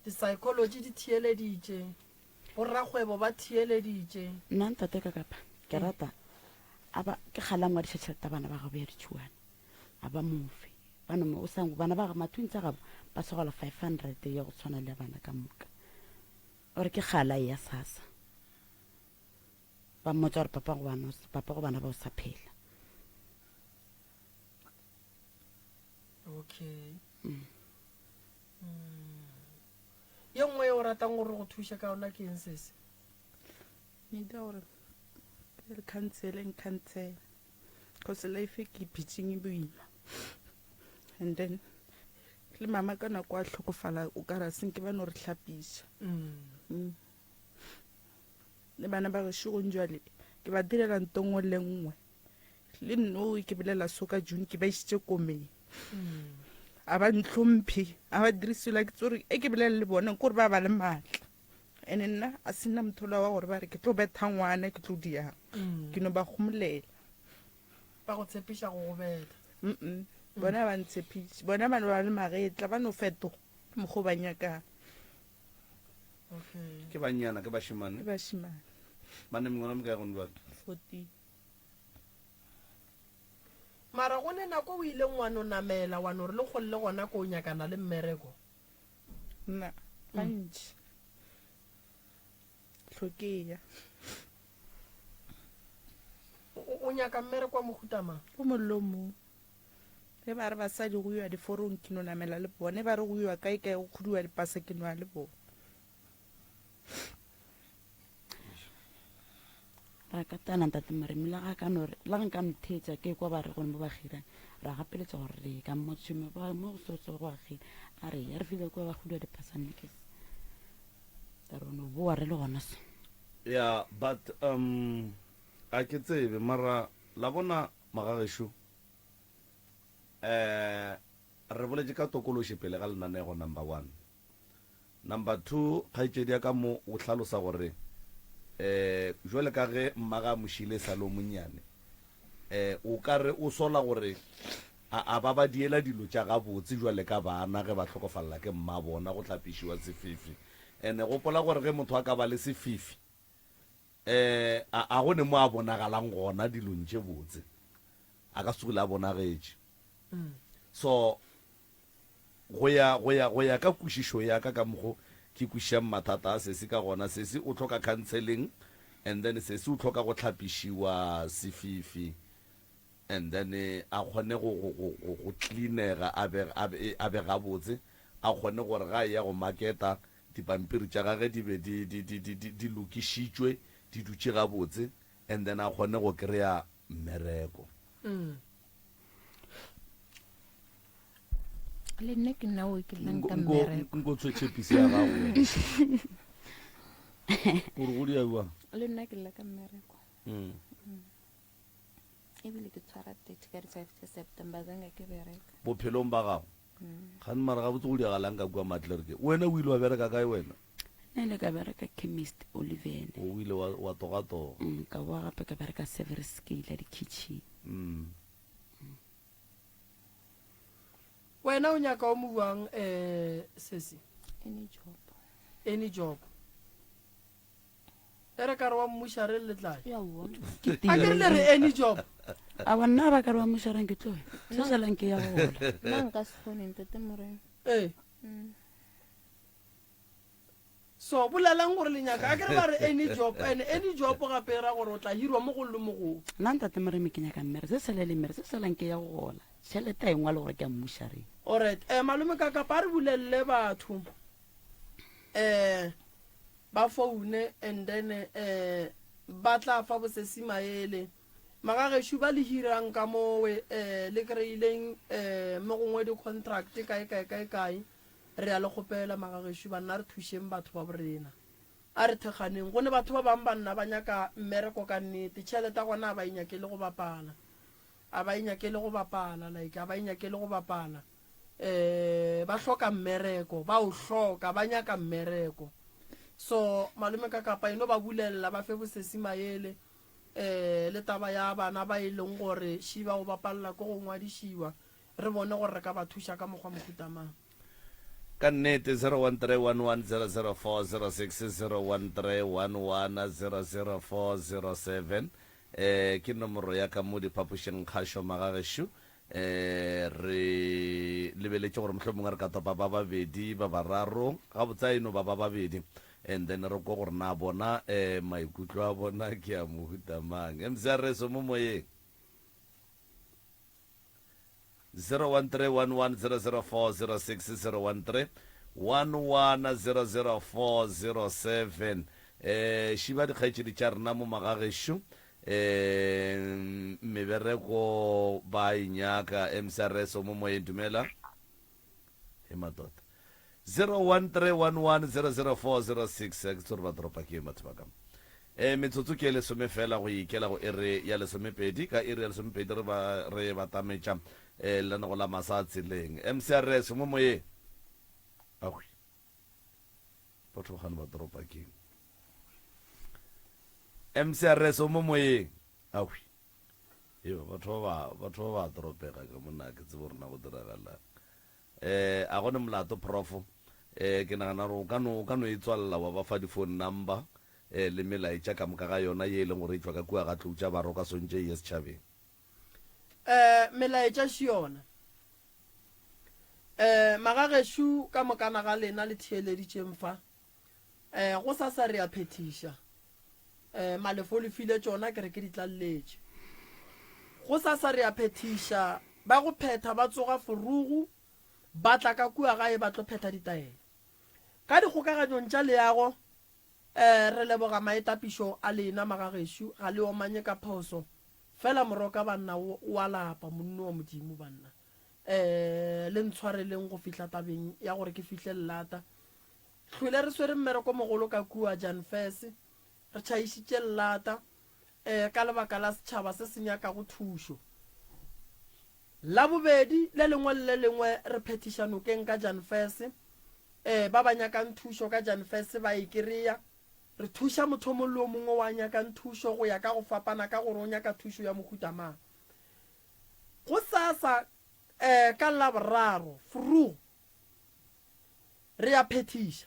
di-psychology di theeleditše. Borrakgwebo ba theeleditše. Nna ntate ka kapa ke rata a ba ke kgale a ngwadiša tšhelete ya bana ba gabo ya ditšhuana a ba mofe ba no o sa bana ba mathuntsi a gabo ba sogola 500 ya go tshwana le ya bana ka moka gore ke kgale a ya sasa ba mmotsa gore papa go bana papa go bana ba o sa phela okay mm. Mm. Ye nngwe ye o ratang gore go thuše ka yona ke eng sese? Need gore ke re counseling counsel cause life e ke phetseng e boima and then le mama ka nako a tlhokofala o ka ra senke ba no re hlapiša mm. le bana ba gešo gong jwale ke ba direla nto nngwe le nngwe Le nno ke bolela so ka June ke ba išitše komeng. A ba ntlhomphe, a ba dire selo ke tsore e ke bolela le bona ke gore ba ba le maatla. Ene nna a se nna motho wa gore ba re ke tlo betha ngwana ke tlo diang. Ke no ba gomolela. Ba go tshepiša go go betha. Mm bona ba ntshepiše bona ba no ba le magetla ba no fetoga mokgwa o ba nyakang. Okay. Ke bannyana ke bashimane? Ke bashimane. Ba ne mengwaga mekae gone jwale? 14. Mara go ne nako o ileng wa no namela wa no re le kgole le gona ko o nyakana le mmereko? Nna, gantši. Hlokeya. O, o nyaka mmereko wa mohuta mang? O mong le o mong. Ge ba re basadi go iwa diforong ke no namela le bone, ba re go iwa kae kae go khuduwa dipasa ke no ya le bone. Ra katana ntate Moremi le ga ka no re le ga nka ntheetša ke kwa ba re gone mo ba kgirang ra gapeletša gore re ye ka mo tšhome ba mo go so go a kgira a re ya re file kwa ba khuduwa dipasa nne ke ka re no boa re le gona so. Yeah but um a ke tsebe mara la bona magagešo eh re boletše ka tokološi pele ga lenanego number one. Number 2, kgaetšedi ya ka mo o hlalosa gore um jwale ka ge mmage a mo šile e sa le o monnyane, um o ka re o sola gore a a ba ba diela dilo tša gabotse jwale ka bana ge ba hlokofalela ke mmabona go hlapišiwa sefifi. Ene gopola gore ge motho a ka ba le sefifi um a a go ne mo a bonagalang gona dilong tše botse, a ka se tsogile a bonagetše. So Go ya, go ya, go ya ka kwešišo ya ka, ka mokgo ke kwešišang mathata a sesi ka gona. Sesi o hloka counseling and then sesi o hloka go hlapišiwa sefifi and then a kgone go, go, go, go, go cleanega a be, a be, a be gabotse, a kgone gore ga a eya go marketa dipampiri tša gage di be di, di, di, di, di, di lokišitšwe, di dutše gabotse and then a kgone go kry-a mmereko. Mm. Le nna ke nna o ke llang ka Nko, mmereko. nko tshwe tšhepisi ya gago. O re go dia bjang? Le nna ke lla ka mmereko. Mm. Ebile ke tshwara 30 ka di 5 tša September zange ke bereka. Bophelong ba gago. Gane mara gabotse go diagalang ka kua Matlerke? Wena o ile wa bereka kae wena? Nna ile ka bereka chemist Olivene. O ile wa, wa togatoga. Mm, ka boa gape ka bereka service scale ya di-kitchen. Mm. Wena o nyaka o mo buang eh sesi? Any job. Any job. E re ka re wa mmušareng le tlae. Aowa. A ke re le re any job. Aowa nna ba ka re wa mmušareng ke tloe. Se salang ke ya go gola. Nna nka se kgone ntate Morena. Ee. Mm. So bolelang gore le nyaka a ke re ba re any job and any job gape e ra gore o tla hirwa mo go le mo go. Nna ntate Moremi ke nyaka mmere se sele le mmere se salang ke ya go gola. Tšhelete a e ngwale gore ke ya mmušareng. Alright, eh malome ka kapa a re bulelele batho. Eh ba foune and then eh ba tla fa bosesi maele. Magagešo ba le hirang ka mowe eh le kry-ileng eh mo gongwe di-contract kae kae kae kae, re a le kgopela magagešo banna re thušeng batho ba borena. A re thekganeng go ne batho ba bang banna ba nyaka mmereko ka nnete, tšhelete ya gona a ba e nyakele go bapala. A ba e nyakele go bapala like a ba e nyakele go bapala. um ba hloka mmereko ba o hloka ba nyaka mmereko so malome ka kapa eno ba bulelela ba fe bosesi maele um le taba ya bana ba e leng gore shi ba go bapalela ko go ngwadišiwa re bone gore re ka ba thuša ka mokgwa mohuta mang. Ka nnete 0131100406 0131100407 eh ke nomoro ya ka mo diphapošing kgašo magagešo E, re lebeletše gore mohlomongwe re ka topa ba babedi, ba bararo, gabotse a e no ba ba babedi, and then re kwe gore na bona um maikutlo a bona ke a mohuta mang. MCRS o mo moyeng. 0131100406 013 1100407 eh šiba dikgaetšedi tša rena mo magagešo Ehm, mebereko ba e nyaka. MCRS o mo moyeng, dumela. He matota. 0131100406 ke tsore ba toropa ke batho ba ka. Eh metsotso ke lesome fela go ikela go ere ya lesomepedi ka iri ya lesomepedi re ba re batametša eh lenanego la masa a tseleng. MCRS mo moyeng. Ahwi. Batho ba gane ba toropa ke. MCRS o mo moyeng. Ahwi. Yo, batho ba batho ba ba toropega ka mona ke tsebo rena go diragalang. Eh a gone molato prof. Eh ke nagana gore o ka no o ka no e tswalela wa ba fa di phone number eh le melaetša ka moka ga yona ye e leng gore e tšwa ka kua ga tlou tša baroka sontše e ye setšhabeng. Eh melaetša še yona. Eh magagešu ka mokana ga lena le theeleditšeng fa. Eh, gosasa re a phethiša. Eh, Malefo le file tšona, ke re ke di tlalletše. Gosasa re a phethiša, ba go phetha ba tsoga forugu, ba tla ka kua gae ba tlo phetha ditaelo. Ka dikgokaganyong tša leago, eh, re leboga maetapišo a lena magagešo, ga le omanye ka phoso. Fela moroka banna o, o a lapa, monno wa Modimo banna. Eh, le ntshwareleng go fihla tabeng ya gore ke fihle lelata. Hlwele re swere mmereko mogolo ka kua Janfes, re tšhaišitše llata eh, ka lebaka la setšhaba se se nyakago thušo. Labobedi le lengwe le le lengwe re phethiša nokeng ka Janfes, eh, ba ba nyakang thušo ka Janfes ba e kereya. Re thuša motho o mongwe le o mongwe wa nyakang thušo go ya ka go fapana ka gore o nyaka thušo ya mohuta mang. Gosasa eh, ka Laboraro, vroeg, Re a phethiša.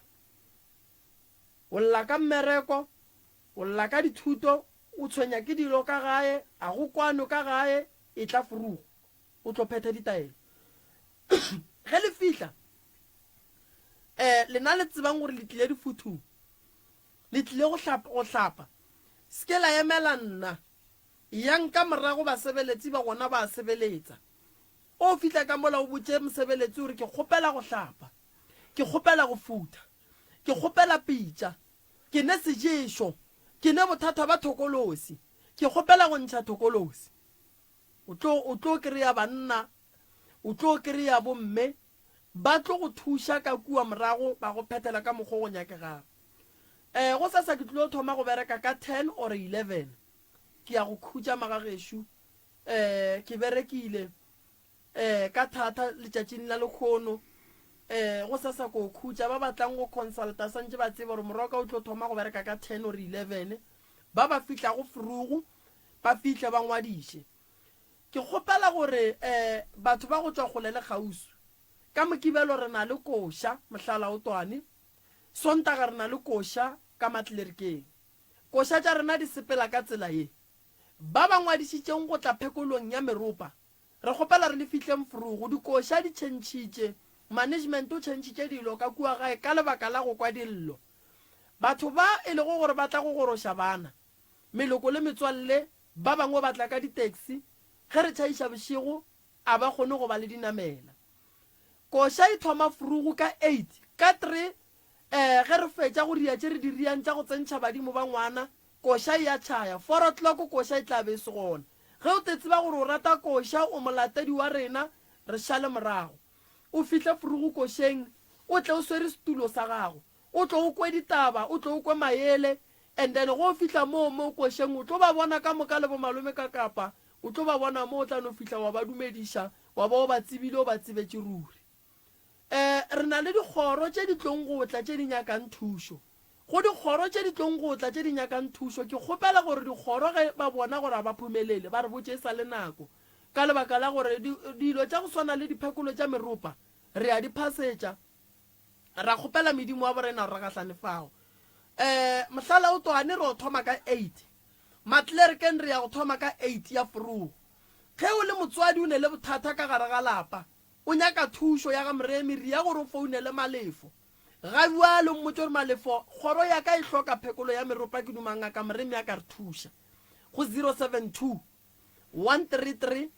O lla ka mmereko, o lla ka dithuto, o tshwenya ke dilo ka gae, a go kwanwe ka gae, etla vroeg o tlo phetha ditaelo. Ge le fihla, Um lena le tsebang gore le tlile difuthung, le tlile go hlapa, go hlapa, se ke la emela nna. Eyang ka morago basebeletsi ba gona ba a sebeletsa. O fihla ka mola o botše mosebeletsi o re ke kgopela go hlapa, ke kgopela go futha, ke kgopela pitša, ke ne seješo, ke ne bothata ba thokolosi, ke kgopela go ntšha thokolosi. O tlo, o tlo kry-a banna, o tlo kry-a bomme, ba tlo go thuša ka kua morago ba go phethela ka mokgo go nyakegago. Um gosasa ke tlilo thoma go bereka ka ten or 11. Ke ya go khutša magagešo. Um ke berekile um ka thata letšatšing la lekgono. Um gosasa ko khutša. Ba ba tlang go consulta santše ba tsebe gore morwa wa ka o tlo thoma go bereka ka ten or 11. Ba ba fihlago frugu ba fihle ba ngwadiše. Ke kgopela gore um batho ba go tšwa kgole le kgauswi, ka Mokibelo re na le koša Mohlalaotwane, Sontaga re na le koša ka Matlerikeng. Koša tša rena di sepela ka tsela ye. Ba ba ngwadišitšeng go tla phekolong ya meropa, re kgopela re le fihleng frugu. Dikoša di tšhentšhitše, management o tšhentšhitše dilo ka kua gae ka lebaka la go kwa dillo. Batho ba e lego gore ba tla go goroša bana, meloko le metswalle Ba bangwe ba tla ka di-taxi, ge re tšhaiša bošego a ba kgone go ba le dinamela. Koša e thoma frugu ka eight, ka three eh ge re fetša go ria tše re di riang tša go tsentšha badimo ba ngwana, koša e a tšhaya. Four o'clock koša e tla be e se gona. Ge o te tseba gore o rata koša, o molatedi wa rena, re šale morago. O fihle frugu košeng, o tle o swere setulo sa gago. O tlo o kwe ditaba, o tlo o kwe maele, and then go fihla moo mo košeng o tlo ba bona ka moka le bo malome ka kapa, o tlo ba bona mo o tla no fihla wa ba dumediša, wa ba o ba tsebile o ba tsebetše ruri. Eh, re na le dikgoro tše di tlong go tla tše di nyakang thušo. Go dikgoro tše di tlong go tla tše di nyakang thušo, ke kgopela gore dikgoro ge ba bona gore ga ba phumelele, ba re botše e sa le nako, ka lebaka la gore di, dilo tša go swana le diphekolo tša meropa re a di phasetša, Ra kgopela medimo wa borena gore re gahlane fao. Um Mohlalaotwane re o thoma ka eight. Matlerkeng re ya go thoma ka eight ya forogo. Ge o le motswadi o ne le bothata ka gare ga lapa, o nyaka thušo ya ga Moremi, re ya gore o founele Malefo. Ga bjale o mmotše gore Malefo, kgoro ya ka e hloka phekolo ya meropa ke duma ngaka Moremi a ka re thuša. Go 072 133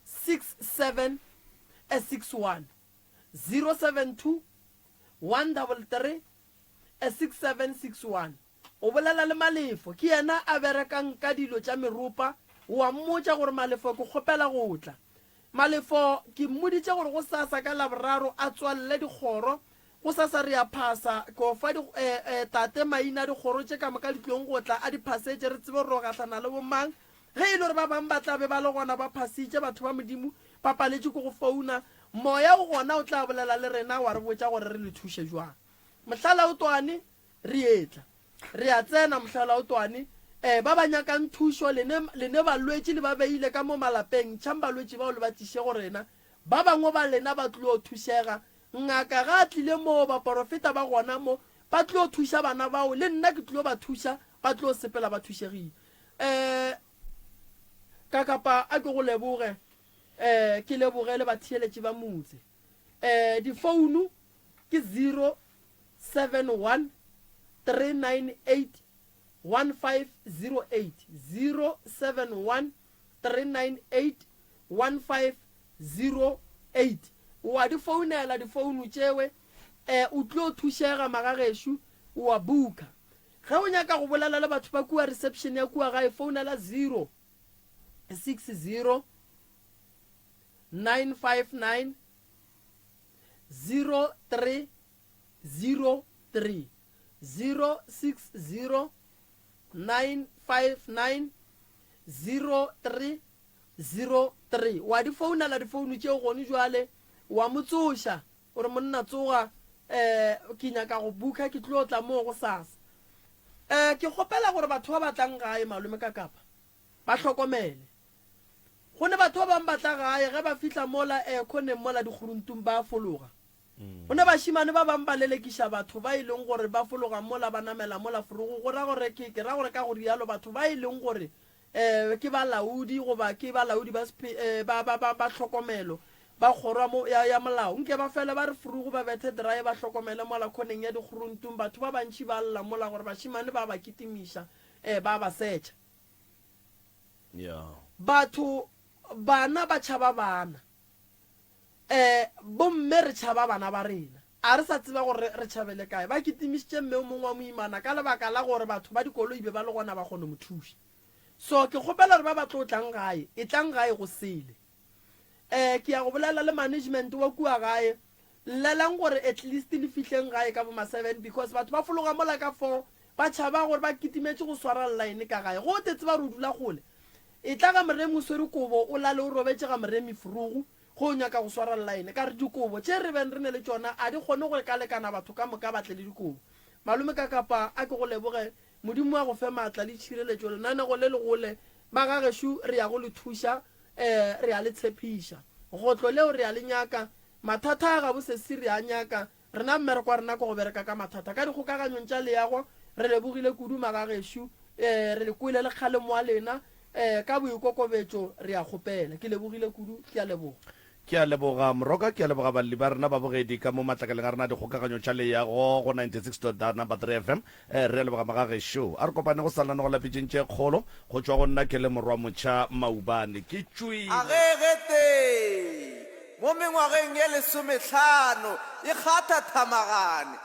6761. 072 133 6761. O bolela le Malefo, ke yena a berekang ka dilo tša meropa, o a mmotša gore Malefo ke kgopela go tla. Malefo ke mmoditše gore gosasa ka Laboraro a tswalele dikgoro, gosasa re a phasa, ke o fa di, eh, eh, tate maina a dikgoro tše ka moka di tlong go tla, a di phasetše re tsebe gore ro gahlana le bomang. Ge e le gore ba bang ba tla be ba le gona ba phasitše, batho ba Modimo ba paletšwe ke go founa, Moya o gona o tla bolela le rena wa re botša gore re le thuše bjang. Mohlalaotwane, re etla. Re a tsena, Mohlalaotwane. E, ba ba nyakang thušo, le ne, le ne balwetši le ba beile ka mo malapeng, ntšhang balwetši bao le ba tliše go rena. Ba bangwe ba lena ba tlilo thušega. Ngaka ga a tlile moo, baporofeta ba gona mo, ba tlilo thuša bana bao, le nna ke tlilo ba thuša, ba tlilo sepela ba thušegile. E, Kakapa, a ke go leboge. Eh, ke leboge le batheeletši ba motse. Eh, difounu ke 071 398 1508, 071 398 1508. O a di founela difounu tšewe, eh, o tlo thušega magagešo, o a booka. Ge o nyaka go bolela le batho ba kua reception ya kua gae, founela 0. 60 959 03 03 060 959 03 03 wa di founela difounu tšeo gone jwale wa mo tsoša o re monna tsoga um ke nyaka go bukha ke tlo tla moo go sasa um ke kgopela gore batho ba ba tlang gae malome ka kapa Ba hlokomele. Go ne batho ba bang ba tla gae, ge ba fihla mola eh, khoneng mola dikguruntung ba a fologa. Go ne bašemane ba bang ba lelekiša batho ba e leng gore ba fologa mola ba namela mola forogo, go ra gore ke, ke ra gore ka go rialo batho ba e leng gore eh, ke balaodi goba ke balaodi ba, eh, ba, ba, ba, ba tlhokomelo. Ba kgoro ya mo, ya, ya molao, nke ba fele ba re frugu ba bethe drae ba hlokomele mola khoneng ya dikguruntung batho ba bantši ba lla mola gore bašemane ba ba kitimiša, eh, ba ba setšha. Yeah. Batho, bana ba tšhaba bana. Eh, bomme re tšhaba bana ba rena. A re sa tseba gore re, re tšhabele kae. Ba kitimišitše mme o mongwe wa moimana ka lebaka la gore batho ba dikoloi be ba le gona ba kgone mo thuša. So ke kgopela gore ba ba tlo tlang gae, etlang gae go sele. Eh, ke ya go bolela le management wa kua gae, llelang gore at least le fihleng gae ka bo ma seven because batho ba fologa mola ka four ba tšhaba gore ba kitimetše go swara line ka gae. Go te tseba gore o dula kgole. Etla ga Moremi o swere kobo o lale o robetše ga Moremi frugu ge o nyaka go swara line. Ka re dikobo tše re beng re ne le tšona a di kgone go lekalekana batho ka moka ba tle le dikobo. Malome Kakapa a ke go leboge Modimo a go fe maatla le tšhireletšo lenanego le le gole ba ga gešo re ya go le thuša Ee, re a le tshepiša. Gotlo leo re a le nyaka. Mathata a gabo sesi re a nyaka. Rena mmereko wa rena ke go bereka ka mathata. Ka dikgokaganyong tša leago, re lebogile kudu magagešo. Ee, re le kwele le kgalemo wa lena. Ee, ka boikokobetšo re a kgopela. Ke lebogile kudu. Ke a leboga. Ke a leboga Moroka, ke a leboga balli ba rena babogedi ka mo matlakaleng a rena a dikgokaganyo tša leago go 96.3 FM. Eh, re a leboga magagešo. A re kopane go sa lenanego la pitšeng tše kgolo go tšwa go nna ke le morwa motšha Maubane. Ke tšwile. A ge getee mo mengwageng ye lesomehlano e kgatha thamagane.